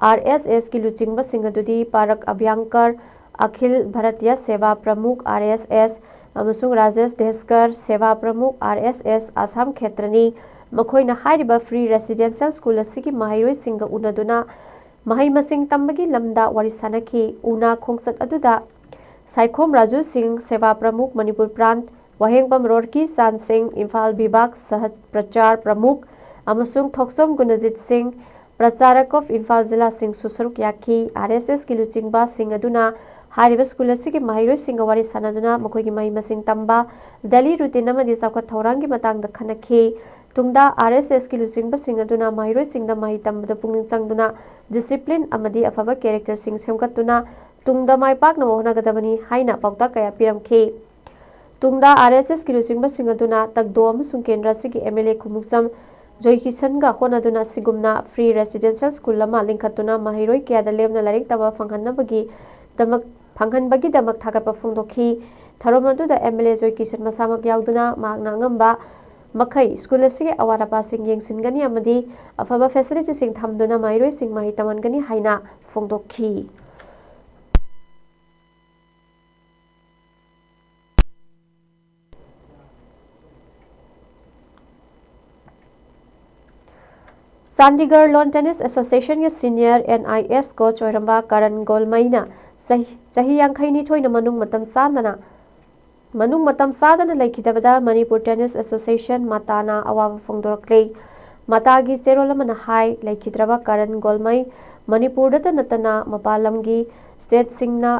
ꯑꯥꯔ ꯑꯦꯁ ꯑꯦꯁꯀꯤ ꯂꯨꯆꯤꯡꯕꯁꯤꯡ ꯑꯗꯨꯗꯤ ꯄꯥꯔꯛ ꯑꯚ꯭ꯌꯥꯡꯀꯔ, ꯑꯈꯤꯜ ꯚꯥꯔꯇꯤꯌ ꯁꯦꯕꯥ ꯄ꯭ꯔꯃꯨꯈ, ꯑꯥꯔ ꯑꯦꯁ ꯑꯦꯁ, ꯑꯃꯁꯨꯡ ꯔꯥꯖꯦꯁ ꯙꯦꯁꯀꯔ, ꯁꯦꯕꯥ ꯄ꯭ꯔꯃꯨꯈ, ꯑꯥꯔ ꯑꯦꯁ ꯑꯦꯁ, ꯑꯁꯥꯝ ꯈꯦꯇ꯭ꯔꯅꯤ꯫ ꯃꯈꯣꯏꯅ ꯍꯥꯏꯔꯤꯕ ꯐ꯭ꯔꯤ ꯔꯦꯁꯤꯗꯦꯟꯁꯤꯌꯦꯜ ꯁ꯭ꯀꯨꯜ ꯑꯁꯤꯒꯤ ꯃꯍꯩꯔꯣꯏꯁꯤꯡꯒ ꯎꯅꯗꯨꯅ ꯃꯍꯩ ꯃꯁꯤꯡ ꯇꯝꯕꯒꯤ ꯂꯝꯗ ꯋꯥꯔꯤ ꯁꯥꯅꯈꯤ꯫ ꯎꯅ ꯈꯣꯡꯆꯠ ꯑꯗꯨꯗ ꯁꯥꯏꯈꯣꯝ ꯔꯥꯖꯨ ꯁꯤꯡ, ꯁꯦꯕꯥ ꯄ꯭ꯔꯃꯨꯈ ꯃꯅꯤꯄꯨꯔ ꯄ꯭ꯔꯥꯟꯠ, ꯋꯥꯍꯦꯡꯕꯝ ꯔꯣꯔꯀꯤ ꯆꯥꯟ ꯁꯤꯡ, ꯏꯝꯐꯥꯜ ꯚꯤꯚꯥꯒ ꯁꯍ ꯄ꯭ꯔꯆꯥꯔ ꯄ꯭ꯔꯃꯨꯈ, ꯑꯃꯁꯨꯡ ꯊꯣꯛꯆꯣꯝ ꯒꯨꯅꯖꯤꯠ ꯁꯤꯡ, ꯄ꯭ꯔꯆꯥꯔꯛ ꯑꯣꯐ ꯏꯝꯐꯥꯜ ꯖꯤꯂꯥꯁꯤꯡꯁꯨ ꯁꯔꯨꯛ ꯌꯥꯈꯤ꯫ ꯑꯥꯔ ꯑꯦꯁ ꯑꯦꯁꯀꯤ ꯂꯨꯆꯤꯡꯕꯁꯤꯡ ꯑꯗꯨꯅ ꯍꯥꯏꯔꯤꯕ ꯁ꯭ꯀꯨꯜ ꯑꯁꯤꯒꯤ ꯃꯍꯩꯔꯣꯏꯁꯤꯡꯒ ꯋꯥꯔꯤ ꯁꯥꯅꯗꯨꯅ ꯃꯈꯣꯏꯒꯤ ꯃꯍꯩ ꯃꯁꯤꯡ ꯇꯝꯕ, ꯗꯦꯂꯤ ꯔꯨꯇꯤꯟ ꯑꯃꯗꯤ ꯆꯥꯎꯈꯠ ꯊꯧꯔꯥꯡꯒꯤ ꯃꯇꯥꯡꯗ ꯈꯟꯅꯈꯤ꯫ ꯇꯨꯡꯗ ꯑꯥꯔ ꯑꯦꯁ ꯑꯦꯁꯀꯤ ꯂꯨꯆꯤꯡꯕꯁꯤꯡ ꯑꯗꯨꯅ ꯃꯍꯩꯔꯣꯏꯁꯤꯡꯗ ꯃꯍꯩ ꯇꯝꯕꯗ ꯄꯨꯛꯅꯤꯡ ꯆꯪꯗꯨꯅ ꯗꯤꯁꯤꯄ꯭ꯂꯤꯟ ꯑꯃꯗꯤ ꯑꯐꯕ ꯀꯦꯔꯦꯛꯇꯔꯁꯤꯡ ꯁꯦꯝꯒꯠꯇꯨꯅ ꯇꯨꯡꯗ ꯃꯥꯏ ꯄꯥꯛꯅꯕ ꯍꯣꯠꯅꯒꯗꯕꯅꯤ ꯍꯥꯏꯅ ꯄꯥꯎꯇꯥꯛ ꯀꯌꯥ ꯄꯤꯔꯝꯈꯤ꯫ ꯇꯨꯡꯗ ꯑꯥꯔ ꯑꯦꯁ ꯑꯦꯁꯀꯤ ꯂꯨꯆꯤꯡꯕꯁꯤꯡ ꯑꯗꯨꯅ ꯇꯛꯗꯣ ꯑꯃꯁꯨꯡ ꯀꯦꯟꯗ꯭ꯔ ꯑꯁꯤꯒꯤ ꯑꯦꯝ ꯑꯦꯜ ꯑꯦ ꯈꯨꯃꯨꯛꯆꯝ ꯖꯣꯏꯀꯤꯁꯟꯒ ꯍꯣꯠꯅꯗꯨꯅ ꯑꯁꯤꯒꯨꯝꯅ ꯐ꯭ꯔꯤ ꯔꯦꯁꯤꯗꯦꯟꯁꯤꯌꯦꯜ ꯁ꯭ꯀꯨꯜ ꯑꯃ ꯂꯤꯡꯈꯠꯇꯨꯅ ꯃꯍꯩꯔꯣꯏ ꯀꯌꯥꯗ ꯂꯦꯝꯅ ꯂꯥꯏꯔꯤꯛ ꯇꯝꯕ ꯐꯪꯍꯟꯅꯕꯒꯤꯗꯃꯛ, ꯐꯪꯍꯟꯕꯒꯤꯗꯃꯛ ꯊꯥꯒꯠꯄ ꯐꯣꯡꯗꯣꯛꯈꯤ꯫ ꯊꯧꯔꯝ ꯑꯗꯨꯗ ꯑꯦꯝ ꯑꯦꯜ ꯑꯦ ꯖꯣꯏꯀꯤꯁꯟ ꯃꯁꯥꯃꯛ ꯌꯥꯎꯗꯨꯅ ꯃꯍꯥꯛꯅ ꯑꯉꯝꯕ ꯃꯈꯩ ꯁ꯭ꯀꯨꯜ ꯑꯁꯤꯒꯤ ꯑꯋꯥꯠ ꯑꯄꯥꯁꯤꯡ ꯌꯦꯡꯁꯤꯟꯒꯅꯤ ꯑꯃꯗꯤ ꯑꯐꯕ ꯐꯦꯁꯤꯂꯤꯇꯤꯁꯤꯡ ꯊꯝꯗꯨꯅ ꯃꯍꯩꯔꯣꯏꯁꯤꯡ ꯃꯍꯩ ꯇꯝꯍꯟꯒꯅꯤ ꯍꯥꯏꯅ ꯐꯣꯡꯗꯣꯛꯈꯤ꯫ ꯆꯥꯟꯗꯤꯒꯔ ꯂꯣꯟ ꯇꯦꯅꯤꯁ ꯑꯦꯁꯣꯁꯤꯌꯦꯁꯟꯒꯤ senior N I S coach ꯑꯣꯏꯔꯝꯕ ꯀꯔꯟ ꯒꯣꯜꯃꯩꯅ ꯆꯍꯤ, ꯆꯍꯤ ꯌꯥꯡꯈꯩ ꯅꯤꯊꯣꯏꯅ ꯃꯅꯨꯡ ꯃꯇꯝ ꯆꯥꯗꯅ, ꯃꯅꯨꯡ ꯃꯇꯝ ꯆꯥꯗꯅ ꯂꯩꯈꯤꯗꯕꯗ ꯃꯅꯤꯄꯨꯔ ꯇꯦꯅꯤꯁ ꯑꯦꯁꯣꯁꯤꯌꯦꯁꯟ, ꯃꯇꯥꯅ ꯑꯋꯥꯕ ꯐꯣꯡꯗꯣꯔꯛꯂꯤ꯫ ꯃꯇꯥꯒꯤ ꯆꯦꯔꯣꯜ ꯑꯃꯅ ꯍꯥꯏ, ꯂꯩꯈꯤꯗ꯭ꯔꯕ ꯀꯔꯟ ꯒꯣꯜꯃꯩ ꯃꯅꯤꯄꯨꯔꯗꯇ ꯅꯠꯇꯅ ꯃꯄꯥꯟ ꯂꯝꯒꯤ ꯁ꯭ꯇꯦꯠꯁꯤꯡꯅ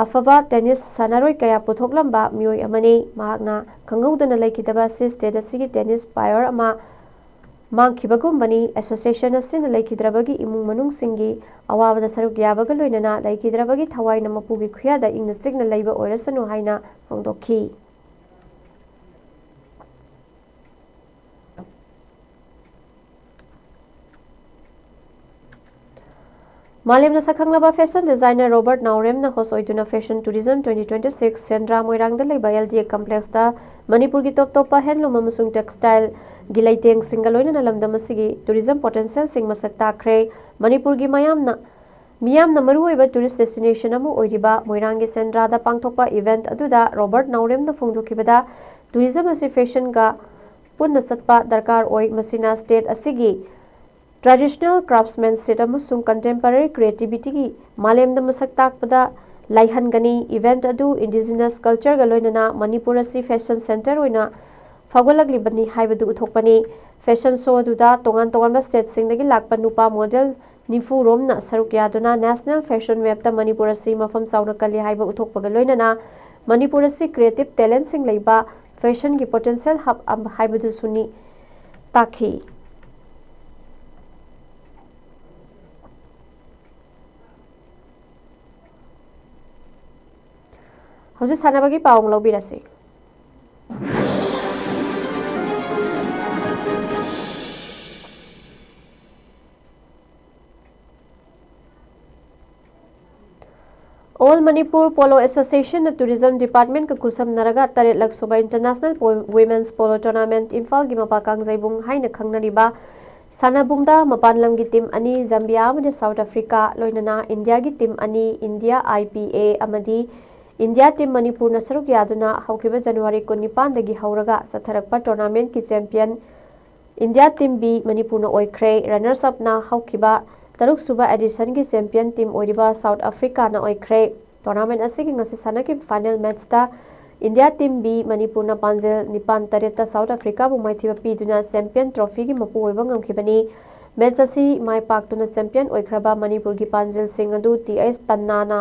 ꯑꯐꯕ ꯇꯦꯅꯤꯁ ꯁꯥꯟꯅꯔꯣꯏ ꯀꯌꯥ ꯄꯨꯊꯣꯛꯂꯝꯕ ꯃꯤꯑꯣꯏ ꯑꯃꯅꯤ꯫ ꯃꯍꯥꯛꯅ ꯈꯪꯍꯧꯗꯅ ꯂꯩꯈꯤꯗꯕ ꯑꯁꯤ ꯁ꯭ꯇꯦꯠ ꯑꯁꯤꯒꯤ ꯇꯦꯅꯤꯁ ꯄ꯭ꯂꯦꯌꯔ ꯑꯃ ꯃꯥꯡꯈꯤꯕꯒꯨꯝꯕꯅꯤ꯫ ꯑꯦꯁꯣꯁꯤꯌꯦꯁꯟ ꯑꯁꯤꯅ ꯂꯩꯈꯤꯗ꯭ꯔꯕꯒꯤ ꯏꯃꯨꯡ ꯃꯅꯨꯡꯁꯤꯡꯒꯤ ꯑꯋꯥꯕꯗ ꯁꯔꯨꯛ ꯌꯥꯕꯒ ꯂꯣꯏꯅꯅ ꯂꯩꯈꯤꯗ꯭ꯔꯕꯒꯤ ꯊꯋꯥꯏꯅ ꯃꯄꯨꯒꯤ ꯈꯨꯌꯥꯗ ꯏꯪꯅ ꯆꯤꯛꯅ ꯂꯩꯕ ꯑꯣꯏꯔꯁꯅꯨ ꯍꯥꯏꯅ ꯐꯣꯡꯗꯣꯛꯈꯤ꯫ ꯃꯥꯂꯦꯝꯅ ꯁꯛꯈꯪꯂꯕ ꯐꯦꯁꯟ ꯗꯤꯖꯥꯏꯅꯔ ꯔꯣꯕꯥꯔꯠ ꯅꯥꯎꯔꯦꯝꯅ ꯍꯣꯁ ꯑꯣꯏꯗꯨꯅ fashion tourism twenty twenty six Sendra ꯃꯣꯏꯔꯥꯡꯗ ꯂꯩꯕ ꯑꯦꯜ ꯗꯤ ꯑꯦ ꯀꯝꯄ꯭ꯂꯦꯛꯁꯇ ꯃꯅꯤꯄꯨꯔꯒꯤ ꯇꯣꯞ ꯇꯣꯞꯄ ꯍꯦꯟꯂꯨꯝ ꯑꯃꯁꯨꯡ ꯇꯦꯛꯁꯇꯥꯏꯜꯒꯤ ꯂꯩꯇꯦꯡꯁꯤꯡꯒ ꯂꯣꯏꯅꯅ ꯂꯝꯗꯝ ꯑꯁꯤꯒꯤ ꯇꯨꯔꯤꯖꯝ ꯄꯣꯇꯦꯟꯁꯤꯌꯦꯜꯁꯤꯡ ꯃꯁꯛ ꯇꯥꯛꯈ꯭ꯔꯦ꯫ ꯃꯅꯤꯄꯨꯔꯒꯤ ꯃꯌꯥꯝꯅ ꯃꯤꯌꯥꯝꯅ ꯃꯔꯨꯑꯣꯏꯕ tourist destination ꯑꯃ ꯑꯣꯏꯔꯤꯕ ꯃꯣꯏꯔꯥꯡꯒꯤ ꯁꯦꯟꯗ꯭ꯔꯥꯗ ꯄꯥꯡꯊꯣꯛꯄ event ꯑꯗꯨꯗ ꯔꯣꯕꯔꯠ ꯅꯥꯎꯔꯦꯝꯅ ꯐꯣꯡꯗꯣꯛꯈꯤꯕꯗ, tourism ꯑꯁꯤ fashionꯒ ꯄꯨꯟꯅ ꯆꯠꯄ ꯗꯔꯀꯥꯔ ꯑꯣꯏ꯫ ꯃꯁꯤꯅ state ꯑꯁꯤꯒꯤ traditional craftsmanship ꯑꯃꯁꯨꯡ contemporary creativityꯒꯤ ꯃꯥꯂꯦꯝꯗ ꯃꯁꯛ ꯇꯥꯛꯄꯗ ꯂꯥꯏꯍꯟꯒꯅꯤ꯫ Event ꯑꯗꯨ indigenous cultureꯒ ꯂꯣꯏꯅꯅ ꯃꯅꯤꯄꯨꯔ ꯑꯁꯤ fashion centre ꯑꯣꯏꯅ ꯐꯥꯎꯒꯠꯂꯛꯂꯤꯕꯅꯤ ꯍꯥꯏꯕꯗꯨ ꯎꯠꯊꯣꯛꯄꯅꯤ꯫ Fashion show ꯑꯗꯨꯗ ꯇꯣꯉꯥꯟ ꯇꯣꯉꯥꯟꯕ stateꯁꯤꯡꯗꯒꯤ ꯂꯥꯛꯄ ꯅꯨꯄꯥ model ꯅꯤꯐꯨ ꯔꯣꯝꯅ ꯁꯔꯨꯛ ꯌꯥꯗꯨꯅ national fashion mapꯇ ꯃꯅꯤꯄꯨꯔ ꯑꯁꯤ ꯃꯐꯝ ꯆꯥꯎꯅ ꯀꯜꯂꯤ ꯍꯥꯏꯕ ꯎꯠꯊꯣꯛꯄꯒ ꯂꯣꯏꯅꯅ ꯃꯅꯤꯄꯨꯔ ꯑꯁꯤ creative talentꯁꯤꯡ ꯂꯩꯕ fashionꯒꯤ potential hub ꯑꯃ ꯍꯥꯏꯕꯗꯨꯁꯨꯅꯤ ꯇꯥꯛꯈꯤ꯫ ꯍꯧꯖꯤꯛ ꯁꯥꯟꯅꯕꯒꯤ ꯄꯥꯎ ꯑꯃꯨꯛ ꯂꯧꯕꯤꯔꯁꯤ꯫ All Manipur Polo Associationꯅ Tourism Departmentꯀ ꯈꯨꯠꯁꯝꯅꯔꯒ ꯇꯔꯦꯠꯂꯛ ꯁꯨꯕ International Po-, Women's Polo Tournament ꯏꯝꯐꯥꯜꯒꯤ ꯃꯄꯥ ꯀꯥꯡꯖꯩꯕꯨꯡ ꯍꯥꯏꯅ ꯈꯪꯅꯔꯤꯕ ꯁꯥꯟꯅꯕꯨꯡꯗ ꯃꯄꯥꯟ ꯂꯝꯒꯤ team ꯑꯅꯤ, ꯖꯝꯕꯤꯌꯥ ꯑꯃꯗꯤ ꯁꯥꯎꯠ ꯑꯐ꯭ꯔꯤꯀꯥ, ꯂꯣꯏꯅꯅ ꯏꯟꯗꯤꯌꯥꯒꯤ team ꯑꯅꯤ, ꯏꯟꯗꯤꯌꯥ, ꯑꯥꯏ ꯄꯤ ꯑꯦ ꯑꯃꯗꯤ ꯏꯟꯗꯤꯌꯥ team ꯃꯅꯤꯄꯨꯔꯅ ꯁꯔꯨꯛ ꯌꯥꯗꯨꯅ ꯍꯧꯈꯤꯕ ꯖꯅꯋꯥꯔꯤ ꯀꯨꯟꯅꯤꯄꯥꯟꯗꯒꯤ ꯍꯧꯔꯒ ꯆꯠꯊꯔꯛꯄ tournamentꯀꯤ champion ꯏꯟꯗꯤꯌꯥ team B ꯃꯅꯤꯄꯨꯔꯅ ꯑꯣꯏꯈ꯭ꯔꯦ꯫ Runners upꯅ ꯍꯧꯈꯤꯕ ꯇꯔꯨꯛ ꯁꯨꯕ editionꯒꯤ champion team ꯑꯣꯏꯔꯤꯕ ꯁꯥꯎꯠ ꯑꯐ꯭ꯔꯤꯀꯥꯅ ꯑꯣꯏꯈ꯭ꯔꯦ꯫ Tournament ꯑꯁꯤꯒꯤ ꯉꯁꯤ ꯁꯥꯟꯅꯈꯤꯕ final matchꯇ ꯏꯟꯗꯤꯌꯥ team B ꯃꯅꯤꯄꯨꯔꯅ ꯄꯥꯟꯖꯤꯜ ꯅꯤꯄꯥꯟ ꯇꯔꯦꯠꯇ ꯁꯥꯎꯠ ꯑꯐ꯭ꯔꯤꯀꯥꯕꯨ ꯃꯥꯏꯊꯤꯕ ꯄꯤꯗꯨꯅ champion trophyꯒꯤ ꯃꯄꯨ ꯑꯣꯏꯕ ꯉꯝꯈꯤꯕꯅꯤ꯫ Match ꯑꯁꯤ ꯃꯥꯏ ꯄꯥꯛꯇꯨꯅ champion ꯑꯣꯏꯈ꯭ꯔꯕ ꯃꯅꯤꯄꯨꯔꯒꯤ ꯄꯥꯟꯖꯤꯜꯁꯤꯡ ꯑꯗꯨ ꯇꯤ ꯑꯩꯆ ꯇꯟꯅꯥꯅ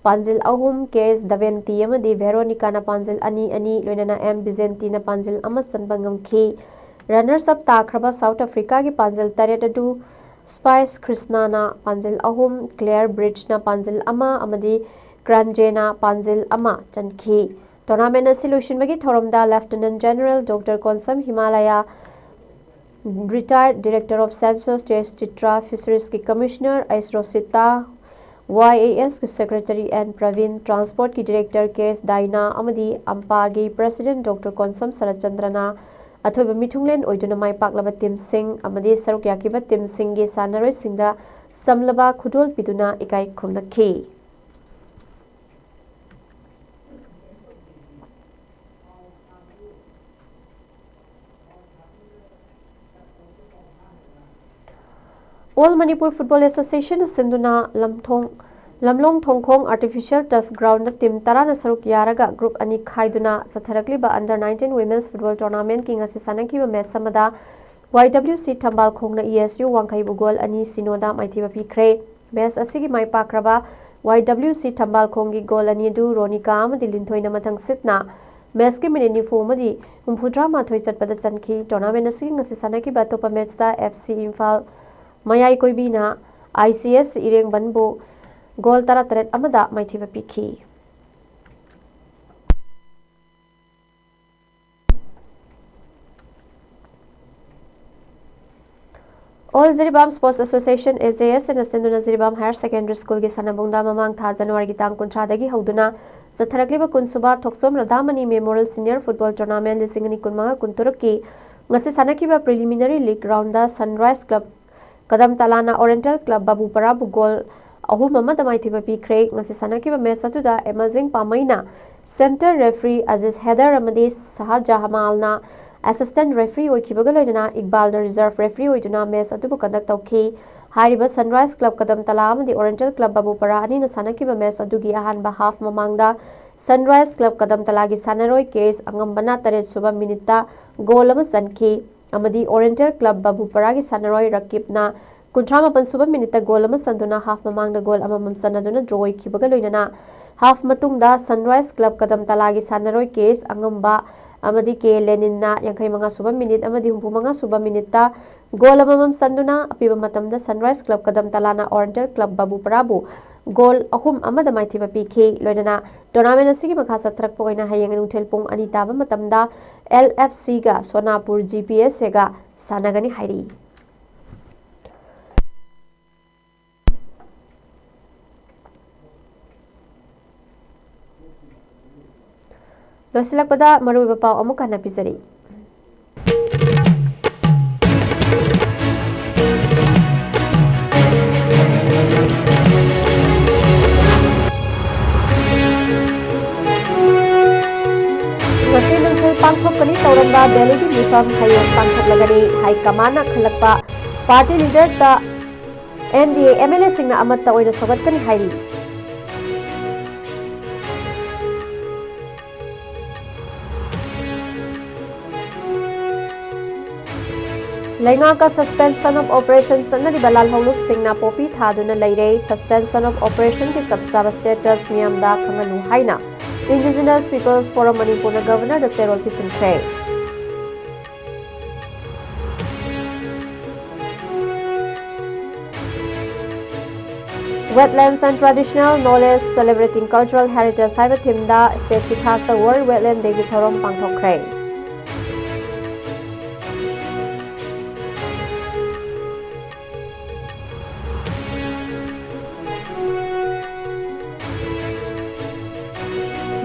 ꯄꯥꯟꯖꯤꯜ ꯑꯍꯨꯝ, ꯀꯦ ꯑꯦꯁ ꯗꯕꯦꯟꯇꯤ ꯑꯃꯗꯤ ꯚꯦꯔꯣꯅꯤꯀꯥꯅ ꯄꯥꯟꯖꯤꯜ ꯑꯅꯤ ꯑꯅꯤ, ꯂꯣꯏꯅꯅ ꯑꯦꯝ ꯕꯤꯖꯦꯟꯇꯤꯅ ꯄꯥꯟꯖꯤꯜ ꯑꯃ ꯆꯟꯕ ꯉꯝꯈꯤ꯫ Runners up ꯇꯥꯈ꯭ꯔꯕ ꯁꯥꯎꯠ ꯑꯐ꯭ꯔꯤꯀꯥꯒꯤ ꯄꯥꯟꯖꯤꯜ ꯇꯔꯦꯠ ꯑꯗꯨ ꯁ꯭ꯄꯥꯏꯁ ꯈ꯭ꯔꯤꯁꯅꯥꯅ ꯄꯥꯟꯖꯤꯜ ꯑꯍꯨꯝ, ꯀ꯭ꯂꯦꯌꯔ ꯕ꯭ꯔꯤꯠꯁꯅ ꯄꯥꯟꯖꯤꯜ ꯑꯃ ꯑꯃꯗꯤ ꯀ꯭ꯔꯥꯟꯖꯦꯅ ꯄꯥꯟꯖꯤꯜ ꯑꯃ ꯆꯟꯈꯤ꯫ Tournament ꯑꯁꯤ ꯂꯣꯏꯁꯤꯟꯕꯒꯤ ꯊꯧꯔꯝꯗ Lieutenant General Doctor Konsam Himalaya, Retired Director of Census, T H Chitra, Fisheriesꯀꯤ Commissioner H Rosita, Y A ꯑꯦꯁꯀꯤ Secretary ꯑꯦꯟ ꯄ꯭ꯔꯕꯤꯟ, Transportꯀꯤ Director ꯀꯦ ꯑꯦꯁ ꯗꯥꯏꯅꯥ ꯑꯃꯗꯤ ꯑꯝꯄꯥꯒꯤ President ꯗꯣꯛꯇꯔ ꯀꯣꯟꯁꯝ ꯁꯔꯠꯆꯟꯗ꯭ꯔꯅ ꯑꯊꯣꯏꯕ ꯃꯤꯊꯨꯡꯂꯦꯟ ꯑꯣꯏꯗꯨꯅ ꯃꯥꯏ ꯄꯥꯛꯂꯕ teamꯁꯤꯡ ꯑꯃꯗꯤ ꯁꯔꯨꯛ ꯌꯥꯈꯤꯕ teamꯁꯤꯡꯒꯤ ꯁꯥꯟꯅꯔꯣꯏꯁꯤꯡꯗ ꯆꯝꯂꯕ ꯈꯨꯗꯣꯜ ꯄꯤꯗꯨꯅ ꯏꯀꯥꯏ ꯈꯨꯝꯅꯈꯤ꯫ All Manipur Football Association ꯁꯤꯟꯗꯨꯅ ꯂꯝꯊꯣꯡ, ꯂꯝꯂꯣꯡ ꯊꯣꯡꯈꯣꯡ Artificial Turf Ground ꯗ team ꯇꯔꯥꯅ ꯁꯔꯨꯛ ꯌꯥꯔꯒ group ꯑꯅꯤ ꯈꯥꯏꯗꯨꯅ ꯆꯠꯊꯔꯛꯂꯤꯕ Under nineteen Women's Football Tournament ꯀꯤ ꯉꯁꯤ ꯁꯥꯟꯅꯈꯤꯕ match ꯑꯃꯗ Y W C ꯊꯝꯕꯥꯜ ꯈꯣꯡꯅ E S U ꯋꯥꯡꯈꯩꯕꯨ goal ꯑꯅꯤ ꯁꯤꯅꯣꯗ ꯃꯥꯏꯊꯤꯕ ꯄꯤꯈ꯭ꯔꯦ꯫ Match ꯑꯁꯤꯒꯤ ꯃꯥꯏ ꯄꯥꯛꯈ꯭ꯔꯕ Y W C ꯊꯝꯕꯥꯜ ꯈꯣꯡꯒꯤ goal ꯑꯅꯤ ꯑꯗꯨ ꯔꯣꯅꯤꯀꯥ ꯑꯃꯗꯤ ꯂꯤꯟꯊꯣꯏꯅ ꯃꯊꯪ ꯁꯤꯠꯅ match ꯀꯤ minute ꯅꯤꯐꯨ ꯑꯃꯗꯤ ꯍꯨꯝꯐꯨꯇꯔꯥ ꯃꯥꯊꯣꯏ ꯆꯠꯄꯗ ꯆꯟꯈꯤ꯫ Tournament ꯑꯁꯤꯒꯤ ꯉꯁꯤ ꯁꯥꯟꯅꯈꯤꯕ ꯑꯇꯣꯞꯄ match ꯇ F C ꯏꯝꯐꯥꯜ ꯃꯌꯥꯏ ꯀꯣꯏꯕꯤꯅ I C S ꯏꯔꯦꯡꯕꯟꯕꯨ goal ꯇꯔꯥꯇꯔꯦꯠ ꯑꯃꯗ ꯃꯥꯏꯊꯤꯕ ꯄꯤꯈꯤ꯫ All Jiribam Sports Association, A J S ꯅ ꯁꯤꯟꯗꯨꯅ ꯖꯤꯔꯤꯕꯥꯝ Higher Secondary School ꯒꯤ ꯁꯥꯟꯅꯕꯨꯡꯗ ꯃꯃꯥꯡ ꯊꯥ January ꯒꯤ ꯇꯥꯡ ꯀꯨꯟꯊ꯭ꯔꯥꯗꯒꯤ ꯍꯧꯗꯨꯅ ꯆꯠꯊꯔꯛꯂꯤꯕ ꯀꯨꯟꯁꯨꯕ ꯊꯣꯛꯆꯣꯝ ꯔꯥꯙꯥꯃꯅꯤ Memorial Senior Football Tournament ꯂꯤꯁꯤꯡ ꯑꯅꯤ ꯀꯨꯟꯃꯉꯥ ꯀꯨꯟꯇꯔꯨꯛꯀꯤ ꯉꯁꯤ ꯁꯥꯟꯅꯈꯤꯕ preliminary league round ꯗ Sunrise Club ꯀꯗꯝ ꯇꯂꯥꯅ Oriental Club ꯕꯥꯕꯨꯄꯔꯥꯕꯨ goal ꯑꯍꯨꯝ ꯑꯃꯗ ꯃꯥꯏꯊꯤꯕ ꯄꯤꯈ꯭ꯔꯦ꯫ ꯉꯁꯤ ꯁꯥꯟꯅꯈꯤꯕ match ꯑꯗꯨꯗ amazing ꯄꯥꯃꯩꯅ center referee Aziz header ꯑꯃꯗꯤ ꯁꯍꯥꯖꯍꯃꯥꯜꯅ assistant referee ꯑꯣꯏꯈꯤꯕꯒ ꯂꯣꯏꯅꯅ ꯏꯛꯕꯥꯜꯅ reserve referee ꯑꯣꯏꯗꯨꯅ match ꯑꯗꯨꯕꯨ conduct ꯇꯧꯈꯤ꯫ ꯍꯥꯏꯔꯤꯕ Sunrise Club ꯀꯗꯝ ꯇꯂꯥ ꯑꯃꯗꯤ Oriental Club ꯕꯥꯕꯨꯄꯔꯥ ꯑꯅꯤꯅ ꯁꯥꯟꯅꯈꯤꯕ match ꯑꯗꯨꯒꯤ ꯑꯍꯥꯟꯕ half ꯃꯃꯥꯡꯗ Sunrise Club ꯀꯗꯝ ꯇꯂꯥꯒꯤ ꯁꯥꯟꯅꯔꯣꯏ ꯀꯦ ꯑꯦꯁ ꯑꯉꯝꯕꯅ ꯇꯔꯦꯠ ꯁꯨꯕ minute ꯇ goal ꯑꯃ ꯆꯟꯈꯤ ꯑꯃꯗꯤ Oriental Club ꯕꯥꯕꯨꯄꯔꯥꯒꯤ ꯁꯥꯟꯅꯔꯣꯏ ꯔꯀꯤꯕꯅ ꯀꯨꯟꯊ꯭ꯔꯥ ꯃꯥꯄꯟ ꯁꯨꯕ minute ꯇ goal ꯑꯃ ꯆꯟꯗꯨꯅ half ꯃꯃꯥꯡꯗ goal ꯑꯃꯃꯝ ꯆꯟꯅꯗꯨꯅ draw ꯑꯣꯏꯈꯤꯕꯒ ꯂꯣꯏꯅꯅ half ꯃꯇꯨꯡꯗ Sunrise Club ꯀꯗꯝ ꯇꯂꯥꯒꯤ ꯁꯥꯟꯅꯔꯣꯏ ꯀꯦ ꯑꯦꯁ ꯑꯉꯝꯕ ꯑꯃꯗꯤ ꯀꯦ ꯂꯦꯅꯤꯟꯅ ꯌꯥꯡꯈꯩ ꯃꯉꯥ ꯁꯨꯕ minute ꯑꯃꯗꯤ ꯍꯨꯝꯐꯨ ꯃꯉꯥ ꯁꯨꯕ minute ꯇ goal ꯑꯃꯃꯝ ꯆꯟꯗꯨꯅ ꯑꯄꯤꯕ ꯃꯇꯝꯗ Sunrise Club ꯀꯗꯝ ꯇꯂꯥꯅ Oriental Club ꯕꯥꯕꯨꯄꯔꯥꯕꯨ goal ꯑꯍꯨꯝ ꯑꯃꯗ ꯃꯥꯏꯊꯤꯕ ꯄꯤꯈꯤ꯫ ꯂꯣꯏꯅꯅ tournament ꯑꯁꯤꯒꯤ ꯃꯈꯥ ꯆꯠꯊꯔꯛꯄ ꯑꯣꯏꯅ ꯍꯌꯦꯡ ꯅꯨꯡꯊꯤꯜ ꯄꯨꯡ ꯑꯅꯤ ꯇꯥꯕ ꯃꯇꯝꯗ L F C ꯒ ꯁꯣꯅꯥꯄꯨꯔ G P S A ꯒ ꯁꯥꯟꯅꯒꯅꯤ ꯍꯥꯏꯔꯤ꯫ ꯂꯣꯏꯁꯤꯜꯂꯛꯄꯗ ꯃꯔꯨꯑꯣꯏꯕ ꯄꯥꯎ ꯑꯃꯨꯛ ꯍꯟꯅ ꯄꯤꯖꯔꯤ꯫ ꯄꯥꯡꯊꯣꯛꯀꯅꯤ ꯇꯧꯔꯝꯕ ꯗꯦꯜꯂꯤꯒꯤ ꯃꯤꯐꯝ ꯍꯌꯦꯡ ꯄꯥꯡꯊꯣꯛꯂꯒꯅꯤ ꯍꯥꯏ ꯀꯃꯥꯟꯅ ꯈꯜꯂꯛꯄ ꯄꯥꯔꯇꯤ ꯂꯤꯗꯔꯗ N D A M L ꯑꯦꯁꯤꯡꯅ ꯑꯃꯠꯇ ꯑꯣꯏꯅ ꯁꯧꯒꯠꯀꯅꯤ ꯍꯥꯏꯔꯤ꯫ ꯂꯩꯉꯥꯛꯀ suspension of operation ꯆꯠꯅꯔꯤꯕ ꯂꯥꯜꯍꯧꯂꯨꯞꯁꯤꯡꯅ ꯄꯣꯄꯤ ꯊꯥꯗꯨꯅ ꯂꯩꯔꯦ꯫ Suspension of operationꯒꯤ ꯆꯞ ꯆꯥꯕ status ꯃꯤꯌꯥꯝꯗ ꯈꯪꯍꯜꯂꯨ ꯍꯥꯏꯅ Indigenous People's Forum ꯃꯅꯤꯄꯨꯔꯅ ꯒꯕꯔꯅꯔꯗ ꯆꯦꯔꯣꯜ ꯄꯤꯁꯤꯟꯈ꯭ꯔꯦ꯫ Wetlands and Traditional Knowledge Celebrating Cultural Heritage ꯍꯥꯏꯕ ꯊꯤꯝꯗ ꯁ꯭ꯇꯦꯠꯀꯤ ꯊꯥꯛꯇ World Wetland Dayꯒꯤ ꯊꯧꯔꯝ ꯄꯥꯡꯊꯣꯛꯈ꯭ꯔꯦ꯫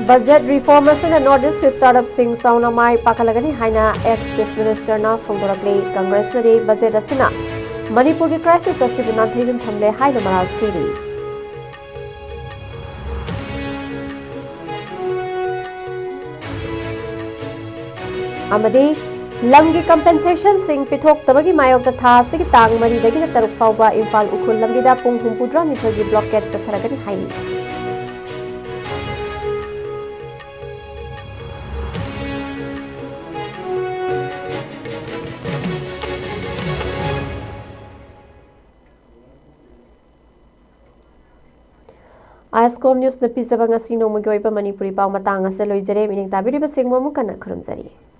Budget reform ꯑꯁꯤꯅ North Eastꯀꯤ startupꯁꯤꯡ ꯆꯥꯎꯅ ꯃꯥꯏ ꯄꯥꯛꯍꯜꯂꯒꯅꯤ ꯍꯥꯏꯅ ex Chief Ministerꯅ ꯐꯣꯡꯗꯣꯔꯛꯂꯤ꯫ Congressꯅꯗꯤ budget ꯑꯁꯤꯅ ꯃꯅꯤꯄꯨꯔꯒꯤ crisis ꯑꯁꯤꯕꯨ ꯅꯥꯊꯩꯗꯨꯅ ꯊꯝꯂꯦ ꯍꯥꯏꯅ ꯃꯔꯥꯜ ꯁꯤꯔꯤ꯫ ꯑꯃꯗꯤ ꯂꯝꯒꯤ compensationꯁꯤꯡ ꯄꯤꯊꯣꯛꯇꯕꯒꯤ ꯃꯥꯌꯣꯛꯇ ꯊꯥ ꯑꯁꯤꯒꯤ ꯇꯥꯡ ꯃꯔꯤꯗꯒꯤꯅ ꯇꯔꯨꯛ ꯐꯥꯎꯕ ꯏꯝꯐꯥꯜ ꯎꯈ꯭ꯔꯨꯜ ꯂꯝꯕꯤꯗ ꯄꯨꯡ ꯍꯨꯝꯐꯨꯇꯔꯥꯅꯤꯊꯣꯏꯒꯤ blockade ꯆꯠꯊꯔꯒꯅꯤ ꯍꯥꯏꯔꯤ꯫ ISCOM Newsꯅ ꯄꯤꯖꯕ ꯉꯁꯤ ꯅꯣꯡꯃꯒꯤ ꯑꯣꯏꯕ ꯃꯅꯤꯄꯨꯔꯤ ꯄꯥꯎ ꯃꯇꯥꯡ ꯑꯁꯤꯗ ꯂꯣꯏꯖꯔꯦ꯫ ꯃꯤꯠꯌꯦꯡ ꯇꯥꯕꯤꯔꯤꯕꯁꯤꯡꯕꯨ ꯑꯃꯨꯛ ꯍꯟꯅ ꯈꯨꯔꯨꯝꯖꯔꯤ꯫